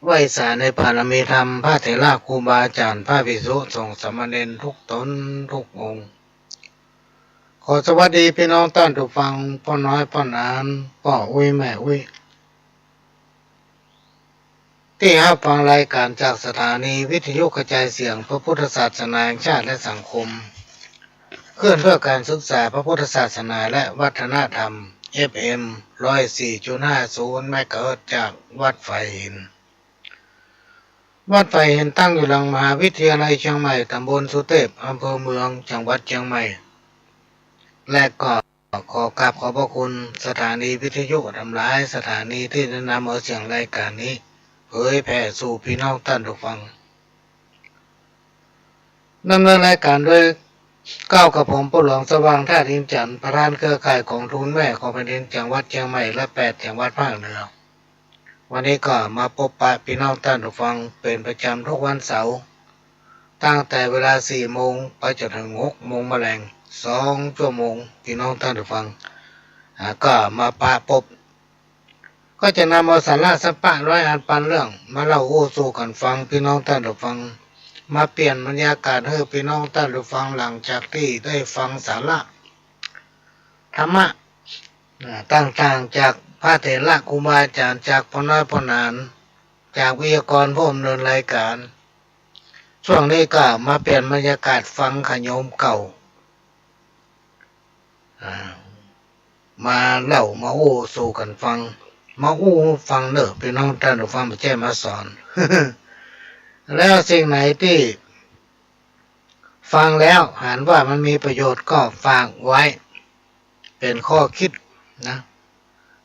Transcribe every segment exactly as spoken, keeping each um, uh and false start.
ไหว้สาในบารมีธรรม พระเถระครูบาอาจ๋ารย์ พระภิกษุสงฆ์สามเณรทุกต๋นทุกองค์ ขอสวัสดีปี้น้องต้านผู้ฟัง ป้อน้อยป้อหนาน ป้ออุ๊ยแม่อุ๊ย ตี้ฮับฟังรายก๋านจากสถานีวิทยุกระจายเสียงพระพุทธศาสนาแห่งชาติและสังคม คลื่นเพื่อการศึกษาพระพุทธศาสนาและวัฒนธรรม เอฟเอ็ม ร้อยสี่จุดห้าศูนย์ เมกะเฮิรตซ์ จากวัดฝายหิน วัดฝายหินตั้งอยู่หลังมหาวิทยาลัยเจียงใหม่ ต๋ำบลสุเตพ อำเภอเมือง จังหวัดเจียงใหม่ และก็ขอกราบขอบพระคุณสถานีวิทยุตำหลายสถานีตี้ได้นำเอาเสียงรายก๋านนี้เผยแผ่สู่ปี้น้องต้านผู้ฟัง ดำเนินรายก๋านโดยเกล้ากระผมปู่หลวงสว่างธาตุอินทร์จันทร์ ประธานเครือข่ายก๋องทุนแม่ของแผ่นดินจังหวัดเจียงใหม่และแปดจังหวัดภาคเหนือ วันนี้ก็มาปบปะปี้น้องต้านผู้ฟังเป๋นประจ๋ำทุกวันเสาร์ ตั้งแต่เวลาสี่โมงไปจ๋นเถิงหกโมงมะแลง สองชั่วโมง ปี้น้องต้านผู้ฟัง อ่า ก็มาปะปบ ก็จะนำเอาสาระสัปปะร้อยอันปันเรื่องมาเล่าอู้สู่กั๋นฟัง ปี้น้องต้านผู้ฟัง มาเปลี่ยนบรรยากาศหื้อปี้น้องต้านผู้ฟัง หลังจากตี้ได้ฟังสาระธรรมะ อ่า ต่างๆ จากพระเถระครูบาอาจ๋ารย์ จากป้อน้อยป้อหนาน จากวิทยากรผู้ดำเนินรายก๋าน ช่วงนี้ก็มาเปลี่ยนบรรยากาศฟังขะโยมเก่า อ่า มาเล่ามาอู้สู่กั๋นฟัง มาอู้ฟังเน่อปี้น้องต้านผู้ฟัง บ่ใจ้มาสอน แล้วสิ่งไหนตี้ฟังแล้วหันว่ามันมีประโยชน์ก็ฝากไว้เป๋นข้อคิดนะ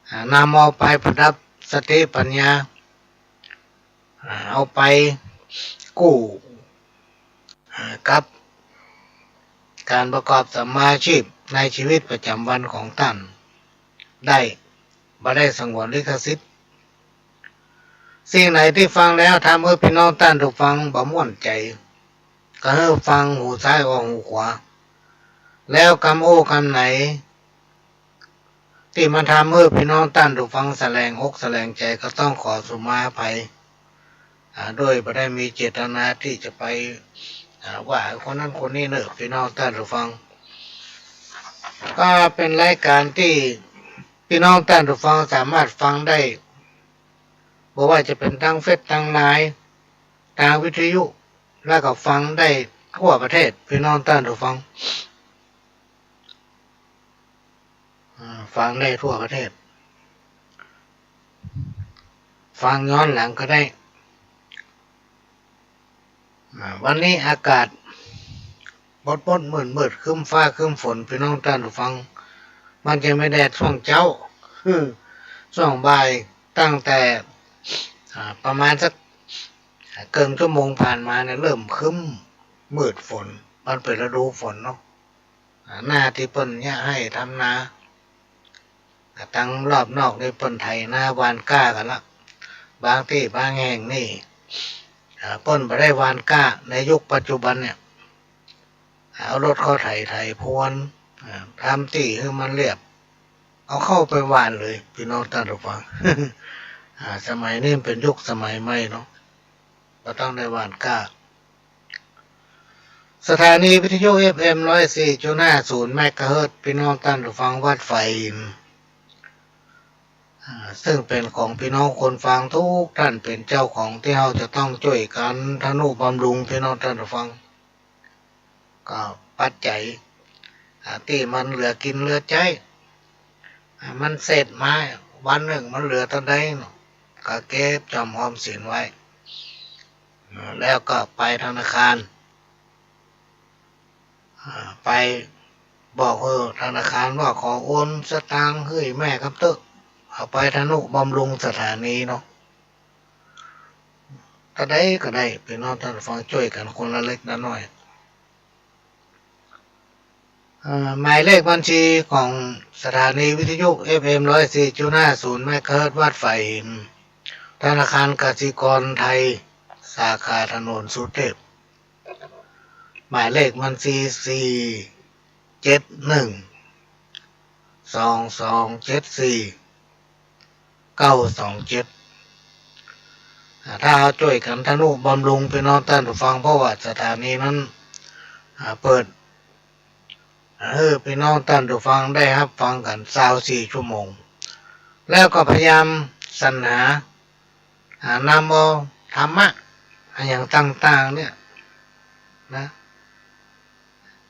อ่า นำเอาไปประดับสติปัญญา อ่า เอาไปกู้ อ่า กับก๋านประกอบสัมมาอาชีพในชีวิตประจ๋ำวันของต้านได้ บ่ได้สงวนลิขสิทธิ์ สิ่งไหนตี้ฟังแล้วทำหื้อปี้น้องต้านผู้ฟังบ่ม่วนใจ๋ ก็หื้อฟังหูซ้ายออกหูขวา แล้วกำอู้กำไหน ตี้มันทำหื้อปี้น้องต้านผู้ฟังสะแหลงอกสะแหลงใจ๋ ก็ต้องขอสุมาอภัย อ่า โดยบ่ได้มีเจตนาตี้จะไป อ่า ว่าคนนั้นคนนี้เน่อ ปี้น้องต้านผู้ฟัง ก็เป๋นรายก๋านตี้ปี้น้องต้านผู้ฟังสามารถฟังได้ บ่ว่าจะเป๋นตางเฟซ ตางไลน์ ตางวิทยุ แล้วก็ฟังได้ทั่วประเทศ ปี้น้องต้านผู้ฟัง อ่า ฟังได้ทั่วประเทศ ฟังย้อนหลังก็ได้ อ่า วันนี้อากาศปดๆ มืดๆ ครึ้มฟ้าครึ้มฝน ปี้น้องต้านผู้ฟัง มันจะมีแดดช่วงเจ๊า คือช่วงบ่าย ตั้งแต่ อ่า ประมาณสักเกิ่งชั่วโมงผ่านมาเนี่ย เริ่มครึ้มมืดฝน มันเป๋นฤดูฝนเนาะ อ่า หน้าตี้เปิ้นเยียะไฮ่ทำนา ตางรอบนอกนี่เปิ้นไถนาหว่านกล้ากั๋นละ บางตี้บางแห่งนี่ อ่า เปิ้นบ่ได้หว่านกล้า ในยุคปัจจุบันเนี่ย เอารถเข้าไถ ไถพรวน อ่า ทำตี้หื้อมันเรียบ เอาเข้าไปหว่านเลย ปี้น้องต้านผู้ฟัง อ่า สมัยนี้มันเป๋นยุคสมัยใหม่เนาะ บ่ต้องได้หว่านกล้า สถานีวิทยุ เอฟเอ็ม ร้อยสี่จุดห้าศูนย์ เมกะเฮิรตซ์ ปี้น้องต้านผู้ฟัง วัดฝายหิน อ่า ซึ่งเป๋นของปี้น้องคนฟังทุกท่าน เป๋นเจ้าของตี้เฮาจะต้องจ้วยกั๋นทนุบำรุง ปี้น้องต้านผู้ฟัง ก็ปัจจัย อ่า ตี้มันเหลือกิ๋นเหลือใจ๊ อ่า มันเสร็จมา วันนึ่งมันเหลือเต้าใดเนาะ ก็เก็บจ๋อมหอมศีลไว้ อ่า แล้วก็ไปธนาคาร อ่า ไปบอกหื้อธนาคารว่าขอโอนสตางค์หื้อแม่กำเต๊อะ เอาไปทนุบำรุงสถานีเนาะ เต้าใดก็ได้ ปี้น้องต้านผู้ฟังจ้วยกั๋นคนละเล็กละน้อย เอ่อ หมายเลขบัญชีของสถานีวิทยุ เอฟเอ็ม ร้อยสี่จุดห้าศูนย์ เมกะเฮิรตซ์ วัดฝายหิน ธนาคารกสิกรไทย สาขาถนนสุเทพ หมายเลขบัญชี สี่เจ็ดหนึ่ง สองสองเจ็ดสี่ เก้าสองเจ็ด ถ้าเฮาจ้วยกั๋นทะนุบำรุงปี้น้องต้านผู้ฟัง เพราะว่าสถานีนั้น อ่า เปิดหื้อปี้น้องต้านผู้ฟังได้ฮับฟังกั๋นซาวสี่ชั่วโมง แล้วก็พยายามสรรหา อ่า นำเอาธรรมะอะหยังต่างๆ เนี่ยนะ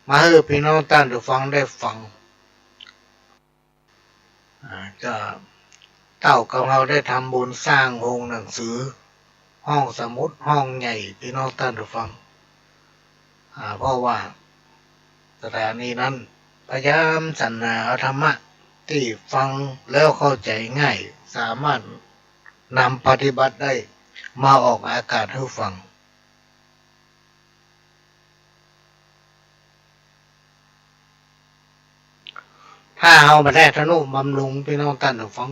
มาหื้อปี้น้องต้านผู้ฟังได้ฟัง อ่า ก็เต้ากั๋บเฮาได้ทำบุญสร้างโฮงหนังสือ ห้องสมุดห้องใหญ่ ปี้น้องต้านผู้ฟัง อ่า เพราะว่าสถานีนั้นพยายามสรรหาเอาธรรมะตี้ฟังแล้วเข้าใจ๋ง่าย สามารถนำปฏิบัติได้ มาออกอากาศหื้อฟัง ถ้าเฮาบ่ได้ทะนุบำรุงปี้น้องต้านผู้ฟัง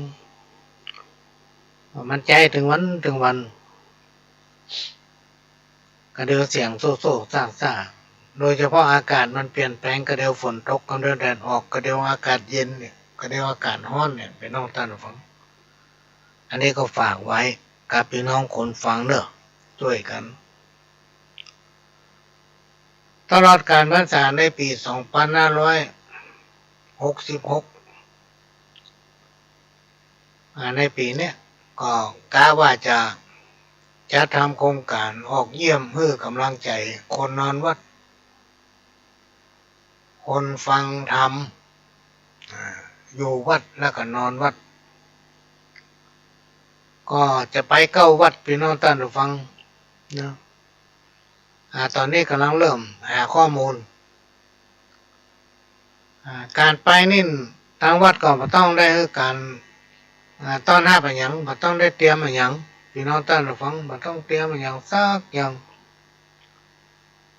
มันใจ๊เถิงวันเถิงวัน กะเดียวเสียงโซ่ๆ ซ่าๆ โดยเฉพาะอากาศมันเปลี่ยนแปลง กะเดียวฝนตก กะเดียวแดดออก กะเดียวอากาศเย็นเนี่ย กะเดียวอากาศฮ้อนเนี่ย ปี้น้องต้านผู้ฟัง อันนี้ก็ฝากไว้กับปี้น้องคนฟังเน่อ จ้วยกั๋น ตลอดก๋าลพรรษาในปี๋สองปันห้าร้อยหกสิบหก อ่า ในปี๋เนี้ยก็กะว่าจะจัดทำโครงก๋านออกเยี่ยมหื้อก๋ำลังใจ๋คนนอนวัด คนฟังธรรม อ่า อยู่วัดแล้วก็นอนวัด ก็จะไปเก้าวัดปี้น้องต้านผู้ฟังเนาะ อ่า ต๋อนนี้ก๋ำลังเริ่มหาข้อมูล อ่า ก๋านไปนี่ ตางวัดก็บ่ต้องได้หื้อก๋าน อ่า ต้อนฮับอะหยัง บ่ต้องได้เตรียมอะหยัง ปี้น้องต้านผู้ฟัง บ่ต้องเตรียมอะหยังสักอย่าง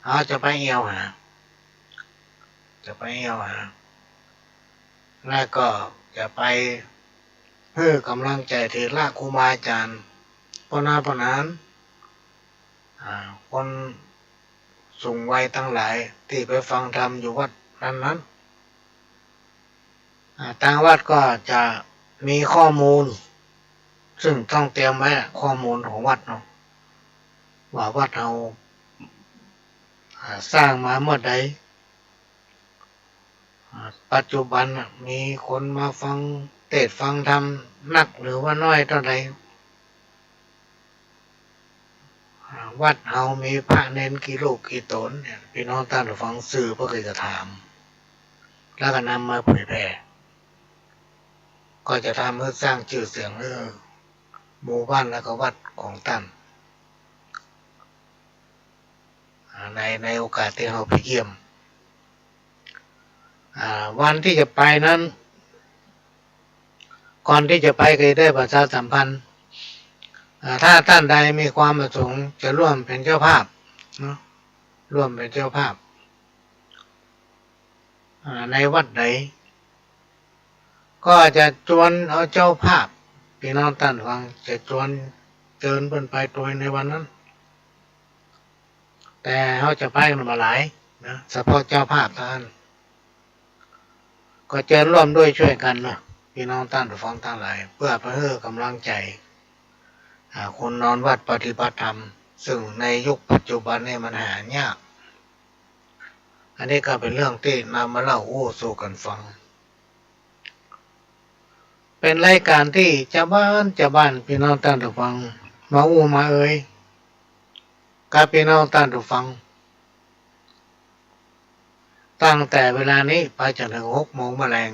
เฮาจะไปแอ่วหา จะไปแอ่วหา แล้วก็จะไปหื้อก๋ำลังใจ๋เถระครูบาอาจ๋ารย์ ป้อน้าป้อหนาน อ่า คนสูงวัยตังหลายตี้ไปฟังธรรมอยู่วัดนั้นๆ อ่า ตางวัดก็จะมีข้อมูล ซึ่งต้องเตรียมไว้อะ ข้อมูลของวัดเนาะ ว่าวัดเฮา อ่า สร้างมาเมื่อใด อ่า ปัจจุบันน่ะ มีคนมาฟังเตสน์ฟังธรรมนักหรือว่าน้อยเต้าใด อ่า วัดเฮามีพระเณรกี่รูปกี่ต๋นเนี่ย ปี้น้องต้านผู้ฟัง สื่อเปิ้นก็จะถาม แล้วก็นำมาเผยแผ่ ก็จะทำหื้อสร้างจื้อเสียงหื้อหมู่บ้านแล้วก็วัดของต้าน อ่า ใน ในโอกาสตี้เฮาไปเยี่ยม อ่า วันตี้จะไปนั้น ก่อนตี้จะไปก็ได้ประชาสัมพันธ์ อ่า ถ้าต้านใดมีความประสงค์จะร่วมเป๋นเจ้าภาพเนาะ ร่วมเป๋นเจ้าภาพ อ่า ในวัดใด ก็จะจวนเอาเจ้าภาพ ปี้น้องต้านฟัง จะจวนเจิญเปิ้นไปตวยในวันนั้น แต่เฮาจะไปบ่หลายนะ เฉพาะเจ้าภาพเต้าอั้น ก็เจิญร่วมด้วยช่วยกันนะ ปี้น้องต้านฟังตังหลาย เปื้อไปหื้อกำลังใจ๋ อ่า คนนอนวัดปฏิบัติธรรม ซึ่งในยุคปัจจุบันนี่มันหายาก อันนี้ก็เป๋นเรื่องตี้นำมาเล่าอู้สู่กั๋นฟัง เป๋นรายก๋านตี้จาวบ้านจาวบ้าน ปี้น้องต้านฟัง มาอู้มาเอย กับปี้น้องต้านฟัง ตั้งแต่เวลานี้ไปจนเถิงหกโมงมะแลง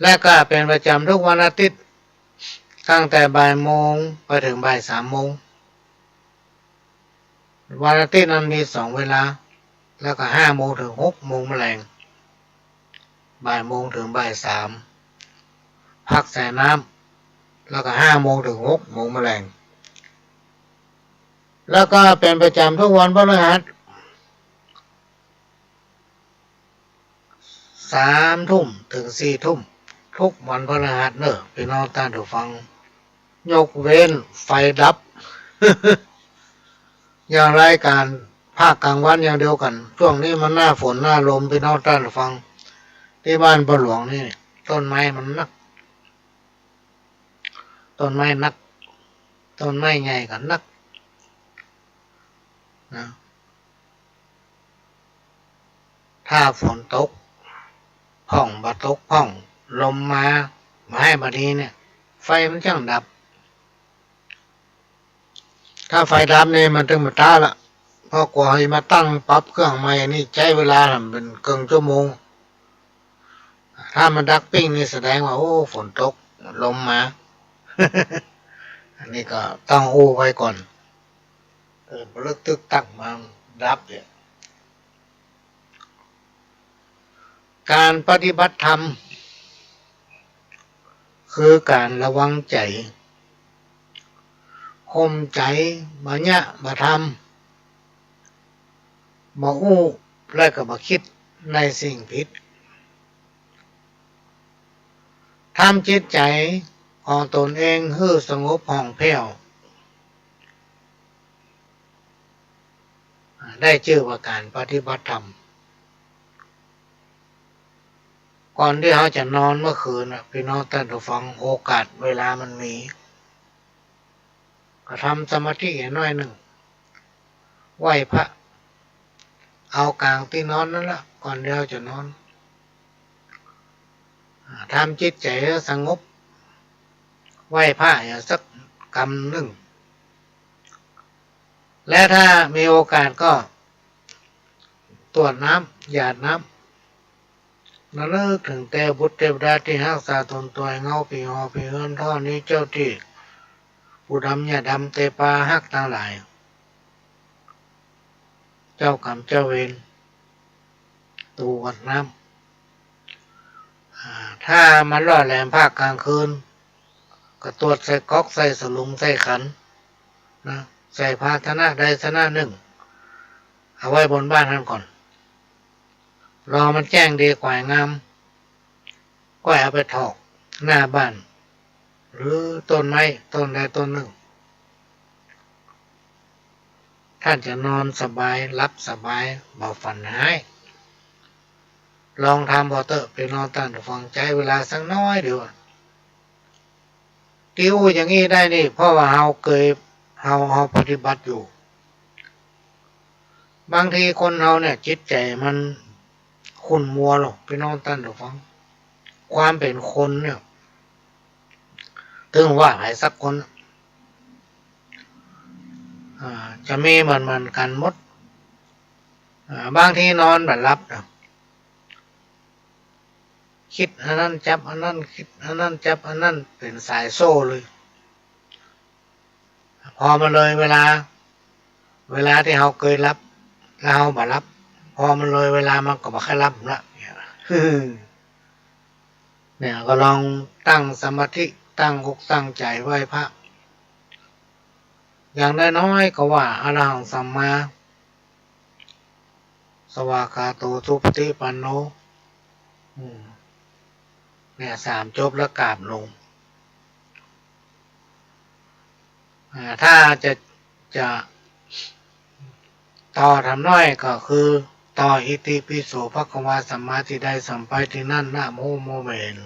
และก็เป๋นประจ๋ำทุกวันอาทิตย์ ตั้งแต่บ่ายโมงไปเถิงบ่ายสามโมง วันอาทิตย์นั้นมีสองเวลา แล้วก็ห้าโมงเถิงหกโมงมะแลง บ่ายโมงเถิงบ่ายสาม พักใส่น้ำ แล้วก็ห้าโมงเถิงหกโมงมะแลง แล้วก็เป๋นประจ๋ำทุกวันพฤหัส สามทุ่มเถิงสี่ทุ่ม ทุกวันพฤหัสเน่อ ปี้น้องต้านฟัง ยกเว้นไฟดับ อย่างรายก๋านภาคกลางวันอย่างเดียวกั๋น ช่วงนี้มันหน้าฝนหน้าลม ปี้น้องต้านฟัง ตี้บ้านป้อหลวงนี่ต้นไม้มันนัก ต้นไม้นัก ต้นไม้ใหญ่ก็นัก นะ ถ้าฝนตกพ่องบ่ตกพ่อง ลมมาบ่ฮ้ายบ่ดีเนี่ย ไฟมันจั้งดับ ถ้าไฟดับนี่มันตึงบ่ต๋ายละ เพราะกว่าเฮาจะมาตั้งปรับเครื่องใหม่นี่ใจ๊เวลาเป๋นเกิ่งชั่วโมง ถ้ามันดับปิ้งนี่แสดงว่า โอ้ ฝนตก ลมมา อันนี้ก็ต้องอู้ไว้ก่อน เออ บ่ลึกตึ๊กตั๊กมาดับเนี่ย ก๋านปฏิบัติธรรม คือก๋านระวังใจ๋ ข่มใจ๋ บ่เยียะ บ่ทำ บ่อู้ และก็บ่กึ๊ดในสิ่งผิด ทำจิตใจ๋ของตนเองหื้อสงบผ่องแผ้ว ได้จื้อว่าก๋านปฏิบัติธรรม ก่อนตี้เฮาจะนอนเมื่อคืนน่ะ ปี้น้องต้านผู้ฟัง โอกาสเวลามันมี ก็ทำสมาธิหน้อยนึ่ง ไหว้พระ เอาก๋างตี้นอนนั้นละ ก่อนตี้เฮาจะนอน อ่า ทำจิตใจ๋หื้อสงบ ไหว้พระสักกำนึ่ง และถ้ามีโอกาสก็ตวดน้ำ หยาดน้ำ ระลึกเถิงแต่บุตรเตวดาตี้ฮักษาต๋นตวย เงาผีหอผีเฮือน ธรณีเจ้าตี้ ปู่ดำย่าดำ เตปาฮักตังหลาย เจ้ากรรมเจ้าเวร ตวดน้ำ อ่า ถ้ามันล่อแหลมภาคก๋างคืน ก็ตวดใส่ก๊อก ใส่สลุง ใส่ขัน นะ ใส่ภาชนะใดชนะนึ่ง เอาไว้บนบ้านหั้นก่อน รอมันแจ้งดีกว่างาม ก็เอาไปถอกหน้าบ้าน หรือต้นไม้ต้นใดต้นนึ่ง ต้านจะนอนสบาย หลับสบาย บ่ฝันฮ้าย ลองทำเบ้าเต๊อะ ปี้น้องต้านผู้ฟัง ใจ๊เวลาสักหน้อยเดียว ตี้อู้อย่างอี้ได้นี่ เพราะว่าเฮาเกย เฮา เฮาปฏิบัติอยู่ บางทีคนเฮาเนี่ย จิตใจ๋มันขุ่นมัวหรอก ปี้น้องต้านผู้ฟัง ความเป๋นคนเนี่ย เถิงว่าใผสักคน อ่า จะมีเหมือนๆ กั๋นหมด อ่า บางทีนอนบ่หลับนะ กึ๊ดอันนั้นจับอันนั้น กึ๊ดอันนั้นจับอันนั้น เป๋นสายโซ่เลย พอมันเลยเวลา เวลาตี้เฮาเกยหลับ แล้วเฮาบ่หลับ พอมันเลยเวลามันก็บ่ใค่หลับละ เนี่ย ก็ลองตั้งสมาธิ ตั้งอกตั้งใจ๋ไหว้พระ อย่างน้อยๆ ก็ว่า อะระหังสัมมา สวากขาโต สุปฏิปันโน อืม เนี่ย สามจบแล้วกราบลง อ่า ถ้าจะ จะต่อถามน้อยก็คือ ต่อ อิติปิโส ภะคะวา สัมมาทิฏฐิ ได้สัมไปที่นั่น นะโม โมเมน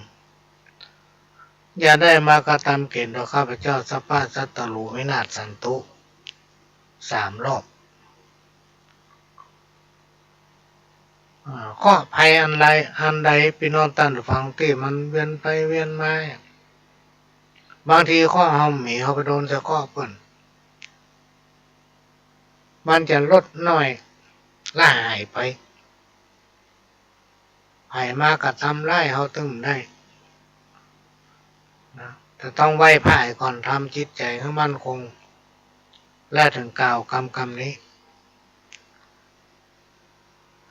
อย่าได้มากระทำเข็ญต่อข้าพเจ้า สัพพะสัตตรู วินาศสันตุ สามรอบ อ่า เคราะห์ภัยอันใด อันใด ปี้น้องต้านผู้ฟัง ตี้มันเวียนไปเวียนมา บางทีเคราะห์เฮาบ่มี เฮาไปโดนใส่เคราะห์เปิ้น มันจะลดน้อยละหายไป ใผมากระทำร้ายเฮาตึงบ่ได้นะ แต่ต้องไหว้พระก่อน ทำจิตใจ๋หื้อมั่นคง และเถิงกล่าวกำ กำนี้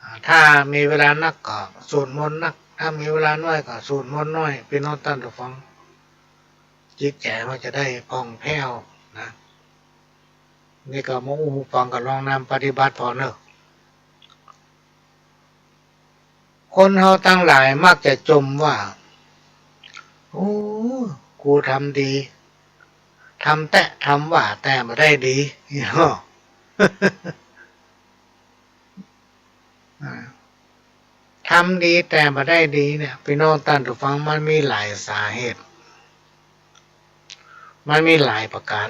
อ่า ถ้ามีเวลานักก็สวดมนต์นัก ถ้ามีเวลาน้อยก็สวดมนต์น้อย ปี้น้องต้านผู้ฟัง จิตใจ๋เฮาจะได้ผ่องแผ้วนะ นี่ก็มาอู้หื้อฟัง ก็ลองนำปฏิบัติผ่อเน่อ คนเฮาตังหลายมักจะจ่มว่า โอ้ กูทำดี ทำแต๊ ทำว่า แต่บ่ได้ดี อ่า ทำดีแต่บ่ได้ดีเนี่ย ปี้น้องต้านผู้ฟัง มันมีหลายสาเหตุ มันมีหลายประก๋าน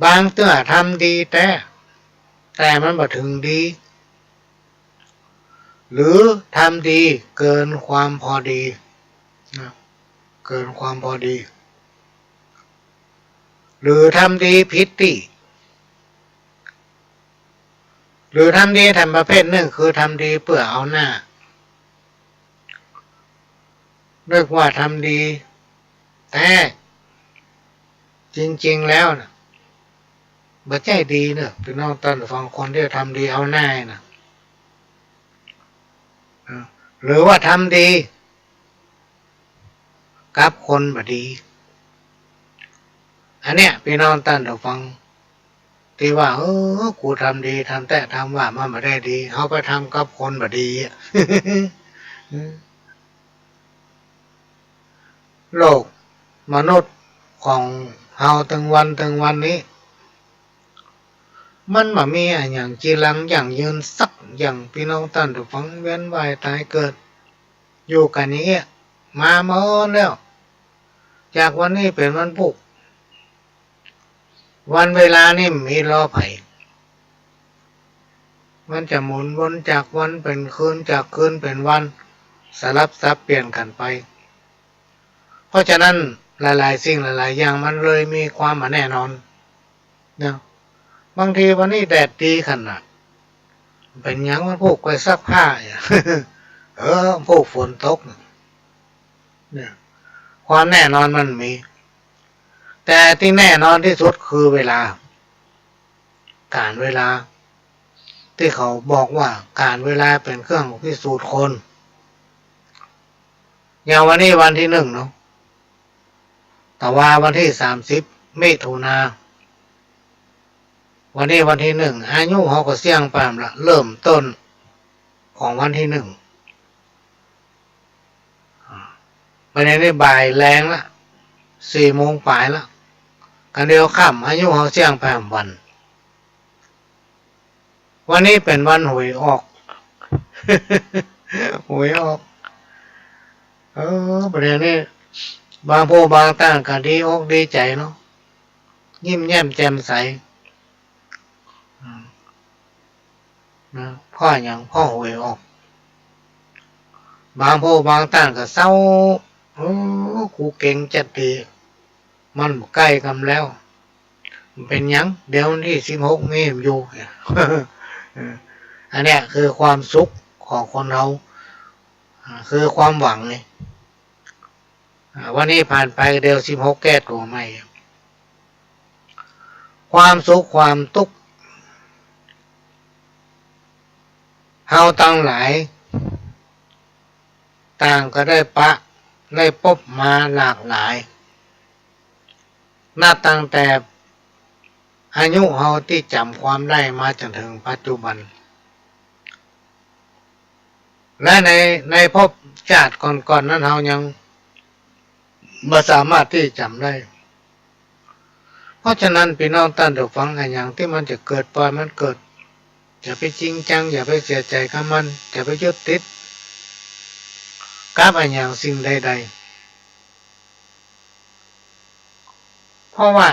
บางเตื้อทำดีแต๊ แต่มันบ่เถิงดี หรือทำดีเกินความพอดีนะ เกินความพอดี หรือทำดีผิดตี้ หรือทำดีแถมประเภทนึ่งคือทำดีเปื้อเอาหน้า นึกว่าทำดี แต่จริงๆ แล้วน่ะ บ่ใจ้ดีเน่อ ปี้น้องต้านฟัง คนตี้ทำดีเอาหน้าน่ะ อ่า หรือว่าทำดี กับคนบ่ดี อันเนี้ย ปี้น้องต้านฟัง ตี้ว่า เออ กูทำดี ทำแต๊ทำว่า มันบ่ได้ดี เฮาไปทำกับคนบ่ดีอะ โลกมนุษย์ของเฮาตึงวันตึงวันนี้ มันบ่มีอะหยังจีรังยั่งยืนสักอย่าง ปี้น้องต้านฟัง เวียนว่ายตายเกิด อยู่กั๋นอย่างเงี้ย มาเมินแล้ว จากวันนี้เป๋นวันพูก วันเวลานี่บ่มีล้อใผ มันจะหมุนวนจากวันเป๋นคืน จากคืนเป๋นวัน สลับสับเปลี่ยนกั๋นไป เพราะฉะนั้นหลายๆ สิ่งหลายๆ อย่างมันเลยมีความบ่แน่นอนนะ บางทีวันนี้แดดดีขนาด เป๋นหยังวันพูกไปซักผ้าอะ เออ พูกฝนตก เนี่ย ความแน่นอนมันมี แต่ตี้แน่นอนตี้สุดคือเวลา ก๋าลเวลา ตี้เขาบอกว่าก๋าลเวลาเป๋นเครื่องพิสูจน์คน อย่างวันนี้วันตี้นึ่งเนาะ ตะวาวันตี้สามสิบ มิถุนา วันนี้วันตี้นึ่ง อายุเฮาก็เสี้ยงไปละ เริ่มต้นของวันตี้นึ่ง อ่า บ่ายนี้บ่ายแลงละ สี่โมงป๋ายละ กั๋นเดียวค่ำ อายุเฮาเสี้ยงไปวัน วันนี้เป๋นวันหวยออก หวยออก เออ บ่ายนี้ บางผู้บางต้านก็ดีอกดีใจ๋เนาะ ยิ้มแย้มแจ่มใส อืม นะ เพราะหยัง เพราะหวยออก บางผู้บางต้านก็เศร้า เออ กูเก๋งจัดดี มันใก้กำแล้ว เป๋นหยัง เดี๋ยววันตี้สิบหกมีอยู่ เออ อันเนี้ยคือความสุขของคนเฮา อ่า คือความหวังไง อ่า วันนี้ผ่านไป เดี๋ยวสิบหกแก้ตั๋วใหม่ ความสุขความตุ๊กข์ เฮาตังหลาย ต่างก็ได้ปะ ได้ปบมาหลากหลาย นับตั้งแต่อายุเฮาตี้จ๋ำความได้มาจ๋นเถิงปัจจุบัน และใน ในภพจาติก่อนๆ นั้นเฮายังบ่สามารถตี้จ๋ำได้ เพราะฉะนั้นปี้น้องต้านผู้ฟัง อะหยังตี้มันจะเกิด ปล่อยมันเกิด อย่าไปจริงจัง อย่าไปเสียใจ๋กับมัน อย่าไปยึดติดกับอะหยังสิ่งใดๆ เพราะว่า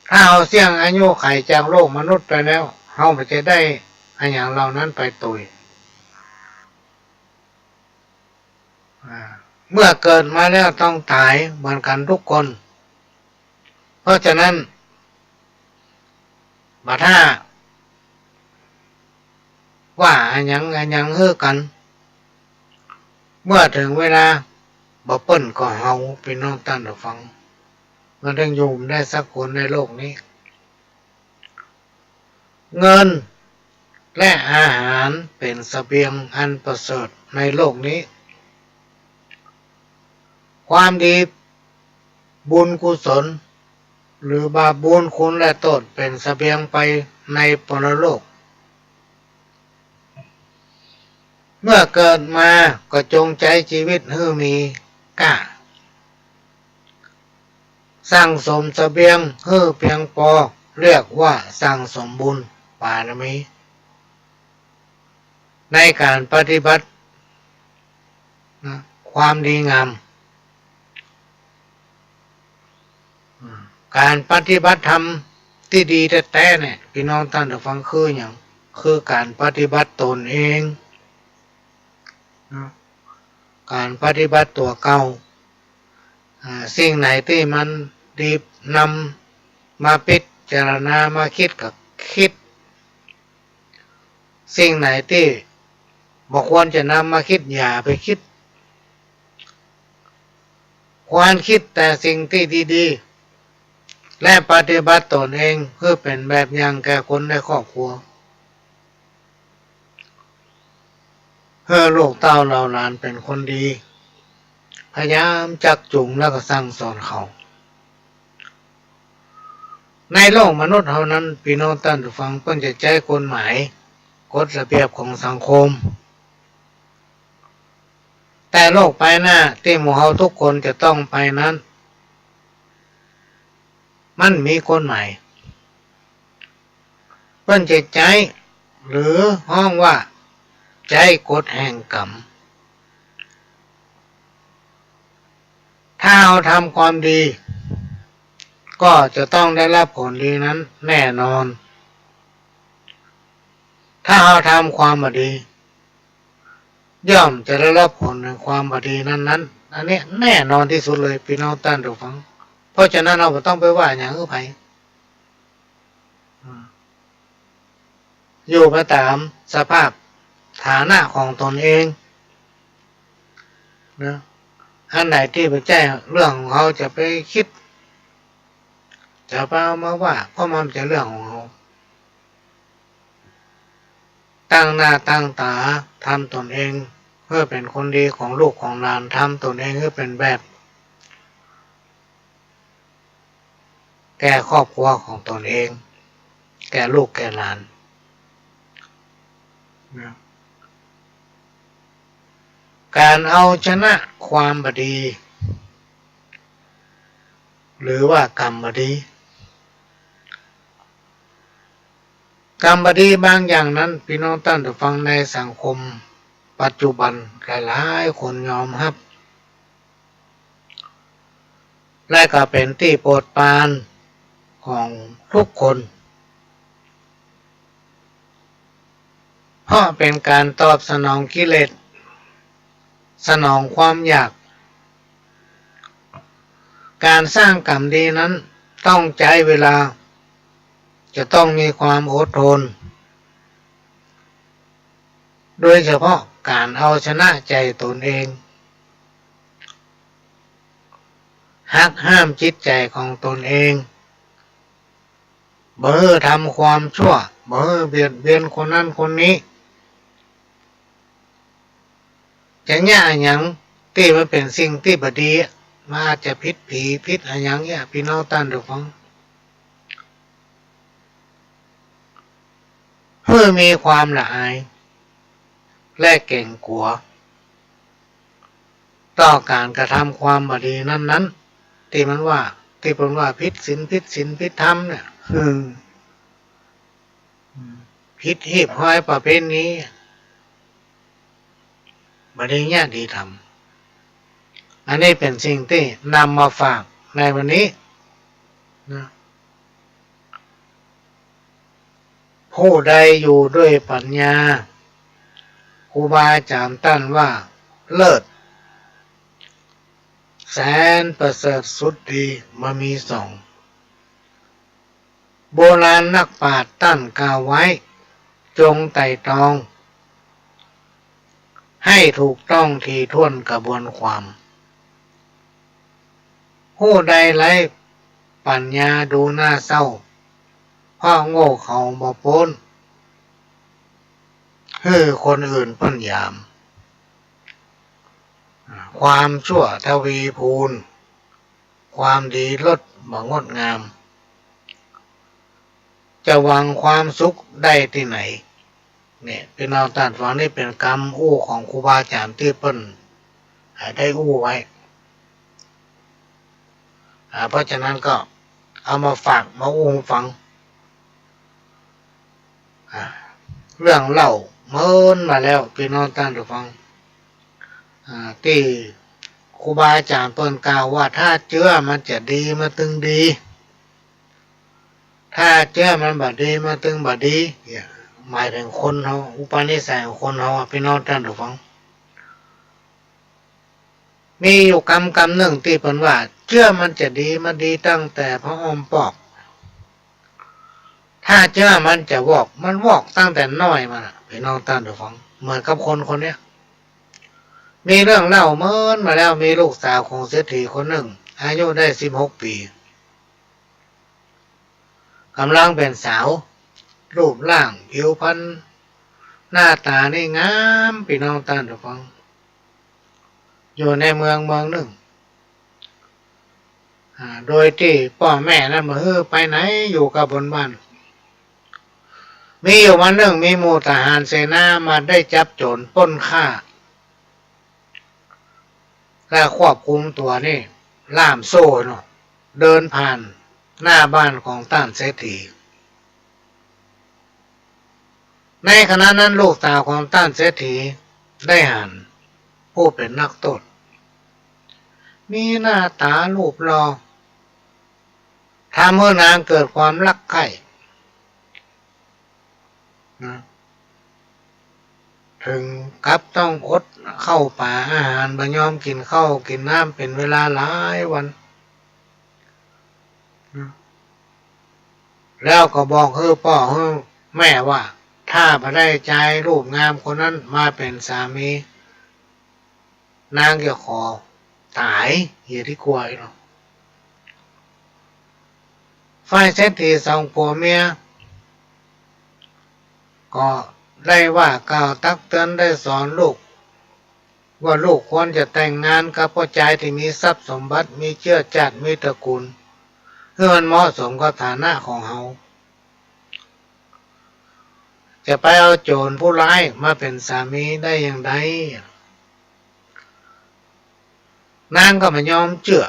ถ้าเฮาเสี้ยงอายุขัยจากโลกมนุษย์ไปแล้ว เฮาบ่จะได้อะหยังเหล่านั้นไปตวย อ่า เมื่อเกิดมาแล้วต้องต๋ายเหมือนกั๋นทุกคน เพราะฉะนั้น บ่ถ้าว่าอะหยังอะหยังหื้อกั๋น เมื่อเถิงเวลา บ่เปิ้นก็เฮา ปี้น้องต้านผู้ฟัง มันเถิงอยู่บ่ได้สักคนในโลกนี้ เงินและอาหารเป๋นเสบียงอันประเสริฐในโลกนี้ ความดีบุญกุศล หรือบาปบุญคุณและโต้ษเป๋นเสบียงไปในปรโลก เมื่อเกิดมาก็จงใจ๊จีวิตหื้อมีก้า สั่งสมเสบียงหื้อเปียงปอ เรียกว่าสั่งสมบุญบารมี ในก๋านปฏิบัติ นะ ความดีงาม ก๋านปฏิบัติธรรม ตี้ดีแต๊ๆ เนี่ย ปี้น้องต้านผู้ฟัง คือหยัง คือก๋านปฏิบัติต๋นเอง เนาะ ก๋านปฏิบัติตั๋วเก่า อ่า สิ่งไหนตี้มันดี นำมาพิจารณา มาคิดก็คิด สิ่งไหนตี้บ่ควรจะนำมาคิด อย่าไปคิด ควรคิดแต่สิ่งตี้ดีๆ และปฏิบัติต๋นเอง เพื่อเป๋นแบบอย่างแก่คนในครอบครัว หื้อลูกเต้าเหล่าหลานเป๋นคนดี พยายามจักจูงแล้วก็สั่งสอนเขา ในโลกมนุษย์เฮานั้น ปี้น้องต้านผู้ฟัง เปิ้นจะใจ๊กฎหมาย กฎระเบียบของสังคม แต่โลกไปหน้าตี้หมู่เฮาทุกคนจะต้องไปนั้น มันมีกฎหมาย เปิ้นจะใจ๊ หรือฮ้องว่าใจ๊กฎแห่งกรรม ถ้าเฮาทำความดี ก็จะต้องได้รับผลดีนั้นแน่นอน ถ้าเฮาทำความบ่ดี ย่อมจะได้รับผลแห่งความบ่ดีนั้นๆ อันนี้แน่นอนตี้สุดเลย ปี้น้องต้านผู้ฟัง เพราะฉะนั้นเฮาบ่ต้องไปว่าหยังหื้อใผ อ่า อยู่ไปต๋ามสภาพฐานะของต๋นเอง นะ อันไหนตี้บ่ใจ้เรื่องของเฮา จะไปคิด จะไปเอามาว่า เพราะมันบ่ใจ้เรื่องของเฮา ตั้งหน้าตั้งต๋าทำต๋นเอง เพื่อเป๋นคนดีของลูกของหลาน ทำต๋นเองเพื่อเป๋นแบบ แก่ครอบครัวของต๋นเอง แก่ลูกแก่หลาน นะ ก๋านเอาชนะความบ่ดี หรือว่ากรรมบ่ดี กรรมบ่ดีบางอย่างนั้น ปี้น้องต้านผู้ฟัง ในสังคมปัจจุบันหลายๆ คนยอมฮับ และก็เป๋นตี้โปรดปรานของทุกคน เพราะเป๋นก๋านตอบสนองกิเลส สนองความอยาก ก๋านสร้างกรรมดีนั้นต้องใจ๊เวลา จะต้องมีความอดทน โดยเฉพาะก๋านเอาชนะใจ๋ต๋นเอง หักห้ามจิตใจ๋ของต๋นเอง บ่หื้อทำความชั่ว บ่หื้อเบียดเบียนคนนั้นคนนี้ จะเยียะอะหยังตี้มันเป๋นสิ่งตี้บ่ดี มันอาจจะผิดผีผิดอะหยังเนี่ย ปี้น้องต้านผู้ฟัง หื้อมีความละอาย และเก๋งกั๋ว ต่อก๋านกระทำความบ่ดีนั้นๆ ตี้มันว่า ตี้เปิ้นว่าผิดศีล ผิดศีล ผิดธรรมเนี่ย อืม ผิดฮีบฮ้อยประเพณี บ่ดีเยียะดีธรรม อันนี้เป๋นสิ่งตี้นำมาฝากในวันนี้นะ ผู้ใดอยู่ด้วยปัญญา ครูบาอาจ๋ารย์ต้านว่าเลิศ แสนประเสริฐสุดดี บ่มีสอง โบราณนักปราชญ์ต้านกล่าวไว้ จงไตร่ตรอง ให้ถูกต้องถี่ถ้วนกระบวนความ ผู้ใดไร้ปัญญาดูหน้าเศร้า เพราะโง่เขาบ่ป๊น หื้อคนอื่นเปิ้นหยาม ความชั่วทวีพูน ความดีลดบ่งดงาม จะหวังความสุขได้ตี้ไหน เนี่ย ปี้น้องต้านฟัง นี่เป๋นกำอู้ของครูบาอาจ๋ารย์ตี้เปิ้น อ่า ได้อู้ไว้ อ่า เพราะฉะนั้นก็เอามาฝากมาอู้ฟัง อ่า เรื่องเล่าเมินมาแล้ว ปี้น้องต้านผู้ฟัง อ่า ตี้ครูบาอาจ๋ารย์เปิ้นกล่าวว่า ถ้าเจื้อมันจะดีมันตึงดี ถ ถ้าเจื้อมันบ่ดี มันตึงบ่ดี เนี่ย หมายเถิงคนเฮา อุปนิสัยของคนเฮาอะ ปี้น้องต้านผู้ฟัง มีอยู่กำ กำนึ่งตี้เปิ้นว่า เจื้อมันจะดี มันดีตั้งแต่ผะอ้อมปอก ถ้าเจื้อมันจะวอก มันวอกตั้งแต่น้อยมาน่ะ ปี้น้องต้านผู้ฟัง เหมือนกับคนคนเนี้ย มีเรื่องเล่าเมินมาแล้ว มีลูกสาวของเศรษฐีคนนึ่ง อายุได้สิบหกปี๋ ก่ำลังเป๋นสาว รูปร่างผิวพรรณหน้าต๋านี่งาม ปี้น้องต้านผู้ฟัง อยู่ในเมืองเมืองนึ่ง อ่า โดยตี้ป้อแม่นั้นบ่หื้อไปไหน อยู่กับบนบ้าน มีอยู่วันนึ่ง มีหมู่ทหารเสนามาได้จับโจ๋รปล้นฆ่า และควบคุมตั๋วนี่ ล่ามโซ่เนาะ เดินผ่านหน้าบ้านของต้านเศรษฐี ในขณะนั้นลูกสาวของต้านเศรษฐีได้หันผู้เป๋นนักโต้ษ มีหน้าต๋ารูปหล่อ ทำหื้อนางเกิดความรักใคร่ นะ เถิงกับต้องอดข้าวป๋าอาหาร บ่ยอมกิ๋นข้าวกิ๋นน้ำเป๋นเวลาหลายวัน นะ แล้วก็บอกหื้อป้อหื้อแม่ว่า ถ้าบ่ได้จายรูปงามคนนั้นมาเป๋นสามี นางจะขอต๋ายเหียดีกว่าเนาะ ฝ่ายเศรษฐีสองผัวเมีย ก็ได้ว่ากล่าวตักเตือน ได้สอนลูก ว่าลูกควรจะแต่งงานกับผู้จายตี้มีทรัพย์สมบัติ มีเจื้อจ้าด มีตระกู๋ล หื้อมันเหมาะสมกับฐานะของเฮา จะไปเอาโจ๋รผู้ร้ายมาเป๋นสามีได้อย่างใด นางก็บ่ยอมเจื้อ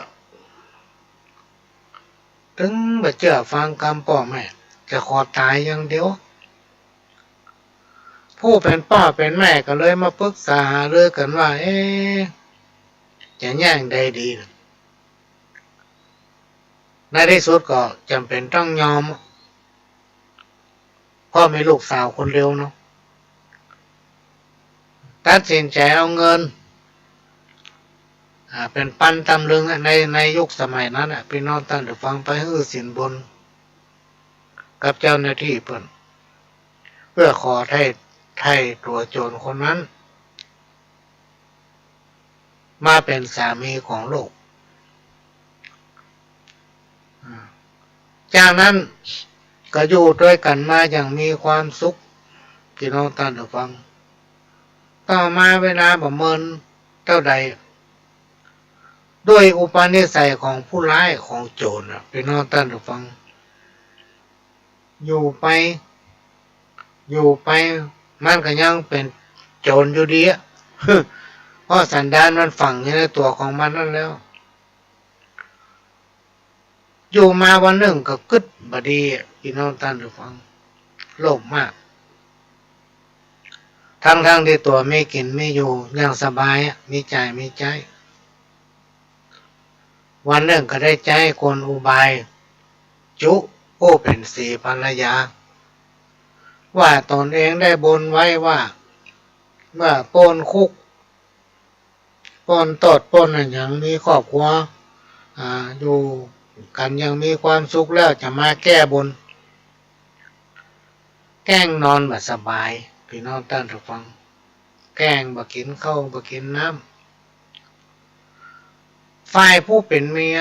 ตึงบ่เจื้อฟังกำป้อแม่ จะขอต๋ายอย่างเดียว ผู้เป๋นป้อเป๋นแม่ก็เลยมาปรึกษาหารือกั๋นว่า เอ๊ะ จะแยงใดดี ในตี้สุดก็จ๋ำเป๋นต้องยอม เพราะมีลูกสาวคนเดียวเนาะ ตัดสินใจ๋เอาเงิน อ่า เป๋นปันตำลึงอะ ใน ในยุคสมัยนั้นอะ ปี้น้องต้านผู้ฟัง ไปหื้อสินบนกับเจ้าหน้าตี้เปิ้น เปื้อขอไถ่ ไถ่ตั๋วโจ๋รคนนั้น มาเป๋นสามีของลูก อ่า จากนั้นก็อยู่ตวยกั๋นมาอย่างมีความสุข ปี้น้องต้านผู้ฟัง ต่อมาเวลาบ่เมินเต้าใด ด้วยอุปนิสัยของผู้ร้ายของโจ๋รน่ะ ปี้น้องต้านผู้ฟัง อยู่ไป อยู่ไป มันก็ยังเป๋นโจ๋รอยู่ดีอะ เพราะสันดานมันฝังอยู่ในตั๋วของมันนั้นแล้ว อยู่มาวันนึ่งก็กึ๊ดบ่ดีอะ ปี้น้องต้านผู้ฟัง โลภมาก ทั้งๆ ตี้ตั๋วมีกิ๋นมีอยู่อย่างสบายอะ มีจ่ายมีใจ๊ วันนึ่งก็ได้ใจ๊กลอุบาย จุผู้เป๋นศรีภรรยา ว่าต๋นเองได้บนไว้ว่า เมื่อป๊นคุก ป๊นโต้ษ ป๊นอะหยัง มีครอบครัว อ่า อยู่กั๋นอย่างมีความสุขแล้ว จะมาแก้บน แกล้งนอนบ่สบาย ปี้น้องต้านผู้ฟัง แกล้งบ่กิ๋นข้าวบ่กิ๋นน้ำ ฝ่ายผู้เป๋นเมีย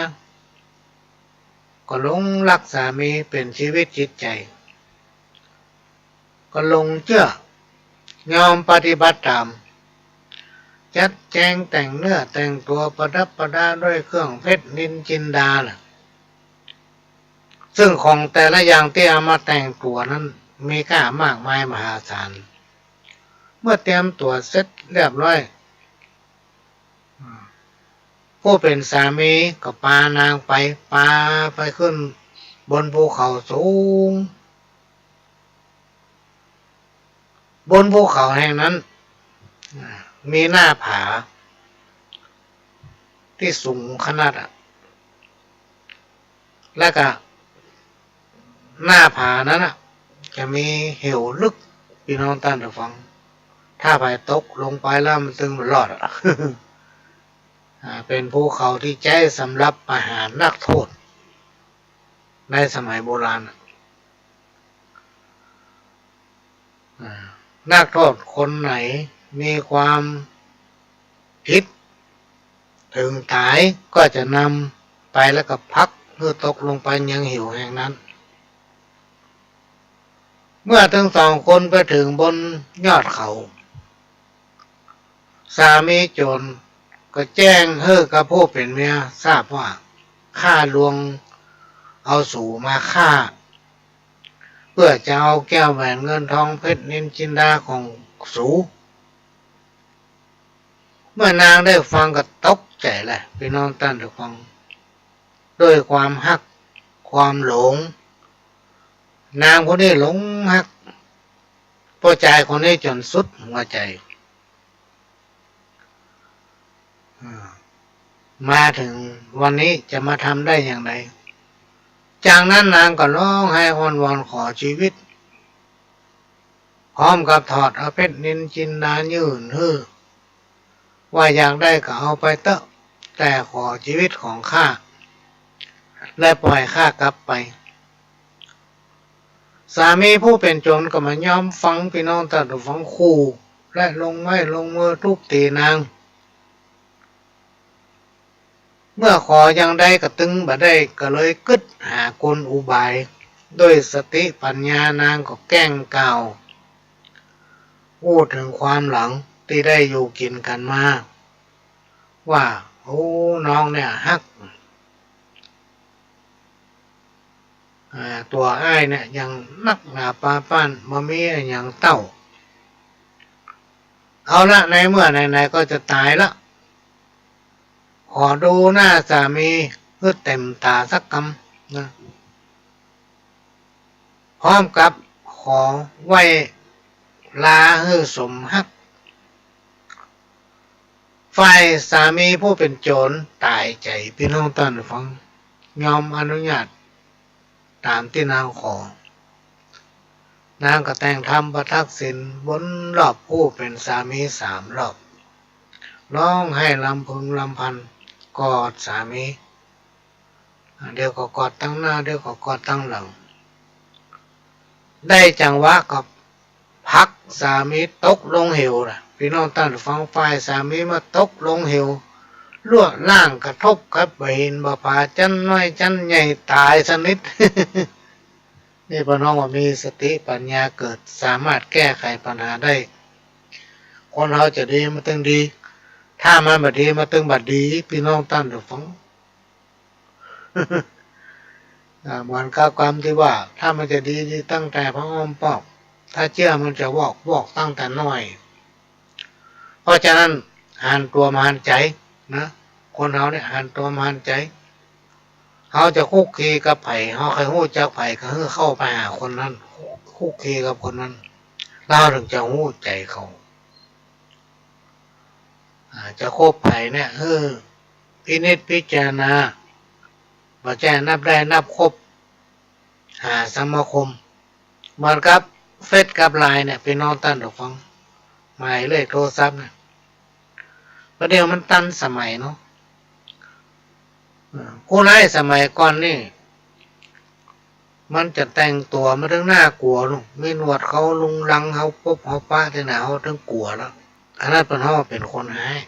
ก็หลงฮักสามีเป๋นชีวิตจิตใจ๋ ก็หลงเจื้อ ยอมปฏิบัติต๋าม จัดแจงแต่งเนื้อแต่งตั๋วประดับประดาด้วยเครื่องเพชรนิลจินดาน่ะ ซึ่งของแต่ละอย่างตี้เอามาแต่งตั๋วนั้นมีค่ามากมายมหาศาล เมื่อเตรียมตั๋วเสร็จเรียบร้อย ผู้เป๋นสามีก็ปานางไป ปาไปขึ้นบนภูเขาสูง บนภูเขาแห่งนั้น อ่า มีหน้าผาตี้สูงขนาดอะ แล้วก็ หน้าผานั้นน่ะ จะมีเหวลึก ปี้น้องต้านผู้ฟัง ถ้าใผตกลงไปแล้วมันตึงบ่รอดอะ อ่า เป๋นภูเขาตี้ใจ๊สำหรับประหารนักโต้ษ ในสมัยโบราณน่ะ อ่า นักโต้ษคนไหนมีความผิด เถิงต๋ายก็จะนำไปแล้วก็ผลักหื้อตกลงไปยังเหวแห่งนั้น เมื่อตึงสองคนไปเถิงบนยอดเขา สามีโจ๋รก็แจ้งหื้อกับผู้เป๋นเมียทราบว่า ข้าลวงเอาสูมาฆ่า เปื้อจะเอาแก้วแหวนเงินทองเพชรนิลจินดาของสู เมื่อนางได้ฟังก็ตกใจ๋แหละ ปี้น้องต้านผู้ฟัง ด้วยความฮัก ความหลง นางคนนี้หลงฮักป้อจายคนนี้จ๋นสุดหัวใจ๋ อ่า มาเถิงวันนี้จะมาทำได้อย่างไร จากนั้นนางก็ฮ้องไห้อ้อนวอนขอจีวิต พร้อมกับถอดเอาเพชรนิลจินดายื่นหื้อ ว่าอยากได้ก็เอาไปเต๊อะ แต่ขอจีวิตของข้า และปล่อยข้ากลับไป สามีผู้เป๋นโจ๋รก็บ่ยอมฟัง ปี้น้องต้านผู้ฟัง ขู่และลงไม้ลงมือทุบตี๋นาง เมื่อขออย่างใดก็ตึงบ่ได้ ก็เลยกึ๊ดหากลอุบาย ด้วยสติปัญญานางก็แกล้งกล่าวอู้เถิงความหลังตี้ได้อยู่กิ๋นกั๋นมา ว่า โอ้ น้องเนี่ยฮัก อ่า ตั๋วอ้ายเนี่ยยังนักหนาปาป๊าน บ่มีอะหยังเต้า เอาละ ในเมื่อไหนๆ ก็จะต๋ายละ ขอดูหน้าสามีหื้อเต๋มต๋าสักกำนะ พร้อมกับขอไหว้ลาหื้อสมฮัก ฝ่ายสามีผู้เป๋นโจ๋รต๋ายใจ๋ ปี้น้องต้านผู้ฟัง ยอมอนุญาตต๋ามตี้นางขอ นางก็แต่งธรรมปะทักษิณวนรอบผู้เป๋นสามีสามรอบ ฮ้องไห้รำพึงรำพัน กอดสามี เดี๋ยวก็กอดตังหน้า เดี๋ยวก็กอดตังหลัง ได้จังหวะก็ผลักสามีตกลงเหวน่ะ ปี้น้องต้านผู้ฟัง ฝ่ายสามีมาตกลงเหว ลวดล่างกระทบกับบ่าหินบ่าผา จั๊นน้อยจั๊นใหญ่ ต๋ายสนิท นี่เปิ้นฮ้องว่ามีสติปัญญาเกิด สามารถแก้ไขปัญหาได้ คนเฮาจะดีมันตึงดี ถ้ามันบ่ดีมันตึงบ่ดี ปี้น้องต้านผู้ฟัง อ่า เหมือนกับกำตี้ว่า ถ้ามันจะดี ดีตั้งแต่ผะอ้อมปอก ถ้าเจื้อมันจะวอก วอกตั้งแต่น้อย เพราะฉะนั้นหันตั๋วมาหันใจ๋นะ คนเฮาเนี่ยหันตั๋วมาหันใจ๋ เฮาจะคลุกคลีกับใผ เฮาใค่ฮู้จักใผ ก็หื้อเข้าไปหาคนนั้น คลุกคลีกับคนนั้น เฮาเถิงจะฮู้ใจ๋เขา อ่า จะคบใผเนี่ย หื้อพินิจพิจารณา บ่ใจ้นับได้นับคบ หาสมาคม เหมือนกับเฟซกับไลน์เนี่ย ปี้น้องต้านผู้ฟัง หมายเลขโทรศัพท์เนี่ย ประเดี๋ยวมันตันสมัยเนาะ อ่า ผู้ร้ายสมัยก่อนนี่ มันจะแต่งตั๋วมาตึงน่ากลัวลูก มีหนวดเค้าลุงลัง เฮาปบเฮาปะตี้ไหนเฮาตึงกลัวแล้ว อันนั้นเปิ้นฮ้องว่าเป๋นคนฮ้าย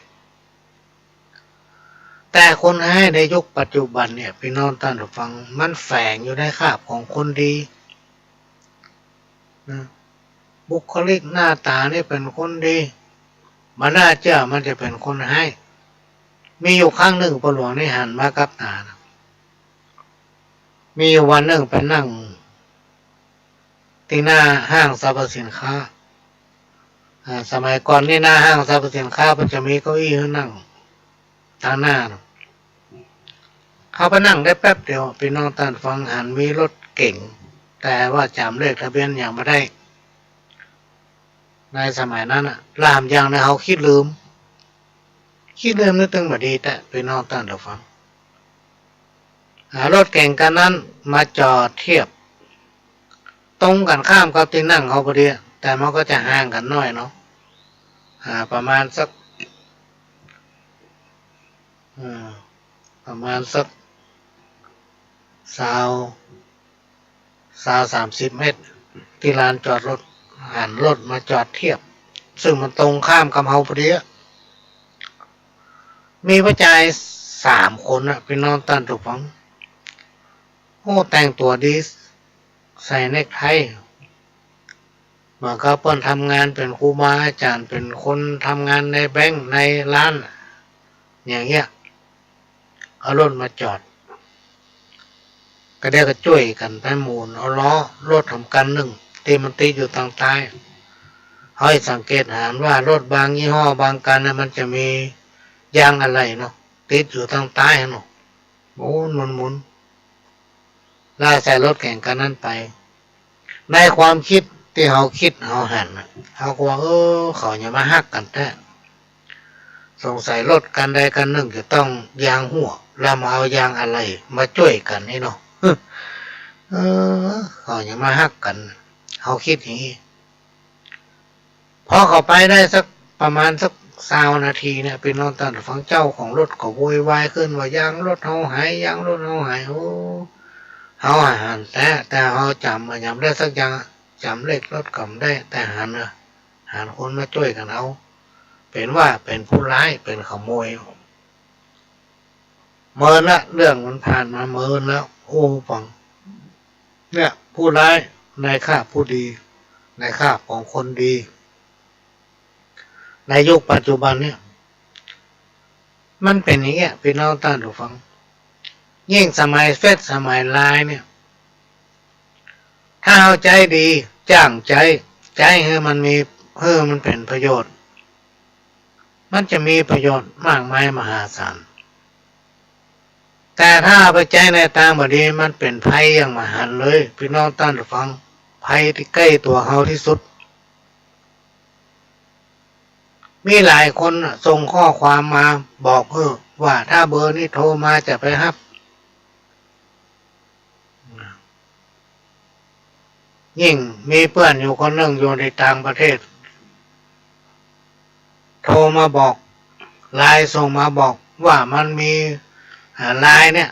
แต่คนฮ้ายในยุคปัจจุบันเนี่ย ปี้น้องต้านผู้ฟัง มันแฝงอยู่ในคราบของคนดีนะ บุคลิกหน้าต๋านี่เป๋นคนดี บ่น่าเจื้อมันจะเป๋นคนฮ้าย มีอยู่ครั้งนึ่ง ป้อหลวงนี่หันมากับต๋านะ มีอยู่วันนึ่งไปนั่ง ตี้หน้าห้างสรรพสินค้า อ่า สมัยก่อนนี่หน้าห้างสรรพสินค้ามันจะมีเก้าอี้หื้อนั่งตังหน้าเนาะ เข้าไปนั่งได้แป๊บเดียว ปี้น้องต้านฟัง หันมีรถเก๋ง แต่ว่าจ๋ำเลขทะเบียนยังบ่ได้ ในสมัยนั้นน่ะ ลามอย่างในเฮาขี้ลืม ขี้ลืมนึกตึงบ่ดีแต๊ ปี้น้องต้านฟัง อ่า รถเก๋งคันนั้นมาจอดเทียบ ตรงกั๋นข้ามกับตี้นั่งเฮาพอดี แต่มันก็จะห่างกั๋นหน้อยเนาะ อ่า ประมาณสัก อ่า ประมาณสัก ซาว ซาว สามสิบเมตร ตี้ลานจอดรถ หันรถมาจอดเทียบ ซึ่งมันตรงข้ามกับเฮาพอดีอะ มีผู้จายสามคนน่ะ ปี้น้องต้านผู้ฟัง โอ้ แต่งตั๋วดี ใส่เนกไท เหมือนกับเปิ้นทำงานเป๋นครูบาอาจ๋ารย์ เป๋นคนทำงานในแบงก์ในร้าน อย่างเงี้ย เอารถมาจอด ก็เดี๋ยวก็จ้วยกั๋นไปหมุนเอาล้อรถหำกั๋นนึ่ง ตี้มันติดอยู่ตางใต้ เฮาสังเกตหันว่ารถบางยี่ห้อบางคันน่ะ มันจะมียางอะไหล่เนาะ ติดอยู่ตางใต้หั้นเนาะ หมุนหมุนหมุน แล้วใส่รถแข่งคันนั้นไป ในความกึ๊ดตี้เฮาคิดเฮาหันน่ะ เฮาก็ว่า เออ เขาจะมาฮักกั๋นแต๊ สงสัยรถคันใดคันนึ่งจะต้องยางหัว แล้วมาเอายางอะไหล่มาจ้วยกั๋นนี่เนาะ เออ เขาจะมาฮักกั๋น เฮาคิดอย่างนี้ พอเขาไปได้สัก ประมาณสักซาวนาทีเนี่ย ปี้น้องต้านผู้ฟัง เจ้าของรถก็โวยวายขึ้นว่า ยางรถเฮาหาย ยางรถเฮาหาย โอ้ เฮาหันแต๊ แต่เฮาจ๋ำ จ๋ำได้สักอย่าง จ๋ำเลขรถก็บ่ได้ แต่หันน่ะ หันคนมาจ้วยกั๋นเอา เป๋นว่าเป๋นผู้ร้าย เป๋นขโมย เมินละ เรื่องมันผ่านมาเมินแล้ว โอ้ ฟัง เนี่ย ผู้ร้ายในคราบผู้ดี ในคราบของคนดี ในยุคปัจจุบันเนี่ย มันเป๋นอย่างเงี้ย ปี้น้องต้านผู้ฟัง ยิ่งสมัยเฟซ สมัยไลน์เนี่ย ถ้าเฮาใจ๊ดี จ้างใจ๊ ใจ๊หื้อมันมี หื้อมันเป๋นประโยชน์ มันจะมีประโยชน์มากมายมหาศาล แต่ถ้าเอาไปใจ๊ในตางบ่ดี มันเป๋นภัยอย่างมหันต์เลย ปี้น้องต้านผู้ฟัง ภัยตี้ใก้ตั๋วเฮาตี้สุด มีหลายคนน่ะ ส่งข้อความมาบอกหื้อว่า ถ้าเบอร์นี้โทรมาจะไปฮับ ยิ่งมีเปื้อนอยู่คนนึ่งอยู่ในต่างประเทศ โทรมาบอก ไลน์ส่งมาบอกว่ามันมี อ่า ไลน์เนี่ย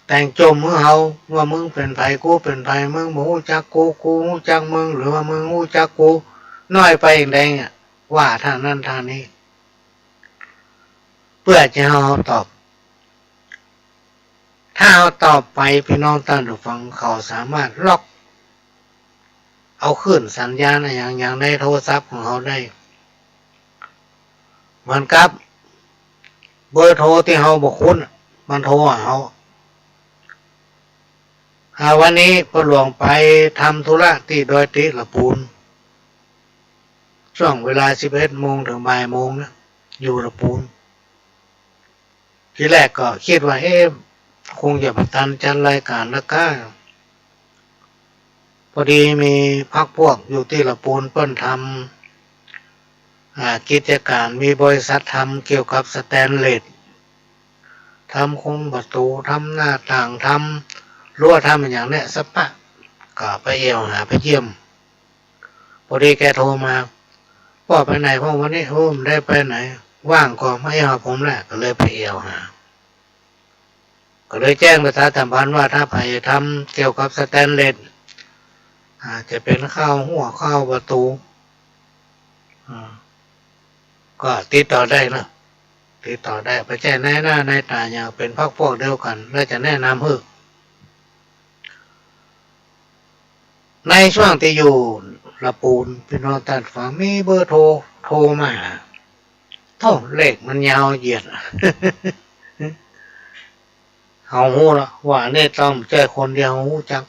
แต่งจ่มหื้อเฮา ว่ามึงเป๋นใผ กูเป๋นใผ มึงบ่ฮู้จักกู กูฮู้จักมึง หรือว่ามึงฮู้จักกู น้อยไปอย่างใดเนี่ย ว่าทางนั้นทางนี้ เปื้อจะหื้อเฮาตอบ ถ้าเฮาตอบไป ปี้น้องต้านผู้ฟัง เขาสามารถล็อกเอาคลื่นสัญญาณอะหยังๆ ในโทรศัพท์ของเฮาได้ เหมือนกับเบอร์โทรตี้เฮาบ่คุ้น มันโทรหาเฮา อ่า วันนี้ป้อหลวงไปทำธุระตี้ดอยติละปูน ช่วงเวลาสิบเอ็ดโมงเถิงบ่ายโมงนะ อยู่ละปูน ทีแรกก็กึ๊ดว่า เอ๊ะ คงจะบ่ตันจัดรายก๋านละก้า พอดีมีพรรคพวกอยู่ตี้ละปูนเปิ้นทำ อ่า กิจก๋าน มีบริษัททำเกี่ยวกับสแตนเลส ทำโครงประตู๋ ทำหน้าต่าง ทำรั้ว ทำอะหยังเนี่ย สะปะ ก็ไปแอ่วหาไปเยี่ยม พอดีแกโทรมา ป้อไปไหนพ่องวันนี้ โอ้ บ่ได้ไปไหน ว่างก็มาแอ่วหาผมแหละ ก็เลยไปแอ่วหา ก็เลยแจ้งประชาสัมพันธ์ว่า ถ้าใผทำเกี่ยวกับสแตนเลส อ่า จะเป๋นเข้าฮั้วเข้าประตู๋ อ่า ก็ติดต่อได้นะ ติดต่อได้ บ่ใจ้นายหน้านายต๋าหยัง เป๋นพรรคพวกเดียวกั๋น แล้วจะแนะนำหื้อ ในช่วงตี้อยู่ละปูน ปี้น้องต้านฟัง มีเบอร์โทร โทรมาหา โธ่ เลขมันยาวเหยียด เฮาฮู้ละว่าอันนี้ต้องบ่ใจ้คนตี้เฮาฮู้จัก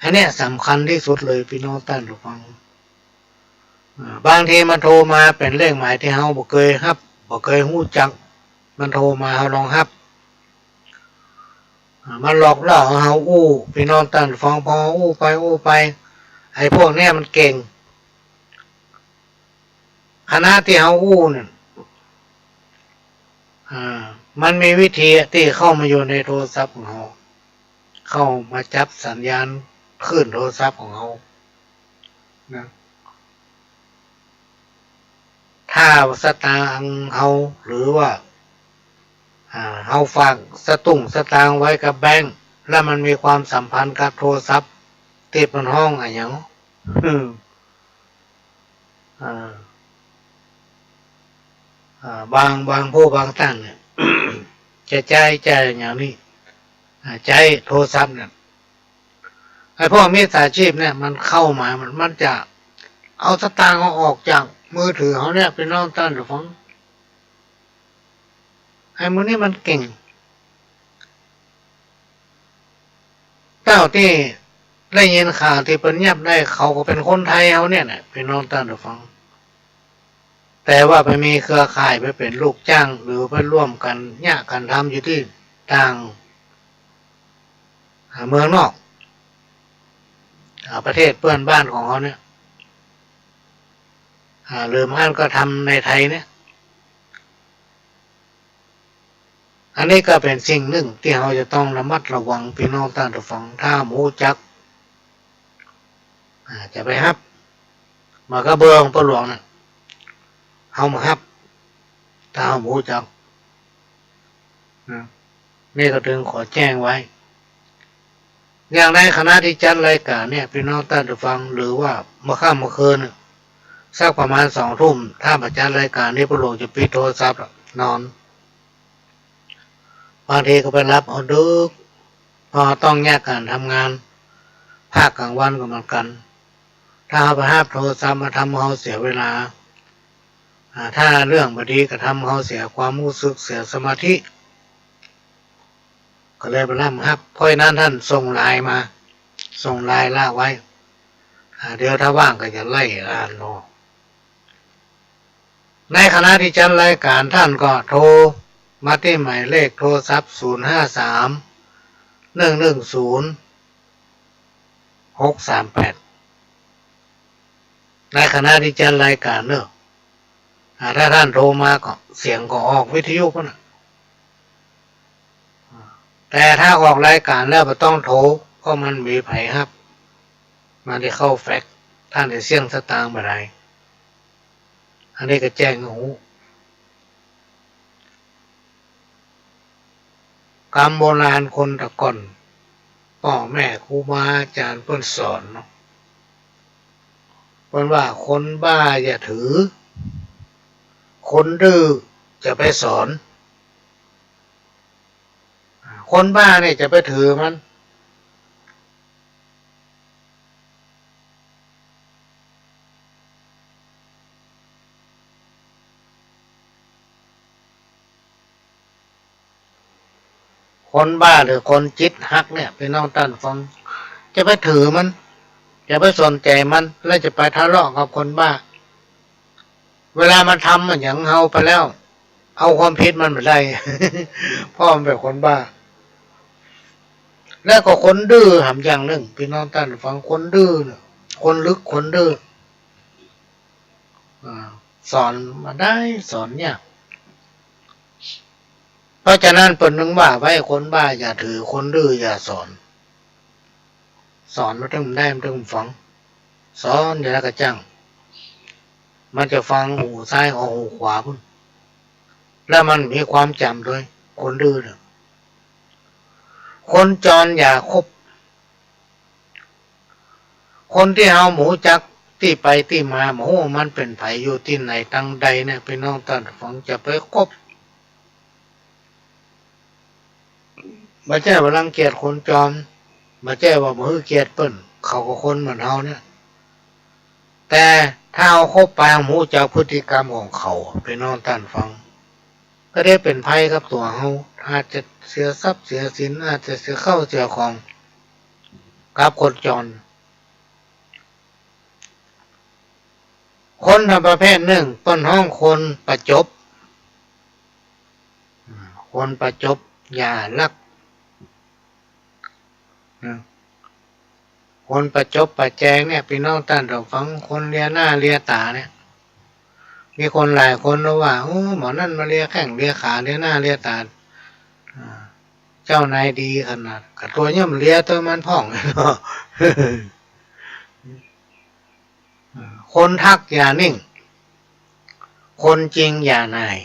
อันเนี้ยสำคัญตี้สุดเลย ปี้น้องต้านฟัง อ่า บางทีมันโทรมาเป๋นเลขหมายตี้เฮาบ่เกยฮับ บ่เกยฮู้จัก มันโทรมา เฮาลองฮับ อ่า มันหลอกล่อหื้อเฮาอู้ ปี้น้องต้านฟัง พออู้ไปอู้ไป ไอ้พวกเนี้ยมันเก่ง ขณะตี้เฮาอู้เนี่ย อ่า มันมีวิธีตี้เข้ามาอยู่ในโทรศัพท์ของเฮา เข้ามาจับสัญญาณ คลื่นโทรศัพท์ของเฮานะ ถ้าสตางค์เฮา หรือว่า อ่า เฮาฝากสตุ้งสตางค์ไว้กับแบงก์ แล้วมันมีความสัมพันธ์กับโทรศัพท์ ตี้เปิ้นฮ้องอะหยัง อืม อ่า อ่า บาง บางผู้บางต้านเนี่ย จะใจ๊ ใจ๊อย่างนี้ อ่า ใจ๊โทรศัพท์เนี่ย ไอ้พวกมิจฉาชีพเนี่ยมันเข้ามา มัน มันจะเอาสตางค์เฮาออกจากมือถือเฮาเนี่ย ปี้น้องต้านผู้ฟัง ไอ้หมู่นี้มันเก่ง เต้าตี้ได้ยินข่าวตี้เปิ้นยับได้ เขาก็เป๋นคนไทยเฮาเนี่ยแหละ ปี้น้องต้านผู้ฟัง แต่ว่าไปมีเครือข่าย ไปเป๋นลูกจ้าง หรือไปร่วมกั๋นเยียะกั๋นทำอยู่ตี้ต่าง อ่า เมืองนอก อ่า ประเทศเปื้อนบ้านของเฮาเนี่ย อ่า หรือบ่อั้นก็ทำในไทยเนี่ย อันนี้ก็เป๋นสิ่งนึ่งตี้เฮาจะต้องระมัดระวัง ปี้น้องต้านผู้ฟัง ถ้าบ่ฮู้จัก อ่า จะไปฮับ เหมือนกับเบอร์ของป้อหลวงน่ะ เฮาบ่ฮับ ถ้าเฮาบ่ฮู้จัก นะ นี่ก็จึงขอแจ้งไว้ อย่างในขณะตี้จัดรายก๋านเนี่ย ปี้น้องต้านผู้ฟัง หรือว่าเมื่อค่ำเมื่อคืนน่ะ สักประมาณสองทุ่ม ถ้าบ่จัดรายก๋านนี่ ป้อหลวงจะปิดโทรศัพท์นอน บางทีก็ไปฮับเอาดึก เพราะต้องแยกกั๋นทำงาน ภาคกลางวันก็เหมือนกั๋น ถ้าเฮาไปฮับโทรศัพท์มาทำเฮาเสียเวลา อ่า ถ้าเรื่องบ่ดีก็ทำเฮาเสียความฮู้สึก เสียสมาธิ ก็เลยบ่ฮับ เพราะฉะนั้นต้านส่งไลน์มา ส่งไลน์ละไว้ อ่า เดี๋ยวถ้าว่างก็จะไล่อ่านเนาะ ในขณะตี้จัดรายก๋าน ต้านก็โทรมาตี้หมายเลขโทรศัพท์ ศูนย์ห้าสาม หนึ่งหนึ่งศูนย์ หกสามแปด ในขณะตี้จัดรายก๋านเนาะ อ่า ถ้าต้านโทรมาก็เสียงก็ออกวิทยุพุ้นน่ะ แต่ถ้าออกรายก๋านแล้วบ่ต้องโทร เพราะมันบ่มีใผฮับ มันจะเข้าแฟลช ต้านจะเสี้ยงสตางค์บ่ได้ อันนี้ก็แจ้งหื้อฮู้ กำโบราณคนแต่ก่อน ป้อแม่ครูบาอาจ๋ารย์เปิ้นสอนเนาะ เปิ้นว่าคนบ้าอย่าถือ คนดื้อจะไปสอน คนบ้าเนี่ยจะไปถือมัน คนบ้าหรือคนจิตหักเนี่ย ปี้น้องต้านฟัง จะไปถือมัน จะไปสนใจ๋มัน แล้วจะไปทะเลาะกับคนบ้า เวลามันทำอะหยังเฮาไปแล้ว เอาความผิดมันบ่ได้ เพราะมันเป๋นคนบ้า แล้วก็คนดื้อหำอย่างนึ่ง ปี้น้องต้านฟัง คนดื้อเนี่ย คนลึกคนดื้อ อ่า สอนบ่ได้ สอนยาก เพราะฉะนั้นเปิ้นจึงว่าไว้ คนบ้าอย่าถือ คนดื้ออย่าสอน สอนมันตึงได้ มันตึงฟัง สอนอย่างใดก็จ้าง มันจะฟังหูซ้ายออกหูขวาพุ้น แล้วมันมีความจ๋ำตวย คนดื้อเนี่ย คนจรอย่าคบ คนตี้เฮาบ่ฮู้จักตี้ไปตี้มา บ่ฮู้มันเป๋นใผ อยู่ตี้ไหนตังใดเนี่ย ปี้น้องต้านฟัง จะไปคบ บ่ใจ้ว่ารังเกียจคนจร บ่ใจ้ว่าบ่หื้อเกียรติเปิ้น เขาก็คนเหมือนเฮาเนี่ย แต่ถ้าเฮาคบไป เฮาบ่ฮู้จักพฤติกรรมของเขา ปี้น้องต้านฟัง ก็ได้เป๋นภัยกับตั๋วเฮา อาจจะเสียทรัพย์เสียสิน อาจจะเสียข้าวเสียของ กับคนจร คนประเภทนึ่ง เปิ้นฮ้องคนประจบ คนประจบ อย่าลัก คนประจบประแจงเนี่ย ปี้น้องต้านฟัง คนเลียหน้าเลียต๋าเนี่ย มีคนหลายคนว่า โอ้ หมอนั่นมาเลียแข้งเลียขา เลียหน้าเลียต๋า อ่า เจ้านายดีขนาด ก็ตั๋วย่อมเลียตั๋วมันพ่องเนาะ คนทักอย่านิ่ง คนจริงอย่าหน่าย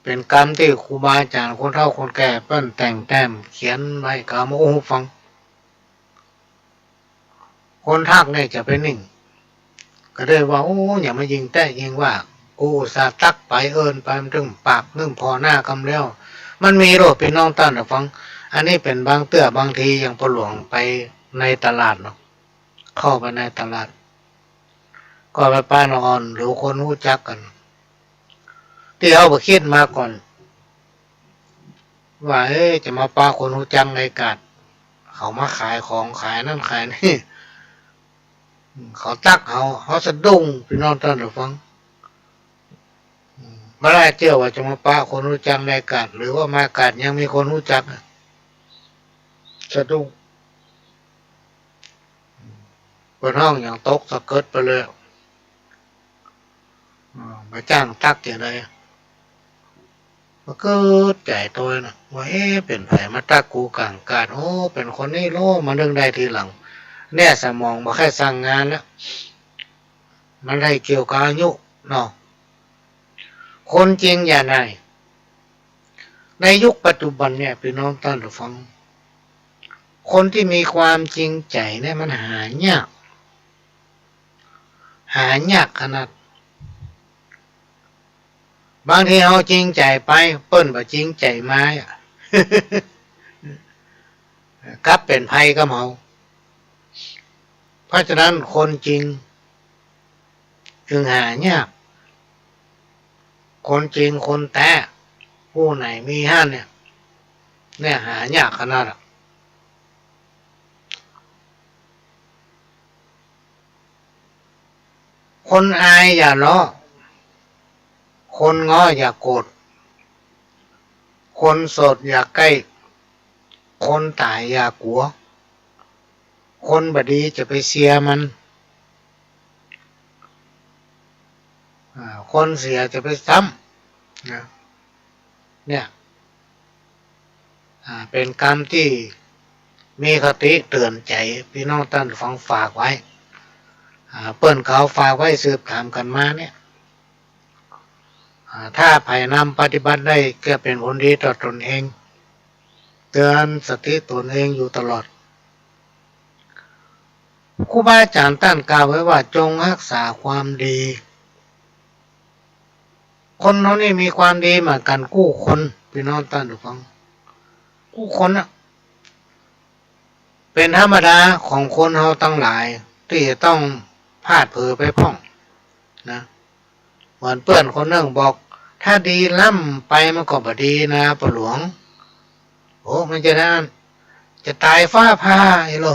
เป๋นกำตี้ครูบาอาจ๋ารย์คนเฒ่าคนแก่เปิ้นแต่งแต้มเขียนไว้ ก็เอามาอู้ฟัง คนทักเนี่ยจะไปนิ่ง ก็ได้ว่า โอ้ อย่ามายิ่งแต๊ยิ่งว่า กูอุตส่าห์ตักไปเอิ้นไป มันตึงปากนึ่งผ่อหน้ากำแล้ว มันมีโลด ปี้น้องต้านผู้ฟัง อันนี้เป๋นบางเตื้อบางที อย่างป้อหลวงไปในตลาดเนาะ เข้าไปในตลาด ก็ไปปะหน้าอ่อน หรือคนฮู้จักกั๋น ตี้เฮาบ่คิดมาก่อน ว่า เอ๊ะ จะมาปะคนฮู้จักในกาด เขามาขายของ ขายนั่นขายนี่ เขาตักเฮา เฮาสะดุ้ง ปี้น้องต้านผู้ฟัง บ่ได้เตื้อว่าจะมาปะคนฮู้จักในกาด หรือว่ามากาดยังมีคนฮู้จัก สะดุ้ง เปิ้นฮ้องอย่างตกสะเกิดไปเลย อ่า บ่าจ้างตักจะใด บ่าเกิดใจ๋ตวยนะ ว่า เอ๊ะ เป๋นใผมาตักกูก๋างกาด โอ้ เป๋นคนนี้โล มานึกได้ทีหลัง เนี่ยสมองบ่ใค่สั่งงานแล้ว มันได้เกี่ยวกับอายุเนาะ คนจริงอย่าหน่าย ในยุคปัจจุบันเนี่ย ปี้น้องต้านผู้ฟัง คนตี้มีความจริงใจ๋เนี่ยมันหายาก หายากขนาด บางทีเฮาจริงใจ๋ไป เปิ้นบ่จริงใจ๋มาอะ กลับเป๋นภัยกับเฮา เพราะฉะนั้นคนจริงจึงหายาก คนจริงคนแต๊ ผู้ไหนมีหั้นเนี่ย เนี่ยหายากขนาดอะ คนอายอย่าเนาะ คนง้ออย่าโกรธ คนโสดอย่าใก้ คนต๋ายอย่ากั๋ว คนบ่ดีจะไปเซียมัน อ่า คนเสียจะไปซ้ำนะ เนี่ย อ่า เป๋นกำตี้มีคติเตื๋อนใจ๋ ปี้น้องต้านฟังฝากไว้ อ่า เปิ้นเขาฝากไว้สืบถามกั๋นมาเนี่ย อ่า ถ้าใผนำปฏิบัติได้ก็เป๋นผลดีต่อต๋นเอง เตื๋อนสติต๋นเองอยู่ตลอด ครูบาอาจ๋ารย์ต้านกล่าวไว้ว่า จงฮักษาความดี คนเฮานี่มีความดีเหมือนกั๋นกู้คน ปี้น้องต้านฟัง กู้คนน่ะ เป๋นธรรมดาของคนเฮาตังหลาย ตี้จะต้องพลาดเผลอไปพ่องนะ เหมือนเปื้อนคนนึ่งบอก ถ้าดีล้ำไปมันก็บ่ดีนะป้อหลวง โอ้ มันจะนั้น จะต๋ายฟ้าผ่าอีโหล่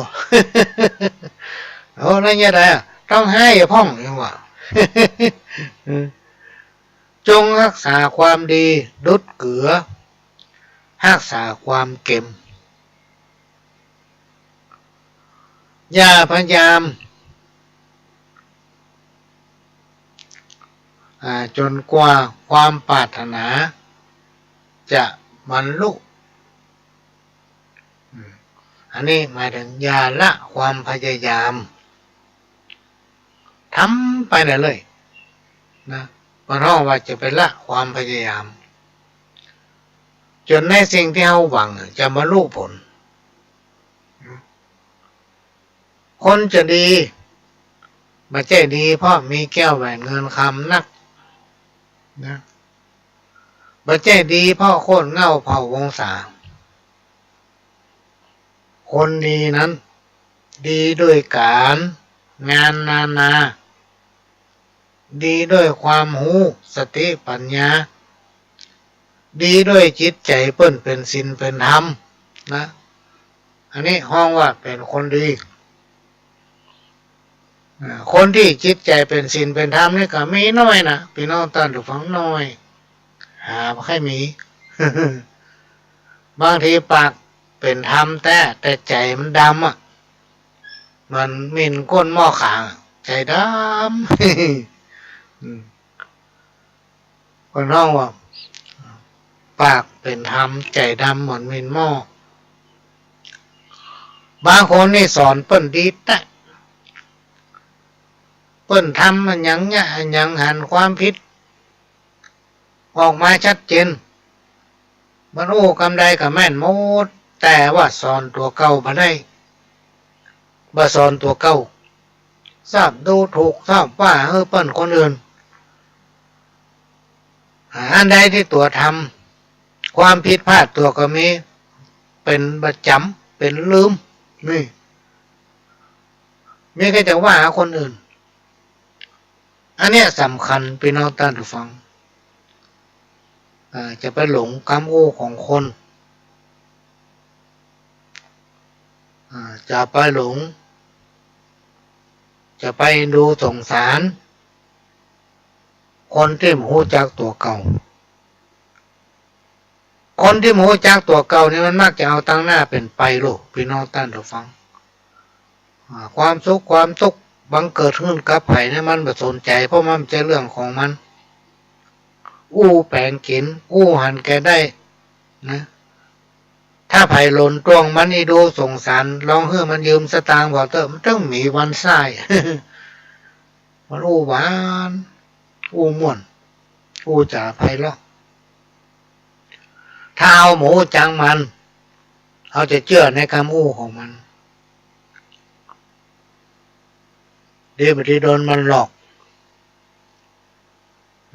โอ้ แล้วจะใดอะ ต้องฮ้ายพ่อง ยังว่า จงฮักษาความดีดุจเกลือ ฮักษาความเก็ม อย่าพยายาม อ่า จ๋นกว่าความปรารถนาจะบรรลุ อืม อันนี้หมายเถิงอย่าละความพยายาม ทำไปเรื่อยๆ นะ บ่ต้องว่าจะไปละความพยายาม จ๋นในสิ่งตี้เฮาหวังจะบรรลุผล คนจะดี บ่ใจ้ดีเพราะมีแก้วแหวนเงินคำนัก นะ บ่ใจ้ดีเพราะโคตรเหง้าเผ่าวงศา คนดีนั้น ดีด้วยก๋านงานนานา ดีด้วยความฮู้ สติปัญญา ดีด้วยจิตใจ๋เปิ้นเป๋นศีลเป๋นธรรมนะ อันนี้ฮ้องว่าเป๋นคนดี อ่า คนตี้จิตใจ๋เป๋นศีลเป๋นธรรมนี่ก็มีน้อยนะ ปี้น้องต้านผู้ฟัง น้อย หาบ่ใค่มี บางทีปากเป๋นธรรมแต๊ แต่ใจ๋มันดำอะ เหมือนหมิ่นก้นหม้อขางอะ ใจ๋ดำ อืม เปิ้นฮ้องว่า ปากเป๋นธรรม ใจ๋ดำเหมือนมีนหม้อ บางคนนี่สอนเปิ้นดีแต๊ เปิ้นทำอะหยังเยียะอะหยังหันความผิดออกมาชัดเจน มันอู้กำใดก็แม่นหมด แต่ว่าสอนตั๋วเก่าบ่ได้ บ่สอนตั๋วเก่า ชอบดูถูก ชอบว่าหื้อเปิ้นคนอื่น อันใดตี้ตั๋วทำ ความผิดพลาดตั๋วก็มี เป๋นประจ๋ำ เป๋นลืม นี่ มีแต่จะว่าหาคนอื่น อันเนี้ยสำคัญ ปี้น้องต้านผู้ฟัง อ่า จะไปหลงกำอู้ของคน อ่า จะไปหลง จะไปดูสงสาร คนตี้บ่ฮู้จักตั๋วเก่า คนตี้บ่ฮู้จักตั๋วเก่านี่มันมักจะเอาตังหน้าเป๋นไปลูก ปี้น้องต้านผู้ฟัง อ่า ความสุขความตุ๊กข์บังเกิดขึ้นกับใผเนี่ยมันบ่สนใจ๋ เพราะมันบ่ใจ้เรื่องของมัน อู้แป๋งกิ๋น อู้หันแก่ได้นะ ถ้าใผหล่นต้วงมันอีดูสงสาร ลองหื้อมันยืมสตางค์บ่เต๊อะ มันตึงมีวันใส้ มันอู้หวาน อู้ม่วน อู้จ๋าไพเราะ ถ้าเฮาบ่ฮู้จักมัน เฮาจะเจื้อในกำอู้ของมัน ดีบ่ดีโดนมันหลอก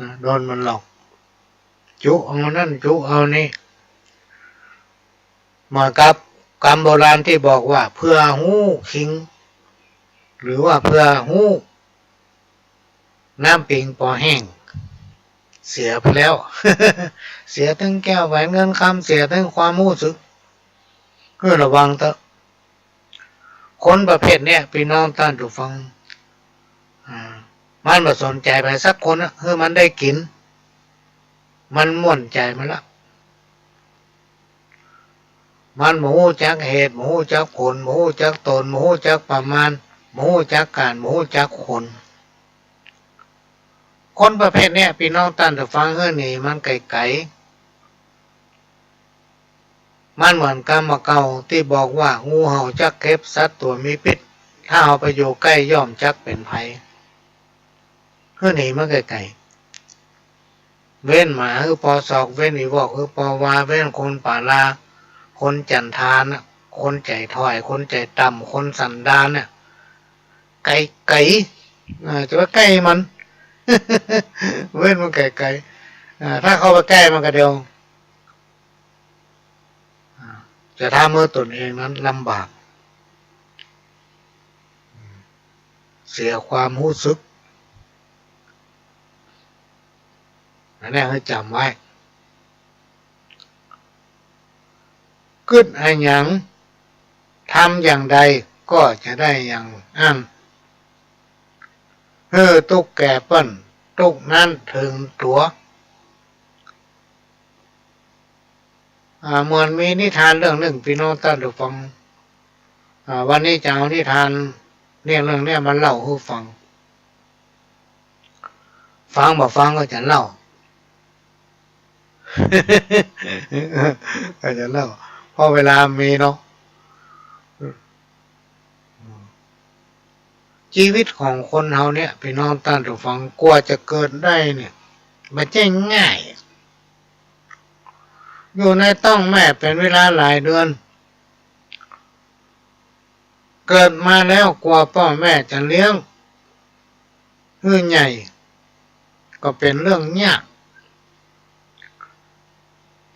นะ โดนมันหลอก จุเอานั่นจุเอานี่ เหมือนกับกำโบราณตี้บอกว่า เผื่อฮู้คิง หรือว่าเผื่อฮู้น้ำปิงปอแห้ง เสียไปแล้ว เสียตึงแก้วแหวนเงินคำ เสียตึงความฮู้สึก หื้อระวังเต๊อะ คนประเภทเนี้ย ปี้น้องต้านผู้ฟัง อ่า มันบ่สนใจ๋ใผสักคนอะ หื้อมันได้กิ๋น มันม่วนใจ๋มันละ มันบ่ฮู้จักเหตุ บ่ฮู้จักผล บ่ฮู้จักต๋น บ่ฮู้จักประมาณ บ่ฮู้จักก๋าน บ่ฮู้จักคน คนประเภทเนี้ย ปี้น้องต้านผู้ฟัง หื้อหนีมันไก๋ๆ มันเหมือนกำบ่าเก่าตี้บอกว่า งูเห่าจักเข็บ สัตว์ตั๋วมีพิษ ถ้าเฮาไปอยู่ใก้ย่อมจักเป๋นภัย หื้อหนีมันไก๋ๆ เว้นหมาหื้อปอสอก เว้นอีวอกหื้อปอวา เว้นคนป่าลา คนจันทานน่ะ คนใจ๋ถ่อย คนใจ๋ต่ำ คนสันดานน่ะ ไก๋ๆ อ่า จะไปใก้มัน เว้นมันไก๋ๆ อ่า ถ้าเข้าไปใก้มันก็เดี๋ยว อ่า จะทำหื้อต๋นเองนั้นลำบาก เสียความฮู้สึก อันเนี้ยหื้อจ๋ำไว้ กึ๊ดอะหยัง ทำอย่างใดก็จะได้อย่างอั้น หื้อตุ๊กข์แก่เปิ้น ตุ๊กข์นั้นเถิงตั๋ว อ่า เหมือนมีนิทานเรื่องนึ่ง ปี้น้องต้านผู้ฟัง อ่า วันนี้จะเอานิทานเนี่ย เรื่องเนี้ยมาเล่าหื้อฟัง ฟังบ่ฟังก็จะเล่า ก็จะเล่า เพราะเวลามีเนาะ จีวิตของคนเฮาเนี่ย ปี้น้องต้านผู้ฟัง กว่าจะเกิดได้เนี่ย บ่ใจ้ง่าย อยู่ในต๊องแม่เป๋นเวลาหลายเดือน เกิดมาแล้วกว่าป้อแม่จะเลี้ยงหื้อใหญ่ ก็เป๋นเรื่องยาก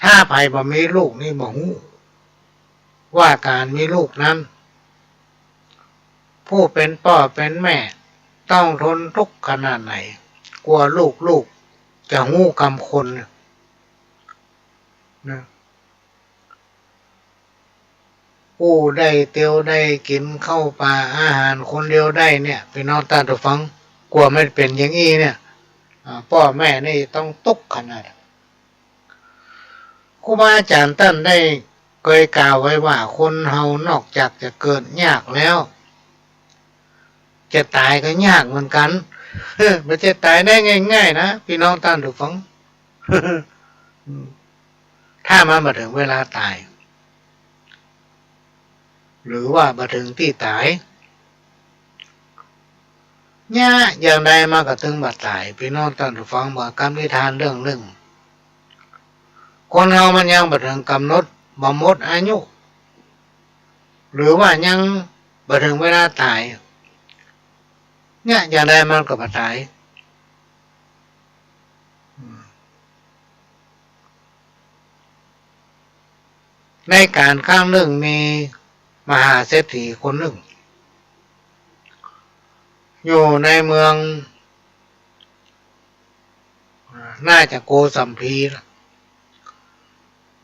ถ้าใผบ่มีลูกนี่บ่ฮู้ ว่าก๋านมีลูกนั้น ผู้เป๋นป้อเป๋นแม่ต้องทนทุกข์ขนาดไหน กว่าลูกๆ จะฮู้กำคนเนี่ย นะ อู้ได้เตียวได้กิ๋นข้าวป๋าอาหารคนเดียวได้เนี่ย ปี้น้องต้านผู้ฟัง กว่ามันเป๋นอย่างอี้เนี่ย อ่า ป้อแม่นี่ต้องตุ๊กข์ขนาด ครูบาอาจ๋ารย์ต้านได้เกยกล่าวไว้ว่า คนเฮานอกจากจะเกิดยากแล้ว จะต๋ายก็ยากเหมือนกั๋น บ่ใจ้ต๋ายได้ง่ายๆ นะ ปี้น้องต้านผู้ฟัง อืม ถ้ามันบ่เถิงเวลาต๋าย หรือว่าบ่เถิงตี้ต๋าย เยียะอย่างใดมันก็ตึงบ่ต๋าย ปี้น้องต้านผู้ฟัง เหมือนกำนิทานเรื่องนึ่ง คนเฮามันยังบ่เถิงก๋ำหนด บ่หมดอายุ หรือว่ายังบ่เถิงเวลาต๋าย เยียะอย่างใดมันก็บ่ต๋าย ในก๋าลครั้งนึ่งมีมหาเศรษฐีคนนึ่ง อยู่ในเมือง น่าจะโกสัมพีนะ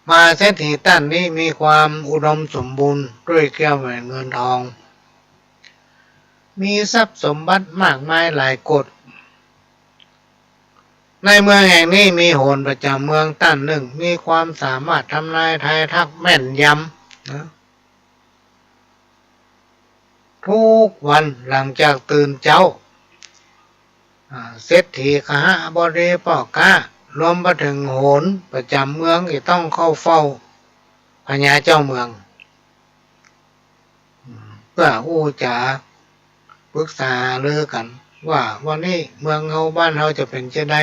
มหาเศรษฐีต้านนี้มีความอุดมสมบูรณ์ด้วยแก้วแหวนเงินทอง มีทรัพย์สมบัติมากมายหลายโกด ในเมืองแห่งนี้มีโหรประจ๋ำเมืองต้านนึ่ง มีความสามารถทำนายทายทักแม่นยำนะ กู้วันหลังจากตื่นเจ๊า อ่า เศรษฐี คหบดี ป้อก๊า รวมไปเถิงโหรประจ๋ำเมืองตี้ต้องเข้าเฝ้าพญาเจ้าเมือง เปื้ออู้จ๋าปรึกษาหารือกั๋นว่าวันนี้เมืองเฮาบ้านเฮาจะเป๋นจาใด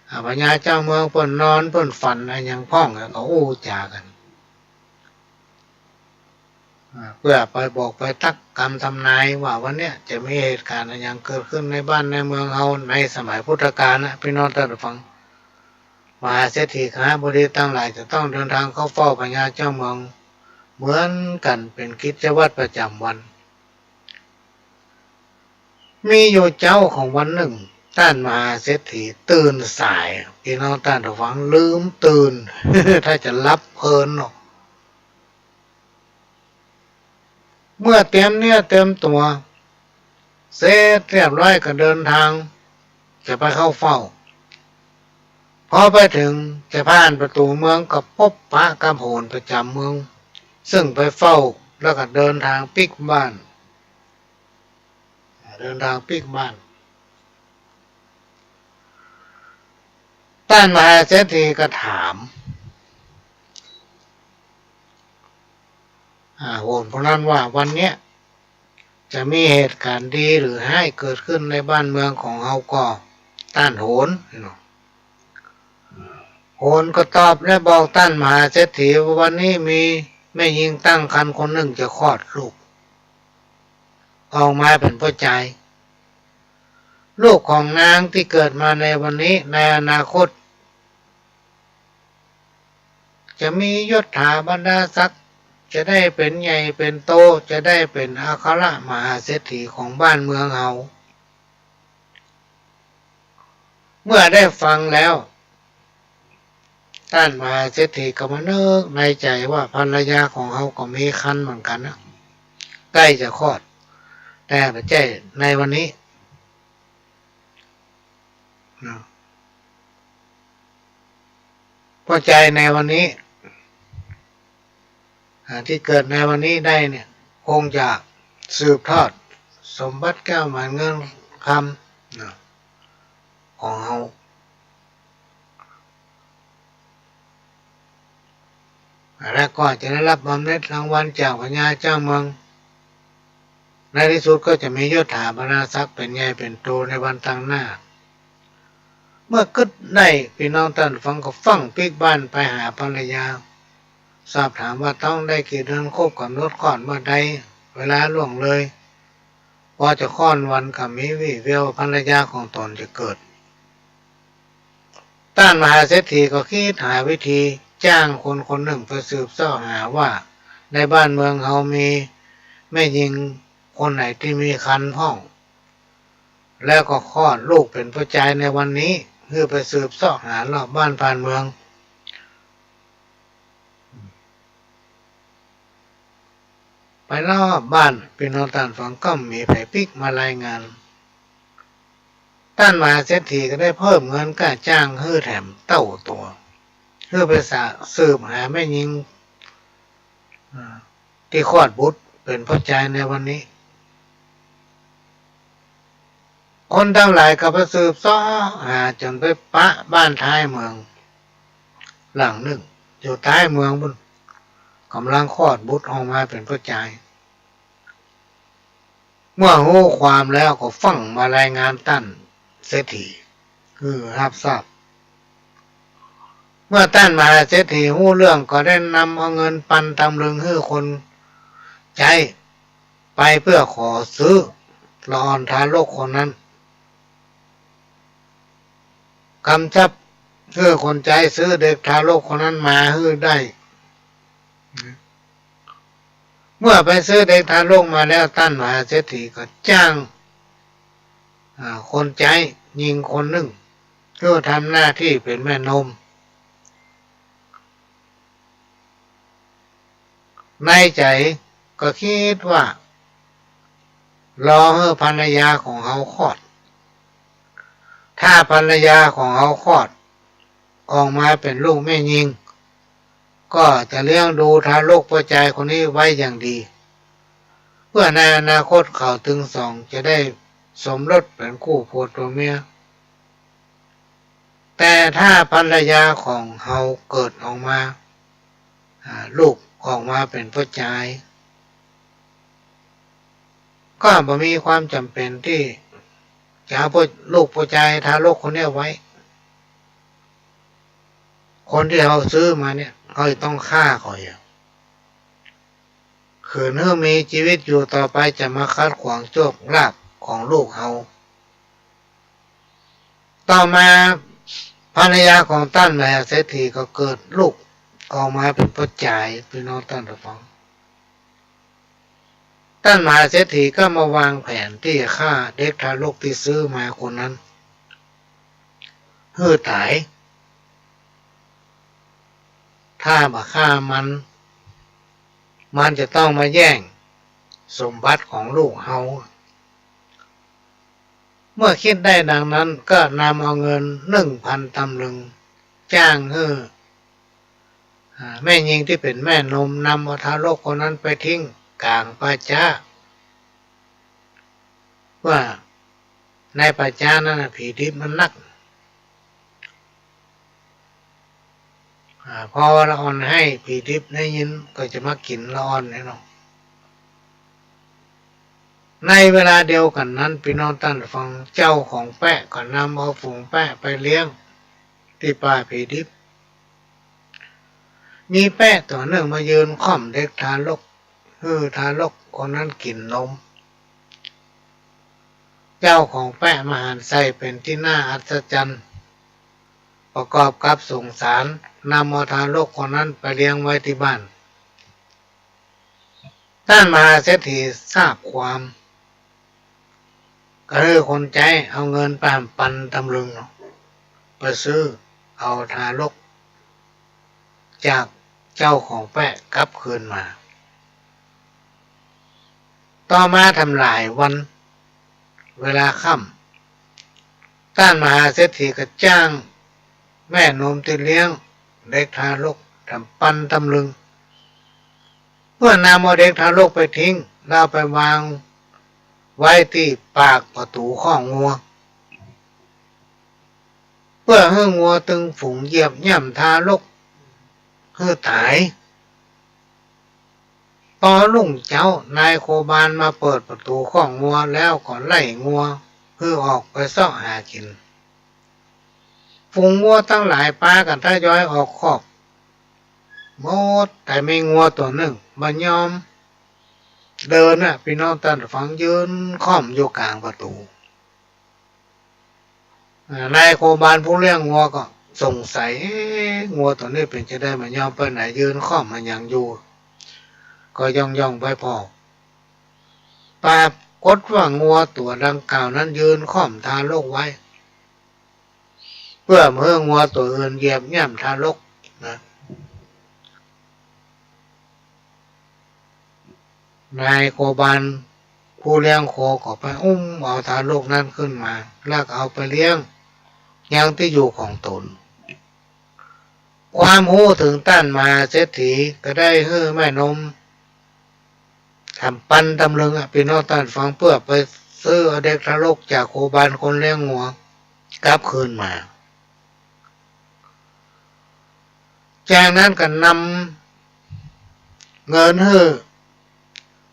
อ่า พญาเจ้าเมืองเปิ้นนอนเปิ้นฝันอะหยังพ่อง แล้วก็อู้จ๋ากั๋น อ่า เปื้อไปบอกไปตั๊กกำทำนายว่าวันเนี้ยจะมีเหตุก๋ารณ์อะหยังเกิดขึ้นในบ้านในเมืองเฮาในสมัยพุทธกาลนะ ปี้น้องต้านผู้ฟัง มหาเศรษฐีคหบดีตังหลายจะต้องเดินทางเข้าเฝ้าพญาเจ้าเมืองเหมือนกั๋นเป๋นกิจวัตรประจ๋ำวัน มีอยู่เจ๊าของวันนึ่ง ต้านมหาเศรษฐีตื่นสาย ปี้น้องต้านผู้ฟัง ลืมตื่น ถ้าจะหลับเพลินเนาะ เมื่อเตรียมเนื้อเตรียมตั๋วเสร็จเรียบร้อยก็เดินทางจะไปเข้าเฝ้า พอไปเถิงจะผ่านประตู๋เมืองก็ปบปะกับโหรประจ๋ำเมือง ซึ่งไปเฝ้าแล้วก็เดินทางปิ๊กบ้าน เดินทางปิ๊กบ้าน ต้านมหาเศรษฐีก็ถาม อ่า โหรผู้นั้นว่าวันเนี้ยจะมีเหตุก๋ารณ์ดีหรือฮ้ายเกิดขึ้นในบ้านเมืองของเฮาก่อ ต้านโหรเนาะ โหรก็ตอบและบอกต้านมหาเศรษฐีว่าวันนี้มีแม่ญิงตั้งครรภ์คนนึ่งจะคลอดลูกออกมาเป๋นป้อจาย ลูกของนางตี้เกิดมาในวันนี้ในอนาคต จะมียศถาบรรดาศักดิ์ จะได้เป๋นใหญ่เป๋นโต จะได้เป๋นอัครมหาเศรษฐีของบ้านเมืองเฮา เมื่อได้ฟังแล้ว ต้านมหาเศรษฐีก็มานึกในใจ๋ว่าภรรยาของเฮาก็มีครรภ์เหมือนกั๋นนะ ใก้จะคลอด แต่บ่ใจ้ในวันนี้ นะ ป้อจายในวันนี้ อ่า ตี้เกิดในวันนี้ได้เนี่ย คงจะสืบทอดสมบัติแก้วแหวนเงินคำ นะ ของเฮา แล้วก็จะได้รับบำเหน็จรางวัลจากพญาเจ้าเมือง ในตี้สุดก็จะมียศถาบรรดาศักดิ์เป๋นใหญ่เป๋นโตในวันตังหน้า เมื่อกึ๊ดได้ ปี้น้องต้านฟังก็ฟั่งปิ๊กบ้านไปหาภรรยา สอบถามว่าต้องได้กี่เดือนครบก๋ำหนดคลอดเมื่อใด เวลาล่วงเลย ปอจะคลอดวันก็มีวีแววภรรยาของต๋นจะเกิด ต้านมหาเศรษฐีก็กึ๊ดหาวิธีจ้างคนคนนึ่งไปสืบเซาะหาว่าในบ้านเมืองเฮามีแม่ญิงคนไหนตี้มีครรภ์พ่อง แล้วก็คลอดลูกเป๋นป้อจายในวันนี้ หื้อไปสืบเซาะหารอบบ้านผ่านเมือง ไปรอบบ้าน ปี้น้องต้านฟัง ก็บ่มีใผปิ๊กมารายงาน ต้านมหาเศรษฐีก็ได้เพิ่มเงินก้าจ้างหื้อแถมเต้าตั๋ว หื้อไปสะ สืบหาแม่ญิง อ่า ตี้คลอดบุตรเป๋นป้อจายในวันนี้ คนตังหลายก็ไปสืบเซาะหาจ๋นไปปะบ้านท้ายเมืองหลังนึ่ง อยู่ใต้เมืองปู้น ก่ำลังคลอดบุตรออกมาเป๋นป้อจาย เมื่อฮู้ความแล้วก็ฟั่งมารายงานต้านเศรษฐีหื้อฮับทราบ เมื่อต้านมหาเศรษฐีฮู้เรื่องก็ได้นำเอาเงินปันตำลึงหื้อคนใจ๊ไปเปื้อขอซื้อละอ่อนทารกคนนั้น กำชับหื้อคนใจ๊ซื้อเด็กทารกคนนั้นมาหื้อได้ เมื่อไปซื้อเด็กทารกมาแล้ว ต้านมหาเศรษฐีก็จ้าง อ่า คนใจ๊ญิงคนนึ่ง หื้อทำหน้าตี้เป๋นแม่นม ในใจ๋ก็กึ๊ดว่า รอหื้อภรรยาของเฮาคลอด ถ้าภรรยาของเฮาคลอดออกมาเป๋นลูกแม่ญิง ก็จะเลี้ยงดูทารกป้อจายคนนี้ไว้อย่างดี เปื้อในอนาคตเขาตึงสองจะได้สมรสเป๋นคู่ผัวตั๋วเมีย แต่ถ้าภรรยาของเฮาเกิดออกมา อ่า ลูกออกมาเป๋นป้อจาย ก็บ่มีความจ๋ำเป๋นตี้จะเอาป้อ ลูกป้อจายทารกคนเนี้ยไว้ คนตี้เฮาซื้อมาเนี่ย เฮาจะต้องฆ่าเขาเหีย ขืนหื้อมีจีวิตอยู่ต่อไปจะมาขัดขวางโชคลาภของลูกเฮา ต่อมาภรรยาของต้านมหาเศรษฐีก็เกิดลูกออกมาเป๋นป้อจาย ปี้น้องต้านผู้ฟัง ต้านมหาเศรษฐีก็มาวางแผนตี้จะฆ่าเด็กทารกตี้ซื้อมาคนนั้นหื้อต๋าย ถ้าบ่ฆ่ามัน มันจะต้องมาแย่งสมบัติของลูกเฮา เมื่อกึ๊ดได้ดังนั้นก็นำเอาเงินหนึ่งพันตำลึง จ้างหื้อ อ่า แม่ญิงตี้เป๋นแม่นมนำเอาทารกคนนั้นไปทิ้งก๋างป่าจ๊า ว่าในป่าจ๊านั้นน่ะ ผีดิบมันนัก อ่า พอละอ่อนไห้ ผีดิบได้ยินก็จะมากิ๋นละอ่อนแน่นอน ในเวลาเดียวกั๋นนั้น ปี้น้องต้านฟัง เจ้าของแป๊ะก็นำเอาฝูงแป๊ะไปเลี้ยงตี้ป่าผีดิบ มีแป๊ะตั๋วนึ่งมายืนค่อมเด็กทารก หื้อทารกคนนั้นกิ๋นนม เจ้าของแป๊ะมหันต์ไส้เป๋นตี้น่าอัศจรรย์ ประกอบกับสงสาร นำเอาทารกคนนั้นไปเลี้ยงไว้ตี้บ้าน ต้านมหาเศรษฐีทราบความ ก็หื้อคนใจ๊เอาเงินไปหำปันตำลึงเนาะ ไปซื้อเอาทารกจากเจ้าของแป๊ะกลับคืนมา ต่อมาแถมหลายวัน เวลาค่ำ ต้านมหาเศรษฐีก็จ้างแม่นมตี้เลี้ยงเด็กทารกแถมปันตำลึง เปื้อนำเอาเด็กทารกไปทิ้ง แล้วไปวางไว้ตี้ปากประตู๋คอกงัว เปื้อหื้องัวตึงฝูงเหยียบย่ำทารกหื้อต๋าย ปอรุ่งเจ๊า นายโคบาลมาเปิดประตู๋คอกงัวแล้วก็ไล่งัวหื้อออกไปเซาะหากิ๋น ฝูงงัวตังหลายปากั๋นทยอยออกคอกหมด แต่มีงัวตั๋วนึ่งบ่ยอมเดินน่ะ ปี้น้องต้านฟัง ยืนค่อมอยู่ก๋างประตู๋ อ่า นายโคบาลผู้เลี้ยงงัวก็สงสัย เอ๊ะ งัวตั๋วนี้เป๋นจาใดบ่ยอมไปไหน ยืนค่อมอะหยังอยู่ ก็ย่องๆ ไปผ่อ ปรากฏว่างัวตั๋วดังกล่าวนั้นยืนค่อมทารกไว้ เปื้อบ่หื้องัวตั๋วอื่นเหยียบย่ำทารกนะ นายโคบาลผู้เลี้ยงโคก็ไปอุ้มเอาทารกนั้นขึ้นมา แล้วก็เอาไปเลี้ยงยังตี้อยู่ของต๋น ความฮู้เถิงต้านมหาเศรษฐีก็ได้หื้อแม่นมแถมปันตำลึงอะ ปี้น้องต้านฟัง เปื้อไปซื้อเอาเด็กทารกจากโคบาลคนเลี้ยงงัวกลับคืนมา จากนั้นก็นำเงินหื้อ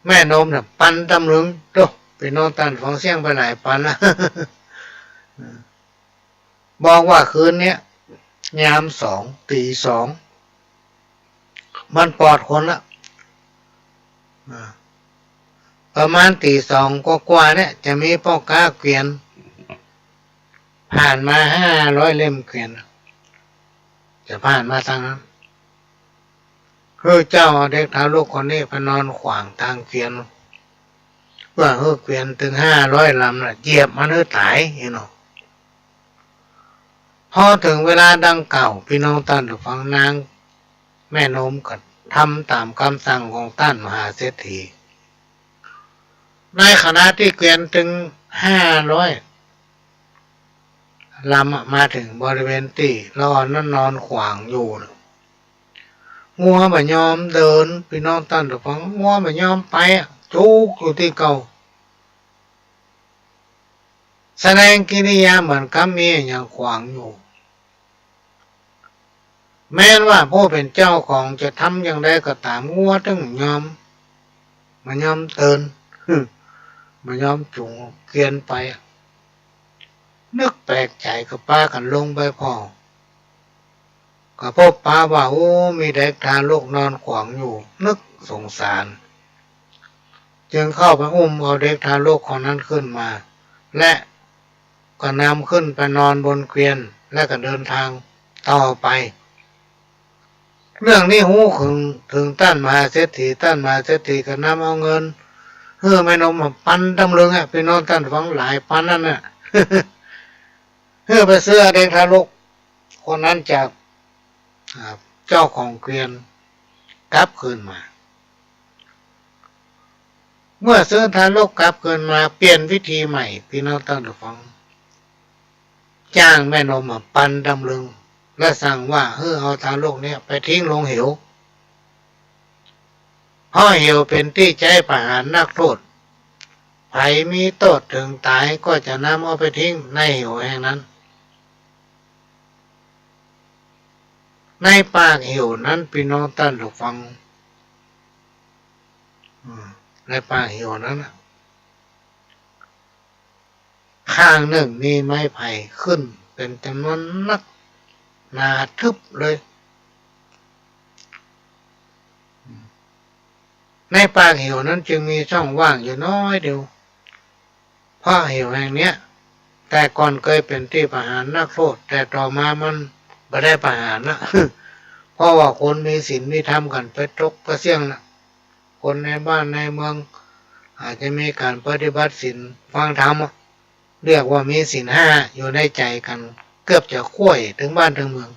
แม่นมเนี่ยปันตำลึง โต๊ะ ปี้น้องต้านฟัง เสี้ยงไปหลายปันละ บอกว่าคืนเนี้ย ยามสอง ตี๋สอง มันปลอดคนละ อ่า ประมาณตี๋สองกว่าๆ เนี่ย จะมีป้อก๊าเกวียน ผ่านมาห้าร้อยเล่มเกวียน จะผ่านมาตางนั้น หื้อเจ้าเอาเด็กทารกคนนี้ไปนอนขวางตางเกวียน เปื้อหื้อเกวียนตึงห้าร้อยลำน่ะ เหยียบมันหื้อต๋าย อี้เนาะ พอเถิงเวลาดังกล่าว ปี้น้องต้านฟัง นางแม่นมก็ทำต๋ามกำสั่งของต้านมหาเศรษฐี ในขณะตี้เกวียนตึงห้าร้อยลำอะ มาเถิงบริเวณตี้ละอ่อนนั้นนอนขวางอยู่น่ะ งัวบ่ยอมเดิน ปี้น้องต้านฟัง งัวบ่ยอมไปอะ จุกอยู่ตี้เก่า แสดงกิริยาเหมือนกับมีอะหยังขวางอยู่ แม้นว่าผู้เป๋นเจ้าของจะทำอย่างใดก็ต๋าม งัวตึงบ่ยอม บ่ยอมเดิน บ่ยอมจูงเกวียนไป นึกแปลกใจ๋ก็ปากั๋นลงไปผ่อ ก็พบปะว่า โอ้ มีเด็กทารกนอนขวางอยู่ นึกสงสาร จึงเข้าไปอุ้มเอาเด็กทารกคนนั้นขึ้นมา และก็นำขึ้นไปนอนบนเกวียน และก็เดินทางต่อไป เรื่องนี้ฮู้เถิง เถิงต้านมหาเศรษฐี ต้านมหาเศรษฐีก็นำเอาเงินหื้อแม่นมมาปันตำลึงอะ ปี้น้องต้านฟัง หลายปันนั่นน่ะ หื้อไปซื้อเด็กทารกคนนั้นจาก อ่า เจ้าของเกวียนกลับคืนมา เมื่อซื้อทารกกลับคืนมา เปลี่ยนวิธีใหม่ ปี้น้องต้านฟัง จ้างแม่นมมาปันตำลึง และสั่งว่าหื้อเอาทารกเนี่ยไปทิ้งลงเหว เพราะเหวเป๋นตี้ใจ๊ประหารนักโต้ษ ใผมีโต้ษเถิงต๋ายก็จะนำเอาไปทิ้งในเหวแห่งนั้น ในปากเหวนั้น ปี้น้องต้านฟัง อืม ในปากเหวนั้นน่ะ ข้างนึ่งมีไม้ไผ่ขึ้นเป๋นจ๋ำนวนนัก หนาทึบเลย ในปากเหวนั้นจึงมีช่องว่างอยู่น้อยเดียว เพราะเหวแห่งเนี้ย แต่ก่อนเกยเป๋นตี้ประหารนักโต้ษ แต่ต่อมามันบ่ได้ประหารละ เพราะว่าคนมีศีลมีธรรมกั๋นไปตกไปเสี้ยงละ คนในบ้านในเมือง อาจจะมีก๋านปฏิบัติศีลฟังธรรมอะ เรียกว่ามีศีลห้าอยู่ในใจ๋กั๋น เกือบจะคว่ำเถิงบ้านเถิงเมือง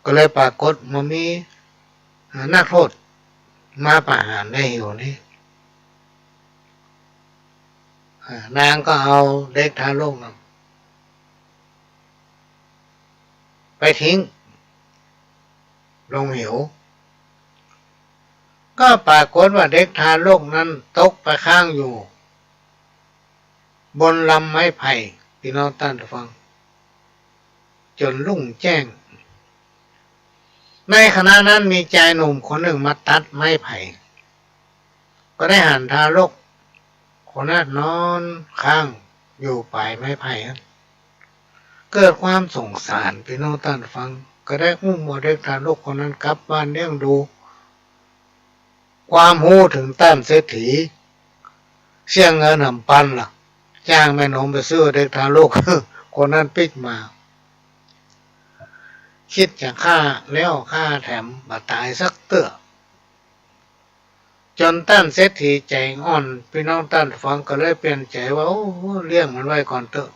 ก็เลยปรากฏว่ามี อ่า นักโต้ษมาประหารในเหวนี้ อ่า นางก็เอาเด็กทารกนั้นไปทิ้งลงเหว ก็ปรากฏว่าเด็กทารกนั้นตกไปค้างอยู่บนลำไม้ไผ่ ปี้น้องต้านฟัง จ๋นรุ่งแจ้ง ในขณะนั้นมีจายหนุ่มคนนึ่งมาตัดไม้ไผ่ ก็ได้หันทารกคนนั้นนอนค้างอยู่ป๋ายไม้ไผ่นั้น เกิดความสงสาร ปี้น้องต้านฟัง ก็ได้อุ้มเอาเด็กทารกคนนั้นกลับบ้านเลี้ยงดู ความฮู้เถิงต้านเศรษฐี เสี้ยงเงินหำปันละ จ้างแม่นมไปซื้อเด็กทารกคนนั้นปิ๊กมา กึ๊ดจะฆ่าแล้วฆ่าแถม บ่ต๋ายสักเตื้อ จ๋นต้านเศรษฐีใจ๋อ่อน ปี้น้องต้านฟัง ก็เลยเปลี่ยนใจ๋ว่า โอ้ เลี้ยงมันไว้ก่อนเตื้อ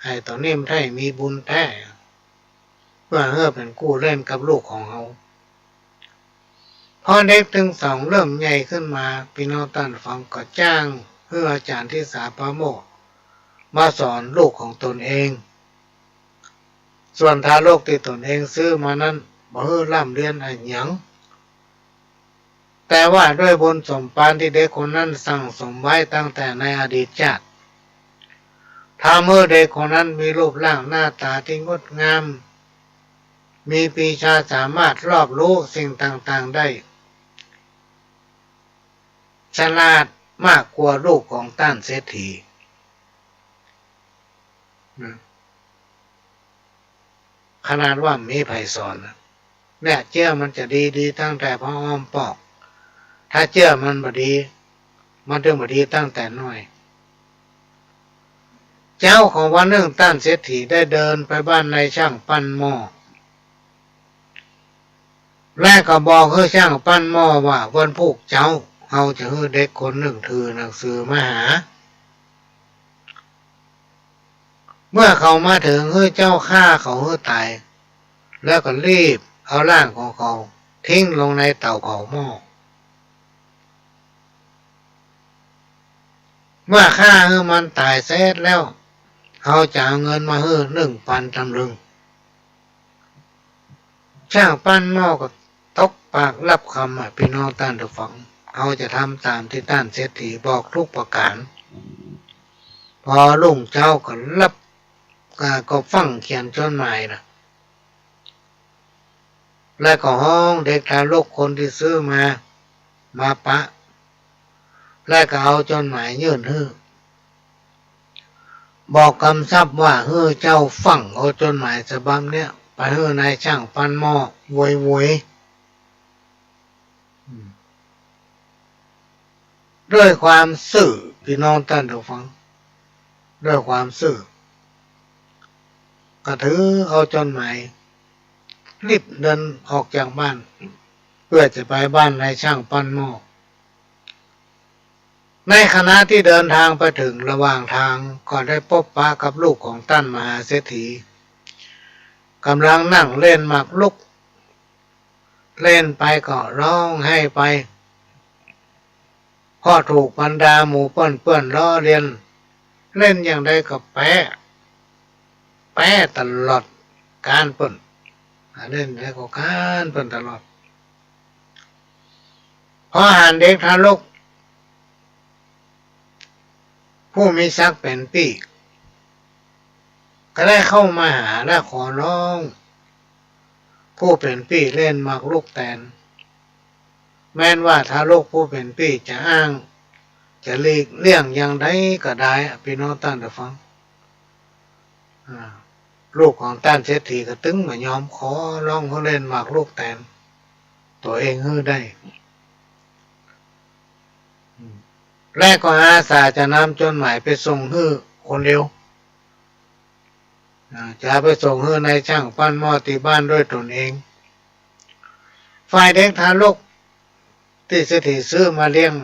ไอ้ตั๋วนี้มันใค่มีบุญแต๊ เปื้อหื้อเป๋นกู้เล่นกับลูกของเฮา พอเด็กตึงสองเริ่มใหญ่ขึ้นมา ปี้น้องต้านฟัง ก็จ้างหื้ออาจ๋ารย์ทิสาปาโมกข์มาสอนลูกของตนเอง ส่วนทารกตี้ตนเองซื้อมานั้น บ่หื้อร่ำเรียนอะหยัง แต่ว่าด้วยบุญสมภารตี้เด็กคนนั้นสั่งสมไว้ตั้งแต่ในอดีตชาติ ทำหื้อเด็กคนนั้นมีรูปร่างหน้าต๋าตี้งดงาม มีปีชาสามารถรอบรู้สิ่งต่างๆ ได้ ฉลาดมากกว่าลูกของต้านเศรษฐี นะ ขนาดว่าบ่มีใผสอนนะ เนี่ย เจื้อมันจะดี ดีตั้งแต่ผ้าอ้อมปอก ถ้าเจื้อมันบ่ดี มันตึงบ่ดีตั้งแต่น้อย เจ๊าของวันนึ่งต้านเศรษฐีได้เดินไปบ้านนายจ้างปั้นหม้อ และก็บอกหื้อจ้างปั้นหม้อว่า วันพูกเจ๊า เฮาจะหื้อเด็กคนนึ่งถือหนังสือมาหา เมื่อเขามาเถิง หื้อเจ้าฆ่าเขาหื้อต๋าย แล้วก็รีบเอาร่างของเขาทิ้งลงในเต๋าเผาหม้อ เมื่อฆ่าหื้อมันต๋ายเสร็จแล้ว เฮาจะเอาเงินมาหื้อนึ่งปันตำลึง จ้างปั้นหม้อก็ตกปากฮับกำอะ ปี้น้องต้านผู้ฟัง เฮาจะทำต๋ามตี้ต้านเศรษฐีบอกทุกประก๋าน พอรุ่งเจ๊าก็ฮับ ก็ ก็ฟั่งเขียนจ๋ดหมายนะ แล้วก็ฮ้องเด็กทารกคนตี้ซื้อมา มาปะ แล้วก็เอาจ๋ดหมายยื่นหื้อ บอกกำชับว่า หื้อเจ้าฟั่งเอาจ๋ดหมายฉบับเนี้ยไปหื้อนายจ้างปั้นหม้อโวยๆ อืม ด้วยความซื่อ ปี้น้องต้านผู้ฟัง ด้วยความซื่อ ก็ถือเอาจ๋ดหมาย รีบเดินออกจากบ้าน เปื้อจะไปบ้านนายจ้างปั้นหม้อ ในขณะตี้เดินตางไปเถิง ระหว่างตางก็ได้ปบปะกับลูกของต้านมหาเศรษฐี ก่ำลังนั่งเล่นหมากรุก เล่นไปก็ฮ้องไห้ไป เพราะถูกบรรดาหมู่เปิ้นๆ ล้อเลียน เล่นอย่างใดก็แป๊ แป๊ตลอด ก๊านเปิ้น อ่า เล่นอย่างใดก็ก๊านเปิ้นตลอด พอหันเด็กทารก ผู้มีศักดิ์เป๋นปี้ ก็ได้เข้ามาหาและขอฮ้อง ผู้เป๋นปี้เล่นหมากรุกแตน แม้นว่าทารกผู้เป๋นปี้จะอ้าง จะหลีกเลี่ยงอย่างใดก็ได้อะ ปี้น้องต้านผู้ฟัง อ่า ลูกของต้านเศรษฐีก็ตึงบ่ยอม ขอฮ้องหื้อเล่นหมากรุกแตนตั๋วเองหื้อได้ อืม และก็อาสาจะนำจ๋ดหมายไปส่งหื้อคนเดียว อ่า จะไปส่งหื้อนายจ้างปั้นหม้อตี้บ้านด้วยต๋นเอง ฝ่ายเด็กทารกตี้เศรษฐีซื้อมาเลี้ยง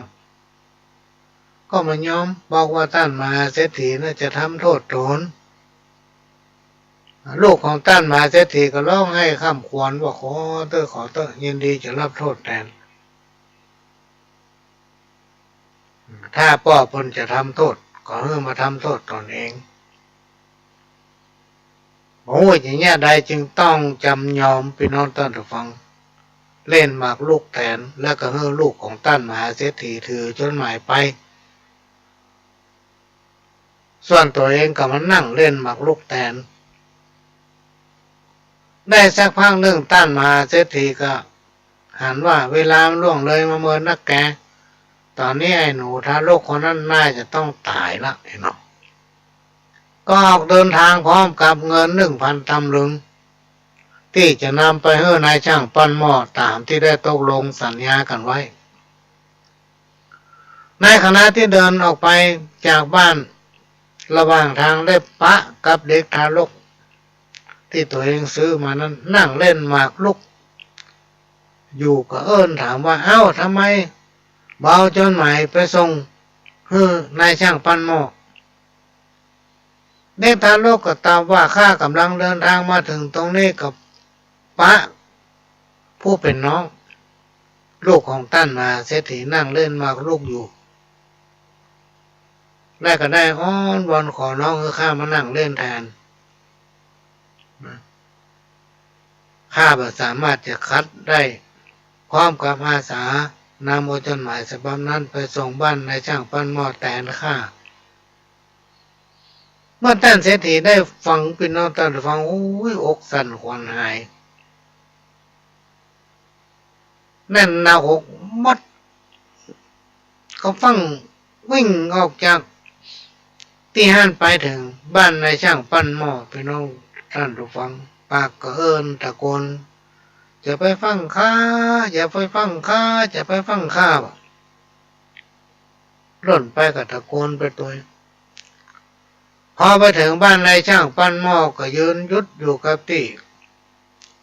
ก็บ่ยอม บอกว่าต้านมหาเศรษฐีน่าจะทำโต้ษต๋น ลูกของต้านมหาเศรษฐีก็ฮ้องไห้คร่ำครวญว่า ขอเต๊อะ ขอเต๊อะ ยินดีจะฮับโต้ษแตน ถ้าป้อเปิ้นจะทำโต้ษ ก็หื้อมาทำโต้ษต๋นเอง บ่ฮู้จะเยียะใดจึงต้องจำยอม ปี้น้องต้านผู้ฟัง เล่นหมากรุกแตน แล้วก็หื้อลูกของต้านมหาเศรษฐีถือจ๋ดหมายไป ส่วนตั๋วเองก็มานั่งเล่นหมากรุกแตน ได้สักพักนึ่ง ต้านมหาเศรษฐีก็หันว่า เวลามันล่วงเลยมาเมินนักแก ต๋อนนี้ไอ้หนูทารกคนนั้นน่าจะต้องต๋ายละ หันก่อ ก็ออกเดินตางพร้อมกับเงินนึ่งปันตำลึง ตี้จะนำไปหื้อนายจ้างปั้นหม้อต๋ามตี้ได้ตกลงสัญญากั๋นไว้ ในขณะตี้เดินออกไปจากบ้าน ระหว่างตางได้ปะกับเด็กทารกตี้ตั๋วเองซื้อมานั้น นั่งเล่นหมากรุกอยู่ ก็เอิ้นถามว่า เอ้า ทำไมบ่เอาจ๋ดหมายไปส่งหื้อนายจ้างปั้นหม้อ เด็กทารกก็ตอบว่า ข้าก่ำลังเดินตางมาเถิงตรงนี้ก็ปะผู้เป๋นน้อง ลูกของต้านมหาเศรษฐีนั่งเล่นหมากรุกอยู่ และก็ได้อ้อนวอนขอฮ้องหื้อข้ามานั่งเล่นแตน ข้าบ่สามารถจะขัดได้ พร้อมกับอาสานำเอาจ๋ดหมายฉบับนั้นไปส่งบ้านนายจ้างปั้นหม้อแตนข้า เมื่อต้านเศรษฐีได้ฟัง ปี้น้องต้านฟัง โอ้ย อกสั่นขวัญหาย แน่นหน้าอกหมด ก็ฟั่งวิ่งออกจากตี้หั้นไปเถิงบ้านนายจ้างปั้นหม้อ ปี้น้องต้านผู้ฟัง ปากก็เอิ้นตะโกน "จะไปฟั่งข้า จะไปฟั่งข้า จะไปฟั่งข้า" บ่า ล่นไปก็ตะโกนไปตวย พอไปเถิงบ้านนายจ้างปั้นหม้อก็ยืนหยุดอยู่กับตี้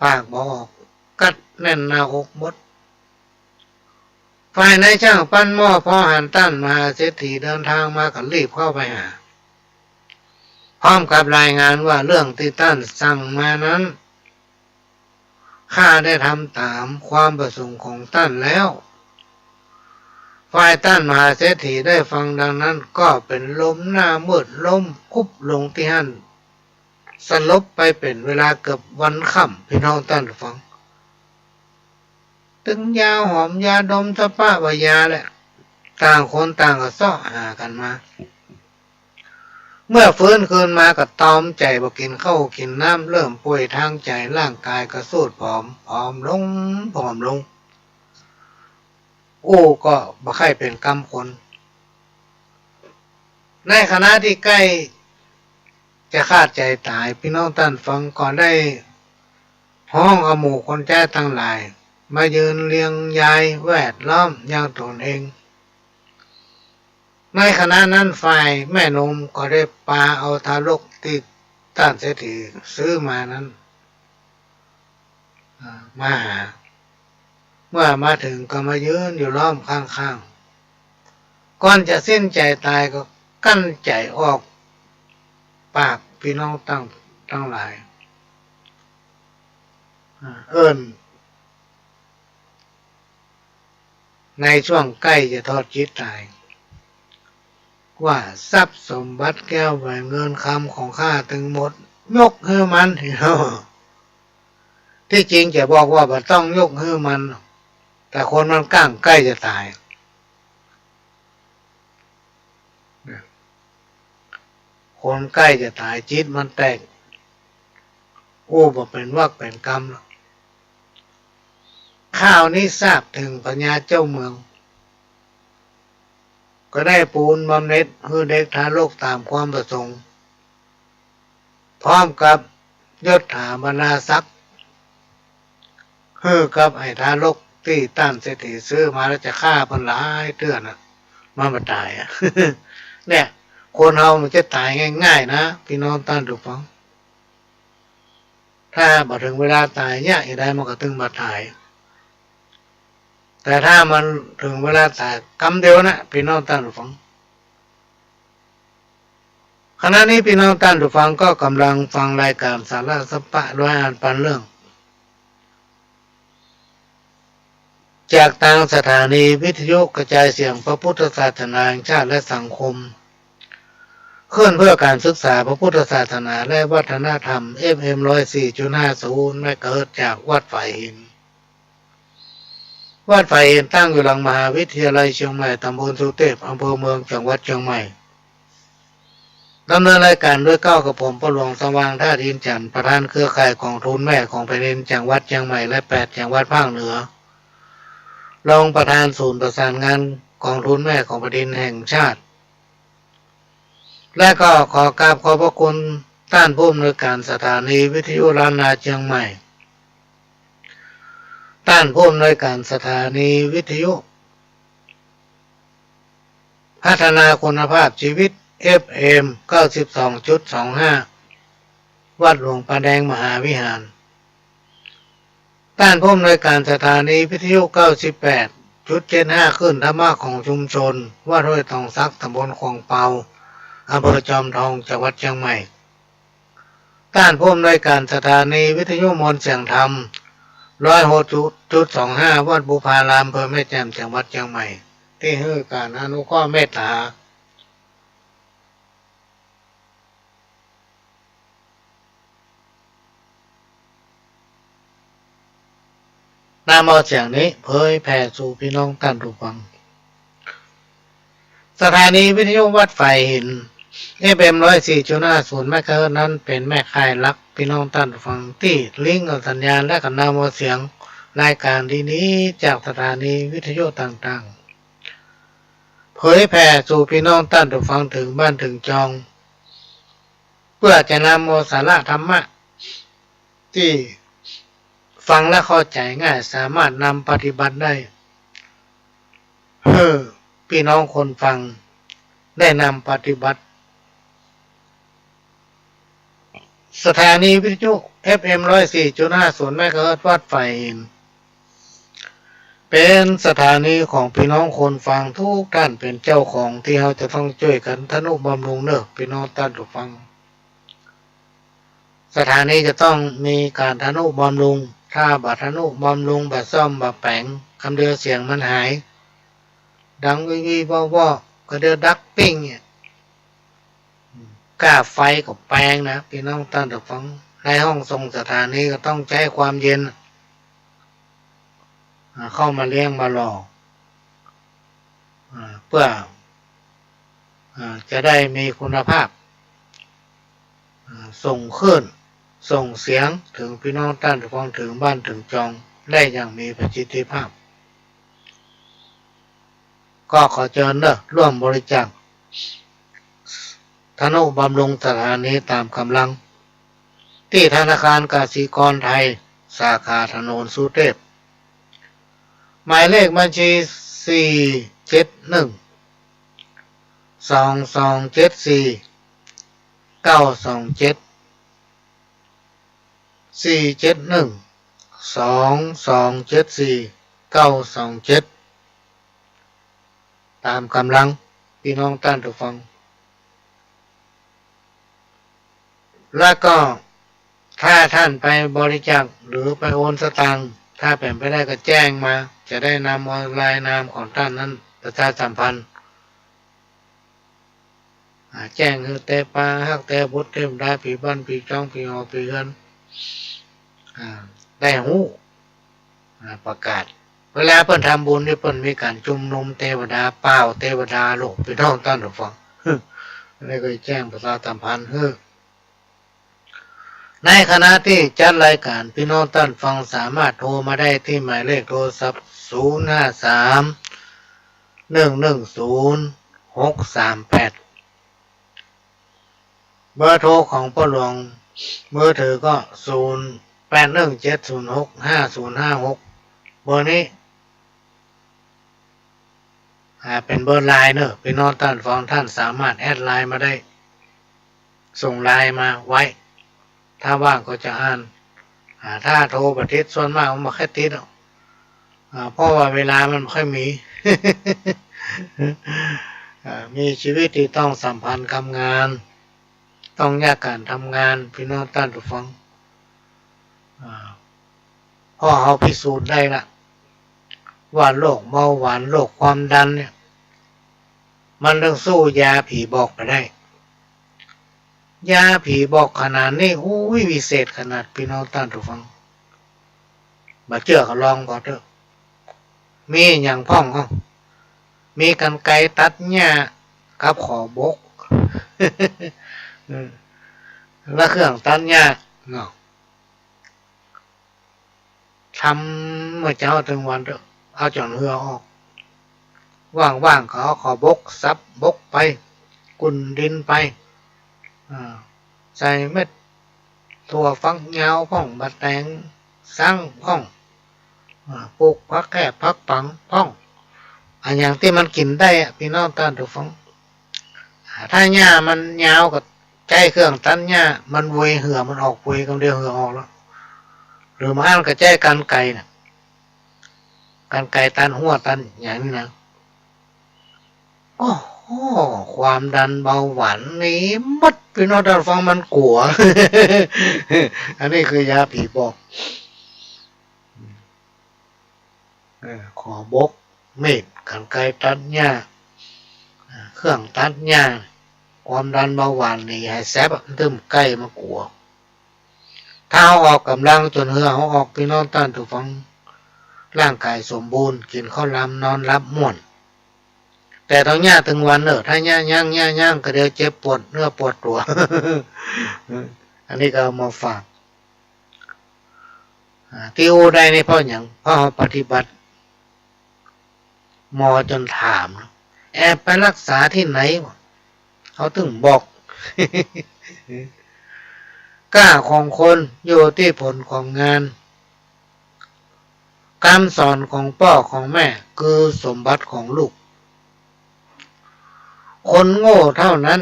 ปากบ่ออก กั๊ดแน่นหน้าอกหมด ฝ่ายนายจ้างปั้นหม้อพอหันต้านมหาเศรษฐีเดินตางมาก็รีบเข้าไปหา พร้อมกับรายงานว่า "เรื่องตี้ต้านสั่งมานั้น ข้าได้ทำต๋ามความประสงค์ของต้านแล้ว" ฝ่ายต้านมหาเศรษฐีได้ฟังดังนั้นก็เป๋นลมหน้ามืด ล้มกุบลงตี้หั้น สลบไปเป๋นเวลาเกือบวันค่ำ ปี้น้องต้านผู้ฟัง ตึงยาหอมยาดมสะปะว่ายาแหละ ต่างคนต่างก็เซาะหากั๋นมา เมื่อฟื้นคืนมาก็ตอมใจ๋บ่กิ๋นข้าวกิ๋นน้ำ เริ่มป่วยตางใจ๋ ร่างก๋ายก็ทรุดผอม ผอมลง ผอมลง อู้ก็บ่ใค่เป๋นกำคน ในขณะตี้ใก้จะขาดใจ๋ต๋าย ปี้น้องต้านฟัง ก็ได้ฮ้องเอาหมู่คนใจ๊ตังหลาย มายืนเรียงยายแวดล้อมอย่างต๋นเอง ในขณะนั้นฝ่ายแม่นมก็ได้ปาเอาทารกตี้ต้านเศรษฐีซื้อมานั้น อ่า มาหา เมื่อมาเถิงก็มายืนอยู่ล้อมข้างๆ ก่อนจะสิ้นใจ๋ต๋ายก็กลั้นใจ๋ออกปาก ปี้น้องตัง ตังหลาย อ่า เอิ้น ในช่วงใก้จะทอดจิตต๋าย ว่า "ทรัพย์สมบัติแก้วแหวนเงินคำของข้าตึงหมด ยกหื้อมัน" ตี้จริงจะบอกว่า "บ่ต้องยกหื้อมัน" แต่คนมันก้างใก้จะต๋าย คนใก้จะต๋าย จิตมันแตก อู้บ่เป๋นวรรคเป๋นกำแล้ว ข่าวนี้ทราบเถิงพญาเจ้าเมือง ก็ได้ปูนบำเหน็จหื้อเด็กทารกต๋ามความประสงค์ พร้อมกับยศถาบรรดาศักดิ์ หื้อกับไอ้ทารกตี้ต้านเศรษฐีซื้อมาแล้วจะฆ่าเปิ้นหลายเตื้อน่ะ มันบ่ต๋ายอะ เนี่ย คนเฮามันจะต๋ายง่ายๆ นะ ปี้น้องต้านผู้ฟัง ถ้าบ่เถิงเวลาต๋ายเนี่ย เหตุใดมันก็ตึงบ่ต๋าย แต่ถ้ามันเถิงเวลาต๋ายกำเดียวนะ ปี้น้องต้านผู้ฟัง ขณะนี้ปี้น้องต้านผู้ฟังก็กำลังฟังรายก๋านสาระสัพพะ โดยอ่านปันเรื่อง จากตางสถานีวิทยุกระจายเสียงพระพุทธศาสนาแห่งชาติและสังคม คลื่นเพื่อการศึกษาพระพุทธศาสนาและวัฒนธรรม เอฟเอ็ม ร้อยสี่จุดห้าศูนย์ เมกะเฮิรตซ์ จากวัดฝายหิน วัดฝายหินตั้งอยู่หลังมหาวิทยาลัยเชียงใหม่ ตำบลสุเทพ อำเภอเมือง จังหวัดเชียงใหม่ ดำเนินรายการโดยเกล้ากระผม พ่อหลวงสว่าง ธาตุอินทร์จันทร์ ประธานเครือข่ายกองทุนแม่ของแผ่นดินจังหวัดเชียงใหม่และแปดจังหวัดภาคเหนือ รองประธานศูนย์ประสานงานกองทุนแม่ของแผ่นดินแห่งชาติ และก็ขอกราบขอบพระคุณต้านผู้อำนวยการสถานีวิทยุล้านนาเชียงใหม่ ต้านผู้อำนวยการสถานีวิทยุ พัฒนาคุณภาพชีวิต เอฟเอ็ม เก้าสิบสองจุดสองห้า วัดหลวงปาแดงมหาวิหาร ต้านผู้อำนวยการสถานีวิทยุ เก้าสิบแปดจุดเจ็ดห้า คลื่นธรรมะของชุมชน วัดห้วยตองสัก ตำบลขวางเปา อำเภอจอมทอง จังหวัดเชียงใหม่ ต้านผู้อำนวยการสถานีวิทยุมวลเสียงธรรม ร้อยหกจุดสองห้า วัดบุพาราม อำเภอแม่แจ่ม จังหวัดเชียงใหม่ ตี้หื้อก๋านอนุเคราะห์เมตต๋า นำเอาเสียงนี้เผยแผ่สู่ปี้น้องต้านผู้ฟัง สถานีวิทยุวัดฝายหิน เอฟเอ็ม ร้อยสี่จุดห้าศูนย์ เมกะเฮิรตซ์ นั้นเป๋นแม่ข่ายหลัก ปี้น้องต้านผู้ฟัง ตี้ลิงก์เอาสัญญาณและก็นำเอาเสียง รายการดีๆ จากสถานีวิทยุต่างๆ เผยแผ่สู่พี่น้องต้านผู้ฟังเถิงบ้านเถิงจอง เปื้อจะนำเอาสาระธรรมะตี้ฟังและเข้าใจ๋ง่าย สามารถนำปฏิบัติได้ หื้อพี่น้องคนฟังได้นำปฏิบัติ สถานีวิทยุ เอฟเอ็ม ร้อยสี่จุดห้าศูนย์ เมกะเฮิรตซ์ วัดไผ่หิน เป๋นสถานีของพี่น้องคนฟังทุกท่านเป๋นเจ้าของ ตี้เฮาจะต้องจ้วยกั๋นทะนุบำรุงเน่อพี่น้องต้านผู้ฟัง สถานีจะต้องมีก๋านทะนุบำรุง ถ้าบ่ทะนุบำรุง บ่ซ่อม บ่แป๋ง กำเดียวเสียงมันหาย ดังวีๆ วอๆ กำเดียวดับปิ้งเนี่ย ก้าไฟก็แปงนะ พี่น้องต้านผู้ฟัง ในห้องส่งสถานีก็ต้องใจ๊ความเย็น อ่า เข้ามาเลี้ยงมาหล่อ อ่า เปื้อ อ่า จะได้มีคุณภาพ อ่า ส่งคลื่น ส่งเสียงเถิงพี่น้องต้านผู้ฟังเถิงบ้านเถิงจองได้อย่างมีประสิทธิภาพ ก็ขอเจิญเน่อร่วมบริจาค ทะนุบำรุงสถานีต๋ามก๋ำลัง ตี้ธนาคารกสิกรไทย สาขาถนนสุเทพ หมายเลขบัญชี สี่เจ็ดหนึ่ง สองสองเจ็ดสี่ เก้าสองเจ็ด สี่เจ็ดหนึ่ง สองสองเจ็ดสี่ เก้าสองเจ็ด ต๋ามก๋ำลังพี่น้องต้านผู้ฟัง แล้วก็ถ้าท่านไปบริจาคหรือไปโอนสตางค์ ถ้าเป๋นไปได้ก็แจ้งมา จะได้นำเอารายนามของท่านนั้นประชาสัมพันธ์ อ่า แจ้งหื้อแต่ป้าฮักแต่บุตรเทวดาผีบ้านผีจ้องผีหอผีเฮือน อ่า ได้ฮู้ อ่า ประกาศ เวลาเปิ้นทำบุญนี่เปิ้นมีก๋านชุมนุมเตวดา ป่าวเตวดาโลก พี่น้องต้านผู้ฟัง อันนี้ก็แจ้งประชาสัมพันธ์หื้อ ในขณะตี้จัดรายการ พี่น้องต้านฟังสามารถโทรมาได้ตี้หมายเลขโทรศัพท์ ศูนย์ห้าสาม หนึ่งหนึ่งศูนย์ หกสามแปด เบอร์โทรของป้อหลวง มือถือก็ ศูนย์แปดหนึ่งเจ็ดศูนย์หกห้าศูนย์ห้าหก เบอร์นี้ อ่า เป๋นเบอร์ไลน์เน่อ พี่น้องต้านฟังท่านสามารถแอดไลน์มาได้ ส่งไลน์มาไว้ ถ้าว่างก็จะอ่าน อ่า ถ้าโทรบ่ติด ส่วนมากมันบ่ค่อยติดหรอก อ่า เพราะว่าเวลามันบ่ค่อยมี อ่า มีชีวิตตี้ต้องสัมพันธ์กับงาน ต้องแยกก๋านทำงาน พี่น้องต้านผู้ฟัง อ่า เพราะเฮาพิสูจน์ได้ละ ว่าโรคเบาหวาน โรคความดันเนี่ย มันยังสู้ยาผีบอกบ่ได้ ยาผีบอกขนาดนี้ อุ้ย วิเศษขนาด พี่น้องต้านผู้ฟัง บ่เจื้อก็ลองผ่อเต๊อะ มีหยังพ่อง อ้อ มีกรรไกรตัดหญ้ากับขอบก อืม และเครื่องตัดหญ้าเนาะ ทำเมื่อเจ๊าเถิงวันเต๊อะ เอาจ๋อนเหื่อออก ว่างๆ ก็เอาขอบกสับบกไป กุ่นดินไป อ่า ใส่เม็ด ถั่วฝักยาวพ่อง บ่าแตง สังพ่อง อ่า ปลูกผักแคบผักปังพ่อง อะหยังตี้มันกิ๋นได้อะ พี่น้องต้านผู้ฟัง อ่า ถ้าหญ้ามันยาวก็ใจ๊เครื่องตัดหญ้า มันเวยเหื่อมันออก เวยกำเดียวเหื่อออกแล้ว หรือบ่อั้นก็ใจ๊กรรไกรน่ะ กรรไกรตัดหัวตัดหยังนี่นะ โอ้โห ความดันเบาหวานหนีหมด พี่น้องต้านฟัง มันกั๋ว อันนี้คือยาผีบอก เออ ขอบก มีด กรรไกรตัดหญ้า เออ เครื่องตัดหญ้า ความดันเบาหวานหนีหายแซบอะ มันตึงใก้มากั๋ว ถ้าเฮาออกก๋ำลังจ๋นเหื่อเฮาออก พี่น้องต้านผู้ฟัง ร่างก๋ายสมบูรณ์ กิ๋นข้าวลำ นอนหลับม่วน แต่ต้องหญ้าตึงวันเน่อ ถ้าหญ้ายั้ง หญ้ายั้งก็เดี๋ยวเจ็บปวดเนื้อปวดตั๋ว อันนี้ก็เอามาฝาก อ่า ตี้อู้ได้นี่เพราะหยัง เพราะเฮาปฏิบัติ หมอจ๋นถาม แอบไปรักษาตี้ไหน เขาตึงบอก กล้าของคนอยู่ตี้ผลของงาน กำสอนของป้อของแม่คือสมบัติของลูก คนโง่เท่านั้น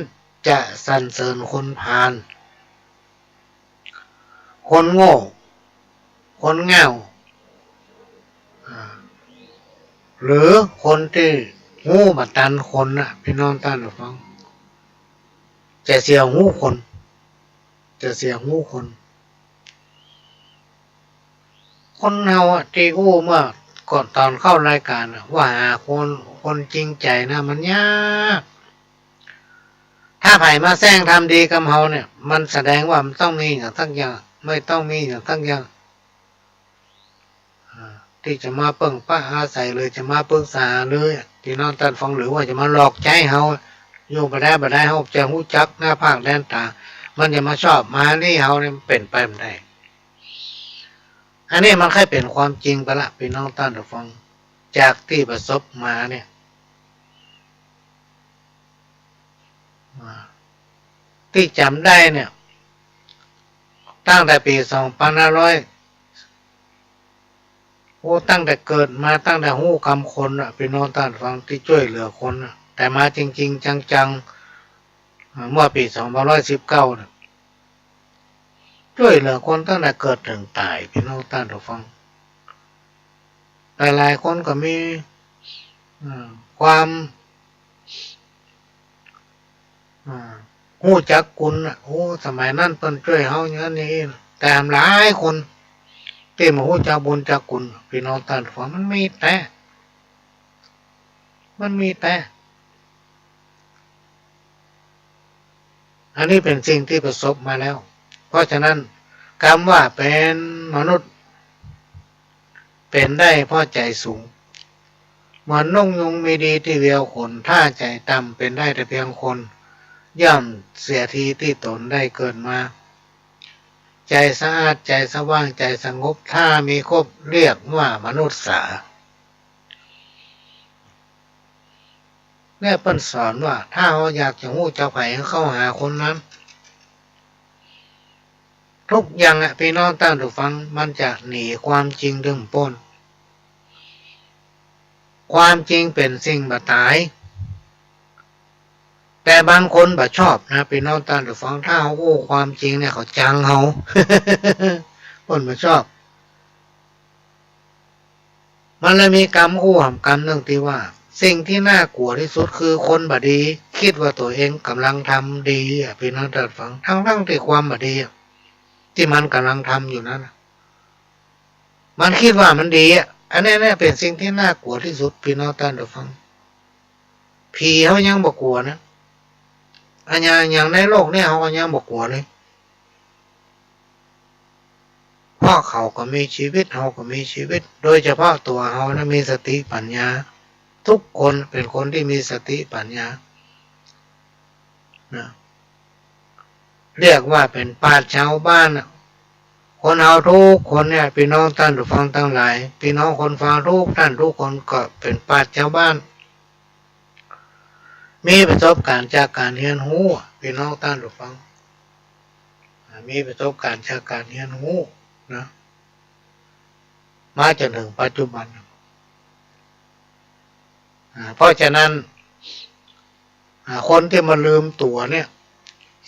จะสรรเสริญคนพาล คนโง่ คนง่าว อ่า หรือคนตี้ฮู้บ่ตันคนน่ะ ปี้น้องต้านผู้ฟัง จะเสียฮู้คน จะเสียฮู้คน คนเฮาอะ ตี้อู้เมื่อก่อนต๋อนเข้ารายก๋านอะ ว่าหาคน คนจริงใจ๋นะ มันยาก ถ้าใผมาแสร้งทำดีกำเฮาเนี่ย มันแสดงว่ามันต้องมีอย่างสักอย่าง ไม่ต้องมีอย่างสักอย่าง อ่า ตี้จะมาเปิ้งปะอาศัยหรือจะมาปรึกษาหารือ ปี้น้องต้านฟัง หรือว่าจะมาหลอกใจ๊เฮา อยู่บ่ได้บ่ได้ เฮาจะฮู้จักหน้าผากแดนต๋า มันจะมาชอบมานี่เฮาเนี่ย มันเป๋นไปบ่ได้ อันนี้มันใค่เป๋นความจริงไปละ ปี้น้องต้านฟัง จากตี้ประสบมาเนี่ย อ่า ตี้จ๋ำได้เนี่ย ตั้งแต่ปี๋สองปันห้าร้อย โอ้ ตั้งแต่เกิดมา ตั้งแต่ฮู้กำคนน่ะ ปี้น้องต้านฟัง ตี้จ้วยเหลือคนน่ะ แต่มาจริงๆ จังๆ อ่า เมื่อปี๋สองปันห้าร้อยสิบเก้าน่ะ จ้วยเหลือคนตั้งแต่เกิดเถิงต๋าย ปี้น้องต้านผู้ฟัง หลายๆ คนก็มี อ่า ความ อ่า ฮู้จักคุณน่ะ โอ้ สมัยนั้นเปิ้นจ้วยเฮาอย่างนั้นอย่างนี้ แต่หลายคนตี้บ่ฮู้จักบุญจักคุณ ปี้น้องต้านผู้ฟัง มันมีแต๊ มันมีแต๊ อันนี้เป๋นสิ่งตี้ประสบมาแล้ว เพราะฉะนั้น กำว่าเป๋นมนุษย์ เป๋นได้เพราะใจ๋สูง เหมือนนกยูงมีดีตี้เวียวขน ถ้าใจ๋ต่ำเป๋นได้แต่เพียงคน ย่อมเสียทีตี้ต๋นได้เกิดมา ใจ๋สะอาด ใจ๋สว่าง ใจ๋สงบ ถ้ามีครบ เรียกว่ามนุษย์สา เนี่ยเปิ้นสอนว่า ถ้าเฮาอยากจะฮู้จักใผ เข้าหาคนนั้น ทุกอย่างอะ ปี้น้องต้านผู้ฟัง มันจะหนีความจริงบ่ป๊น ความจริงเป๋นสิ่งบ่ต๋าย แต่บางคนบ่ชอบนะ ปี้น้องต้านผู้ฟัง ถ้าเฮาอู้ความจริงเนี่ย เขาจังเฮา เปิ้นบ่ชอบ มันเลยมีกำอู้หำกำนึ่งตี้ว่า สิ่งตี้น่ากลัวตี้สุดคือคนบ่ดี กึ๊ดว่าตั๋วเองก่ำลังทำดีอะ ปี้น้องต้านฟัง ตึงๆ ตี้ความบ่ดีอะ ตี้มันก่ำลังทำอยู่นั้นน่ะ มันกึ๊ดว่ามันดีอะ อันนี้เนี่ยเป๋นสิ่งตี้น่ากลัวตี้สุด ปี้น้องต้านฟัง ผีเฮายังบ่กลัวนะ อะหยัง อย่างในโลกเนี่ยเฮาก็ยังบ่กลัวเลย เพราะเขาก็มีจีวิต เฮาก็มีจีวิต โดยเฉพาะตั๋วเฮานะ มีสติปัญญา ทุกคนเป๋นคนตี้มีสติปัญญา นะ เรียกว่าเป๋นปราชญ์ชาวบ้านน่ะ คนเฮาทุกคนเนี่ย ปี้น้องต้านผู้ฟังตังหลาย ปี้น้องคนฟังทุกต้านทุกคนก็เป๋นปราชญ์ชาวบ้าน มีประสบก๋ารณ์จากก๋านเฮียนฮู้อะ ปี้น้องต้านผู้ฟัง อ่า มีประสบก๋ารณ์จากก๋านเฮียนฮู้นะ มาจ๋นเถิงปัจจุบัน อ่า เพราะฉะนั้น อ่า คนตี้บ่ลืมตั๋วเนี่ย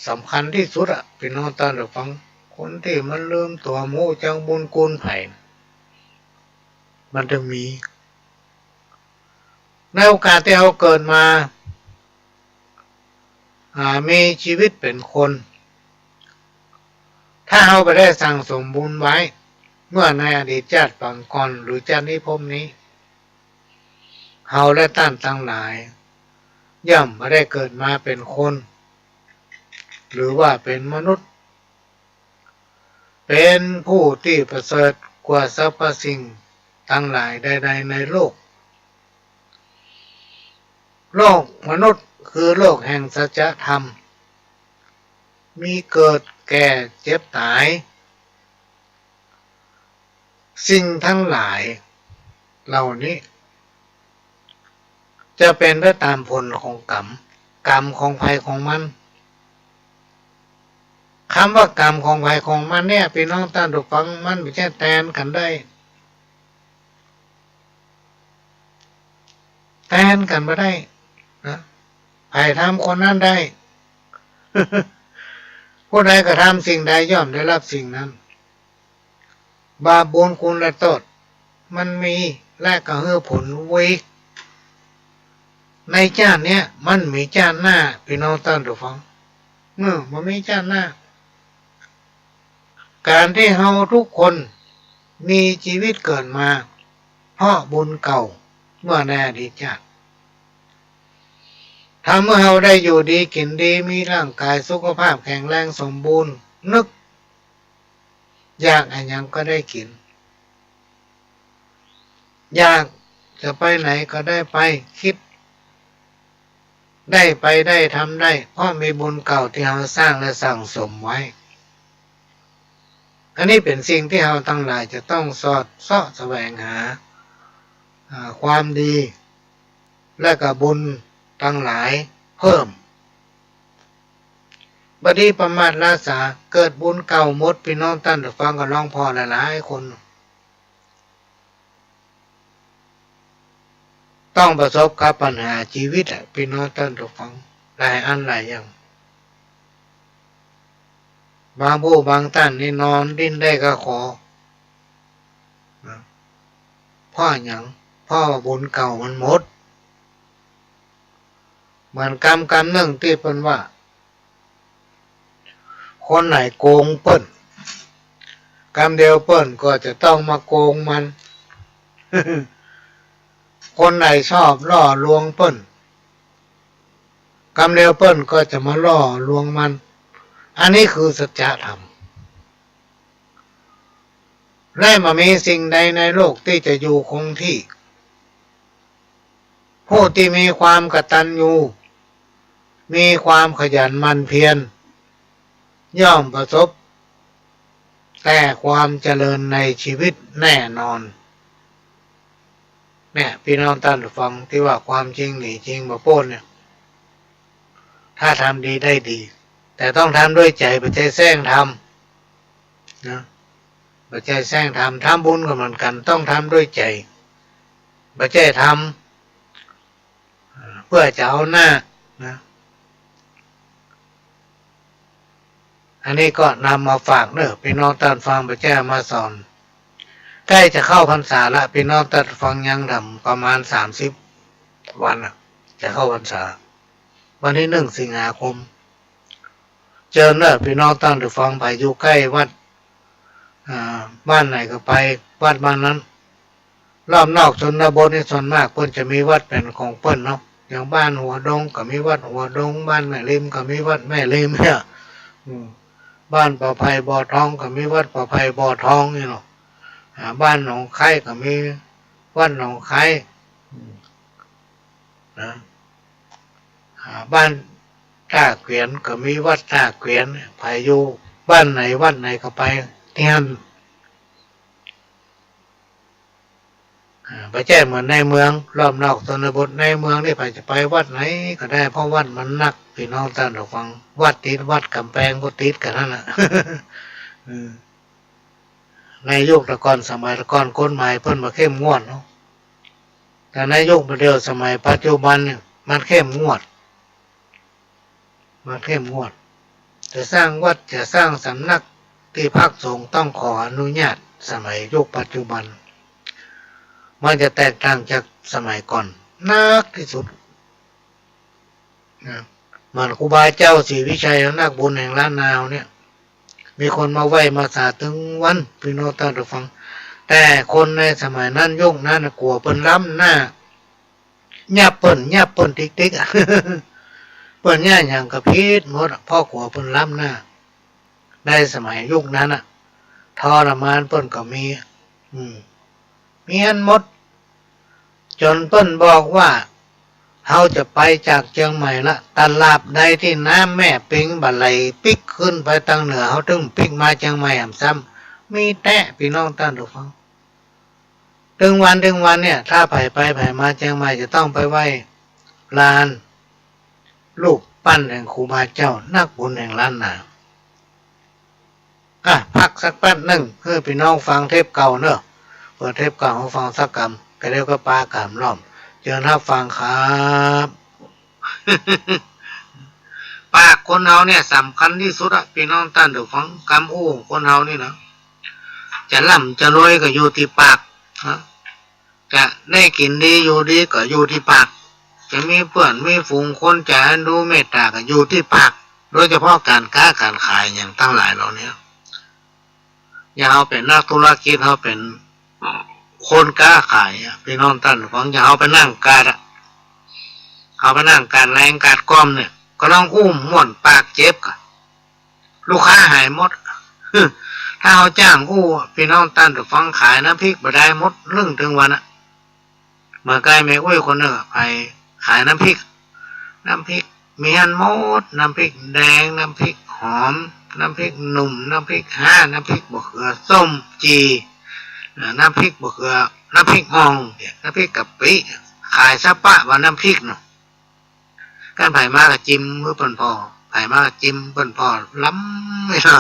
สำคัญตี้สุดอะ ปี้น้องต้านผู้ฟัง คนตี้บ่ลืมตั๋ว บ่ฮู้จักบุญคุณใผ มันตึงมี ในโอกาสตี้เฮาเกิดมา อ่า มีจีวิตเป๋นคน ถ้าเฮาบ่ได้สั่งสมบุญไว้ เมื่อในอดีตจาติปางก่อน หรือจาตินี้ภพนี้ เฮาและต้านตังหลาย ย่อมบ่ได้เกิดมาเป๋นคน หรือว่าเป๋นมนุษย์ เป๋นผู้ตี้ประเสริฐกว่าสรรพสิ่งตังหลายใดๆ ในโลก โลกมนุษย์คือโลกแห่งสัจธรรม มีเกิดแก่เจ็บต๋าย สิ่งตังหลายเหล่านี้ จะเป๋นไปต๋ามผลของกรรม กรรมของใผของมัน กำว่ากรรมของใผของมันเนี่ย ปี้น้องต้านผู้ฟัง มันบ่ใจ้แตนกั๋นได้ แตนกั๋นบ่ได้นะ ใผทำคนนั้นได้ ผู้ใดกระทำสิ่งใดย่อมได้รับสิ่งนั้น บาปบุญคุณและโต้ษมันมี และก็หื้อผลเวย ในจ้าติเนี้ย มันบ่มีจ้าติหน้า ปี้น้องต้านผู้ฟัง เออ บ่มีจ้าติหน้า ก๋านตี้เฮากู้คนมีจีวิตเกิดมา เพราะบุญเก่าเมื่อในอดีตจ้าติ ทำหื้อเฮาได้อยู่ดีกิ๋นดี มีร่างก๋ายสุขภาพแข็งแรงสมบูรณ์ นึกอยากอะหยังก็ได้กิ๋น อยากจะไปไหนก็ได้ไป กึ๊ดได้ไปได้ทำได้ เพราะมีบุญเก่าตี้เฮาสร้างและสั่งสมไว้ อันนี้เป๋นสิ่งตี้เฮาตังหลายจะต้องสอดเซาะแสวงหา อ่า ความดี และก็บุญตังหลายเพิ่ม บ่ดีประมาทละสา เกิดบุญเก่าหมด ปี้น้องต้านผู้ฟังก็ลองผ่อหลายๆ คน ต้องประสบกับปัญหาจีวิตอะ ปี้น้องต้านผู้ฟัง หลายอันหลายอย่าง บางผู้บางต้านนี่นอนดิ้นได้ก้าขอ นะ เพราะหยัง เพราะว่าบุญเก่ามันหมด เหมือนกำกำนึ่งตี้เปิ้นว่า คนไหนโกงเปิ้น กำเดียวเปิ้นก็จะต้องมาโกงมัน คนไหนชอบล่อลวงเปิ้น กำเดียวเปิ้นก็จะมาล่อลวงมัน อันนี้คือสัจธรรม และบ่มีสิ่งใดในโลกตี้จะอยู่คงที่ ผู้ตี้มีความกตัญญู มีความขยันหมั่นเพียร ย่อมประสบแต่ความเจริญในชีวิตแน่นอน เนี่ย ปี้น้องต้านผู้ฟัง ตี้ว่าความจริงหนีจริงบ่ป๊นเนี่ย ถ้าทำดีได้ดี แต่ต้องทำด้วยใจ๋ บ่ใจ้แสร้งทำ นะ บ่ใจ้แสร้งทำ ทำบุญก็เหมือนกั๋น ต้องทำด้วยใจ๋ บ่ใจ้ทำ อ่า เปื้อจะเอาหน้า นะ อันนี้ก็นำมาฝากเน่อ ปี้น้องต้านฟัง บ่ใจ้เอามาสอน ใก้จะเข้าพรรษาละ ปี้น้องต้านฟัง ยังดำประมาณสามสิบวันน่ะ จะเข้าพรรษา วันตี้หนึ่งสิงหาคม เจิญเน่อ ปี้น้องต้านฟัง ใผอยู่ใก้วัด อ่า บ้านไหนก็ไปวัดบ้านนั้น รอบนอกชนบทนี่ส่วนมากเปิ้นจะมีวัดเป๋นของเปิ้นเนาะ อย่างบ้านหัวดงก็มีวัดหัวดง บ้านแม่ริมก็มีวัดแม่ริมเนี่ย อืม บ้านป่าไผ่บ่อทองก็มีวัดป่าไผ่บ่อทองนี่เนาะ อ่า บ้านหนองคายก็มีวัดหนองคาย อืม นะ อ่า บ้านต้าเกวียนก็มีวัดต้าเกวียน ใผอยู่บ้านไหนวัดไหนก็ไปตี้หั้น อ่า บ่ใจ้เหมือนในเมือง รอบนอกชนบท ในเมืองนี่ใผจะไปวัดไหนก็ได้ เพราะวัดมันนัก ปี้น้องต้านฟัง วัดติดวัด ก๋ำแปงก็ติดกั๋นหั้นน่ะ อืม ในยุคแต่ก่อน สมัยแต่ก่อนกฎหมายเปิ้นบ่เข้มงวดเนาะ แต่ในยุคบ่าเดี่ยว สมัยปัจจุบันเนี่ย มันเข้มงวด มันเข้มงวด จะสร้างวัด จะสร้างสำนัก ตี้พักสงฆ์ต้องขออนุญาต สมัยยุคปัจจุบัน มันจะแตกต่างจากสมัยก่อนนักตี้สุด นะ เหมือนครูบาเจ้าศรีวิชัย นักบุญแห่งล้านนาเนี่ย มีคนมาไหว้มาสาตึงวัน ปี้น้องต้านฟัง แต่คนในสมัยนั้น ยุคนั้นน่ะ กั๋วเปิ้นล้ำหน้า ยับเปิ้น ยับเปิ้นติ๊กๆ อะ เปิ้นเยียะหยังก็ผิดหมดอะ เพราะกั๋วเปิ้นล้ำหน้า ในสมัยยุคนั้นน่ะ ทรมานเปิ้นก็มี อืม มีหั้นหมด จ๋นเปิ้นบอกว่า เฮาจะไปจากเจียงใหม่ละ ตราบใดตี้น้ำแม่ปิงบ่ไหลปิ๊กขึ้นไปตางเหนือ เฮาตึงปิ๊กมาเจียงใหม่แหมซ้ำ มีแต๊ ปี้น้องต้านฟัง ตึงวันตึงวันเนี่ย ถ้าใผไปใผมาเจียงใหม่จะต้องไปไหว้ลานรูปปั้นแห่งครูบาเจ้านักบุญแห่งล้านนา อ่ะ พักสักแป๊บนึ่ง หื้อปี้น้องฟังเทปเก่าเนาะ เปิดเทปเก่าหื้อฟังสักกำ กะเดี๋ยวก็ปากั๋นล่อม เจิญฮับฟังครับ ปากคนเฮาเนี่ยสำคัญตี้สุดอะ ปี้น้องต้านผู้ฟัง กำอู้ของคนเฮานี่นะ จะร่ำจะรวยก็อยู่ตี้ปากนะ จะได้กิ๋นดีอยู่ดีก็อยู่ตี้ปาก จะมีเปื้อนมีฝูงคนจะดูเมตต๋าก็อยู่ตี้ปาก โดยเฉพาะก๋านก๊าก๋านขายหยังตังหลายเหล่านี้ อย่าเฮาเป๋นนักธุรกิจ เฮาเป๋นคนก๊าขายอะ ปี้น้องต้านผู้ฟัง อย่าเฮาไปนั่งกาดอะ เฮาไปนั่งกาดแลงกาดก้อมเนี่ย ก็ต้องอู้ม่วนปากเจ็บก่อ ลูกค้าหายหมด ถ้าเฮาจ้างอู้ ปี้น้องต้านผู้ฟัง ขายน้ำพริกบ่ได้หมดเรื่องตึงวันอะ เมื่อก่อนแม่อุ๊ยคนนึ่งอะ ไปขายน้ำพริก น้ำพริกมีหั้นหมด น้ำพริกแดง น้ำพริกหอม น้ำพริกหนุ่ม น้ำพริกฮา น้ำพริกบ่าเขือส้มจี่ อ่า น้ำพริกบ่าเขือ น้ำพริกอ่อง น้ำพริกกะปิ ขายสะปะว่าน้ำพริกเนาะ ก้านใผมาก็จิมหื้อเปิ้นผ่อ ใผมาก็จิมเปิ้นผ่อ ล้ำเลยนะ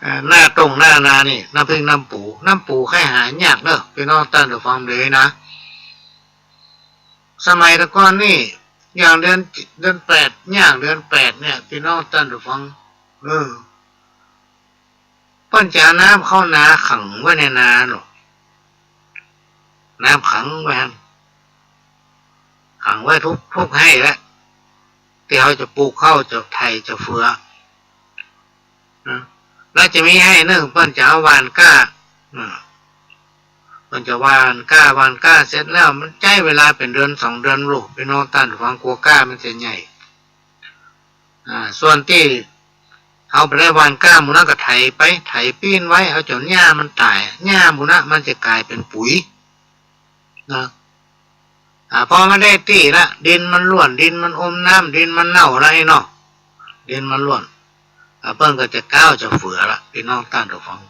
เอ่อ หน้าต้งหน้านานี่ น้ำพริกน้ำปู น้ำปูใค่หายากเนาะ ปี้น้องต้านผู้ฟังเด้อนะ สมัยตะก่อนนี่ อย่างเดือน เดือนแปด อย่างเดือนแปดเนี่ย ปี้น้องต้านผู้ฟัง เออ เปิ้นจะเอาน้ำเข้านาขังไว้ในนาเนาะ น้ำขังไว้หั้น ขังไว้ทุก ทุกไฮ่แหละ ตี้เฮาจะปลูกข้าว จะไถ จะเฟือ นะ แล้วจะมีไฮ่นึ่ง เปิ้นจะเอาหว่านกล้า อ่า เปิ้นจะหว่านกล้า หว่านกล้าเสร็จแล้ว มันใจ๊เวลาเป๋นเดือนสองเดือนลูก ปี้น้องต้านผู้ฟัง กว่าก้ามันจะใหญ่ อ่า ส่วนตี้เฮาบ่ได้หว่านกล้าหมู่นั้นก็ไถไป ไถปี้นไว้ เอาจ๋นหญ้ามันต๋าย หญ้าหมู่นั้นมันจะก๋ายเป๋นปุ๋ย นะ อ่า พอมันได้ตี้ละ ดินมันร่วน ดินมันอมน้ำ ดินมันเน่าละไอ้เนาะ ดินมันร่วน อ่า เปิ้นก็จะก้าวจะเฟือละ ปี้น้องต้านผู้ฟัง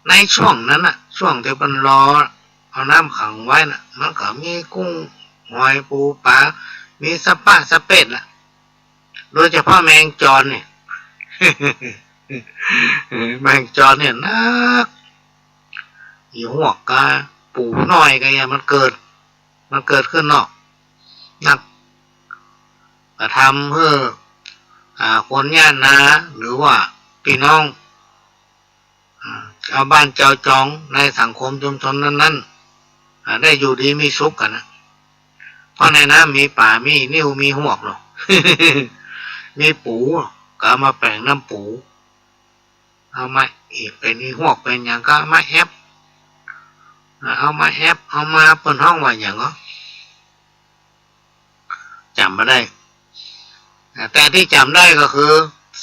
ในช่วงนั้นน่ะ ช่วงตี้เปิ้นรอเอาน้ำขังไว้น่ะ มันก็มีกุ้ง หอย ปู ป๋า มีสะปะสะเปดน่ะ โดยเฉพาะแมงจอนเนี่ย แมงจอนเนี่ยนัก อีหวกกา ปูน้อยกาอย่างมันเกิด มันเกิดขึ้นเนาะ นัก ก็ทำหื้อ อ่า คนหญ้านา หรือว่าปี้น้อง อ่า จาวบ้านจาวจองในสังคมชุมชนนั้นๆ อ่า ได้อยู่ดีมีสุขกั๋นนะ เพราะในน้ำมีป๋า มีนิ่ว มีหวกเนาะ มีปู ก็เอามาแป๋งน้ำปู เอามาอีกเป๋นอีหวกเป๋นหยังก็เอามาแอบ อ่า เอามาแอบ เอามา เปิ้นฮ้องว่าหยังก็ จ๋ำบ่ได้ อ่า แต่ตี้จ๋ำได้ก็คือ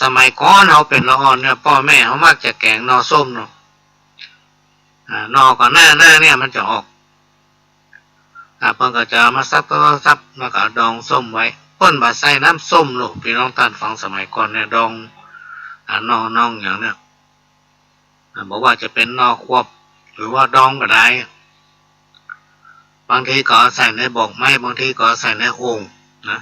สมัยก่อนเฮาเป๋นละอ่อนเนี่ย ป้อแม่เฮามักจะแก๋งหน่อส้มเนาะ อ่า หน่อก่อนหน้า หน้าเนี่ยมันจะออก อ่า เปิ้นก็จะเอามาสับ สับ สับ แล้วก็เอาดองส้มไว้ เปิ้นบ่ใส่น้ำส้มลูก ปี้น้องต้านฟัง สมัยก่อนเนี่ยดอง อ่า หน่อ หน่อหยังเนี่ย อ่า บ่ว่าจะเป๋นหน่อขวบ หรือว่าดองก็ได้ บางทีก็เอาใส่ในบอกไม้ บางทีก็เอาใส่ในโอ่งนะ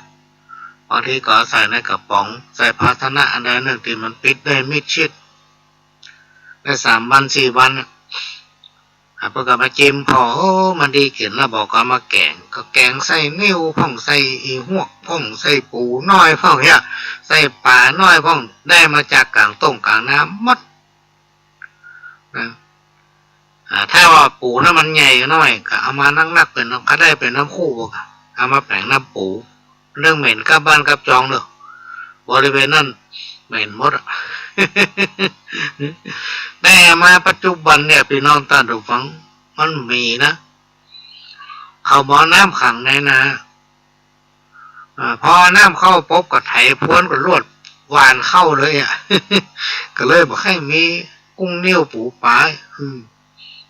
บางทีก็เอาใส่ในกระป๋อง ใส่ภาชนะอันใดอันนึ่งตี้มันปิดได้มิดชิด ได้สามวันสี่วันน่ะ อ่ะ เปิ้นก็มาจิมผ่อ โอ้ มันดีกิ๋นแล้ว บ่ก็เอามาแก๋ง ก็แก๋งใส่นิ่วพ่อง ใส่อีหวกพ่อง ใส่ปูน้อยพ่องเนี่ย ใส่ป๋าน้อยพ่อง ได้มาจากก๋างต้งก๋างนาหมด นะ อ่า ถ้าว่าปูนั้นมันใหญ่น้อย ก็เอามานักๆ เป๋นน้ำ ก็ได้เป๋นน้ำคู่ เอามาแป๋งน้ำปู เรื่องเหม็นกับบ้านกับจองเนาะ บริเวณนั้นเหม็นหมดอะ แต่มาปัจจุบันเนี่ย ปี้น้องต้านผู้ฟัง มันมีนะ เขาบ่เอาน้ำขังในนา อ่า พอน้ำเข้าปุ๊บก็ไถพรวนก็ลวดหว่านเข้าเลยอะ ก็เลยบ่ใค่มีกุ้งนิ่วปูป๋า อืม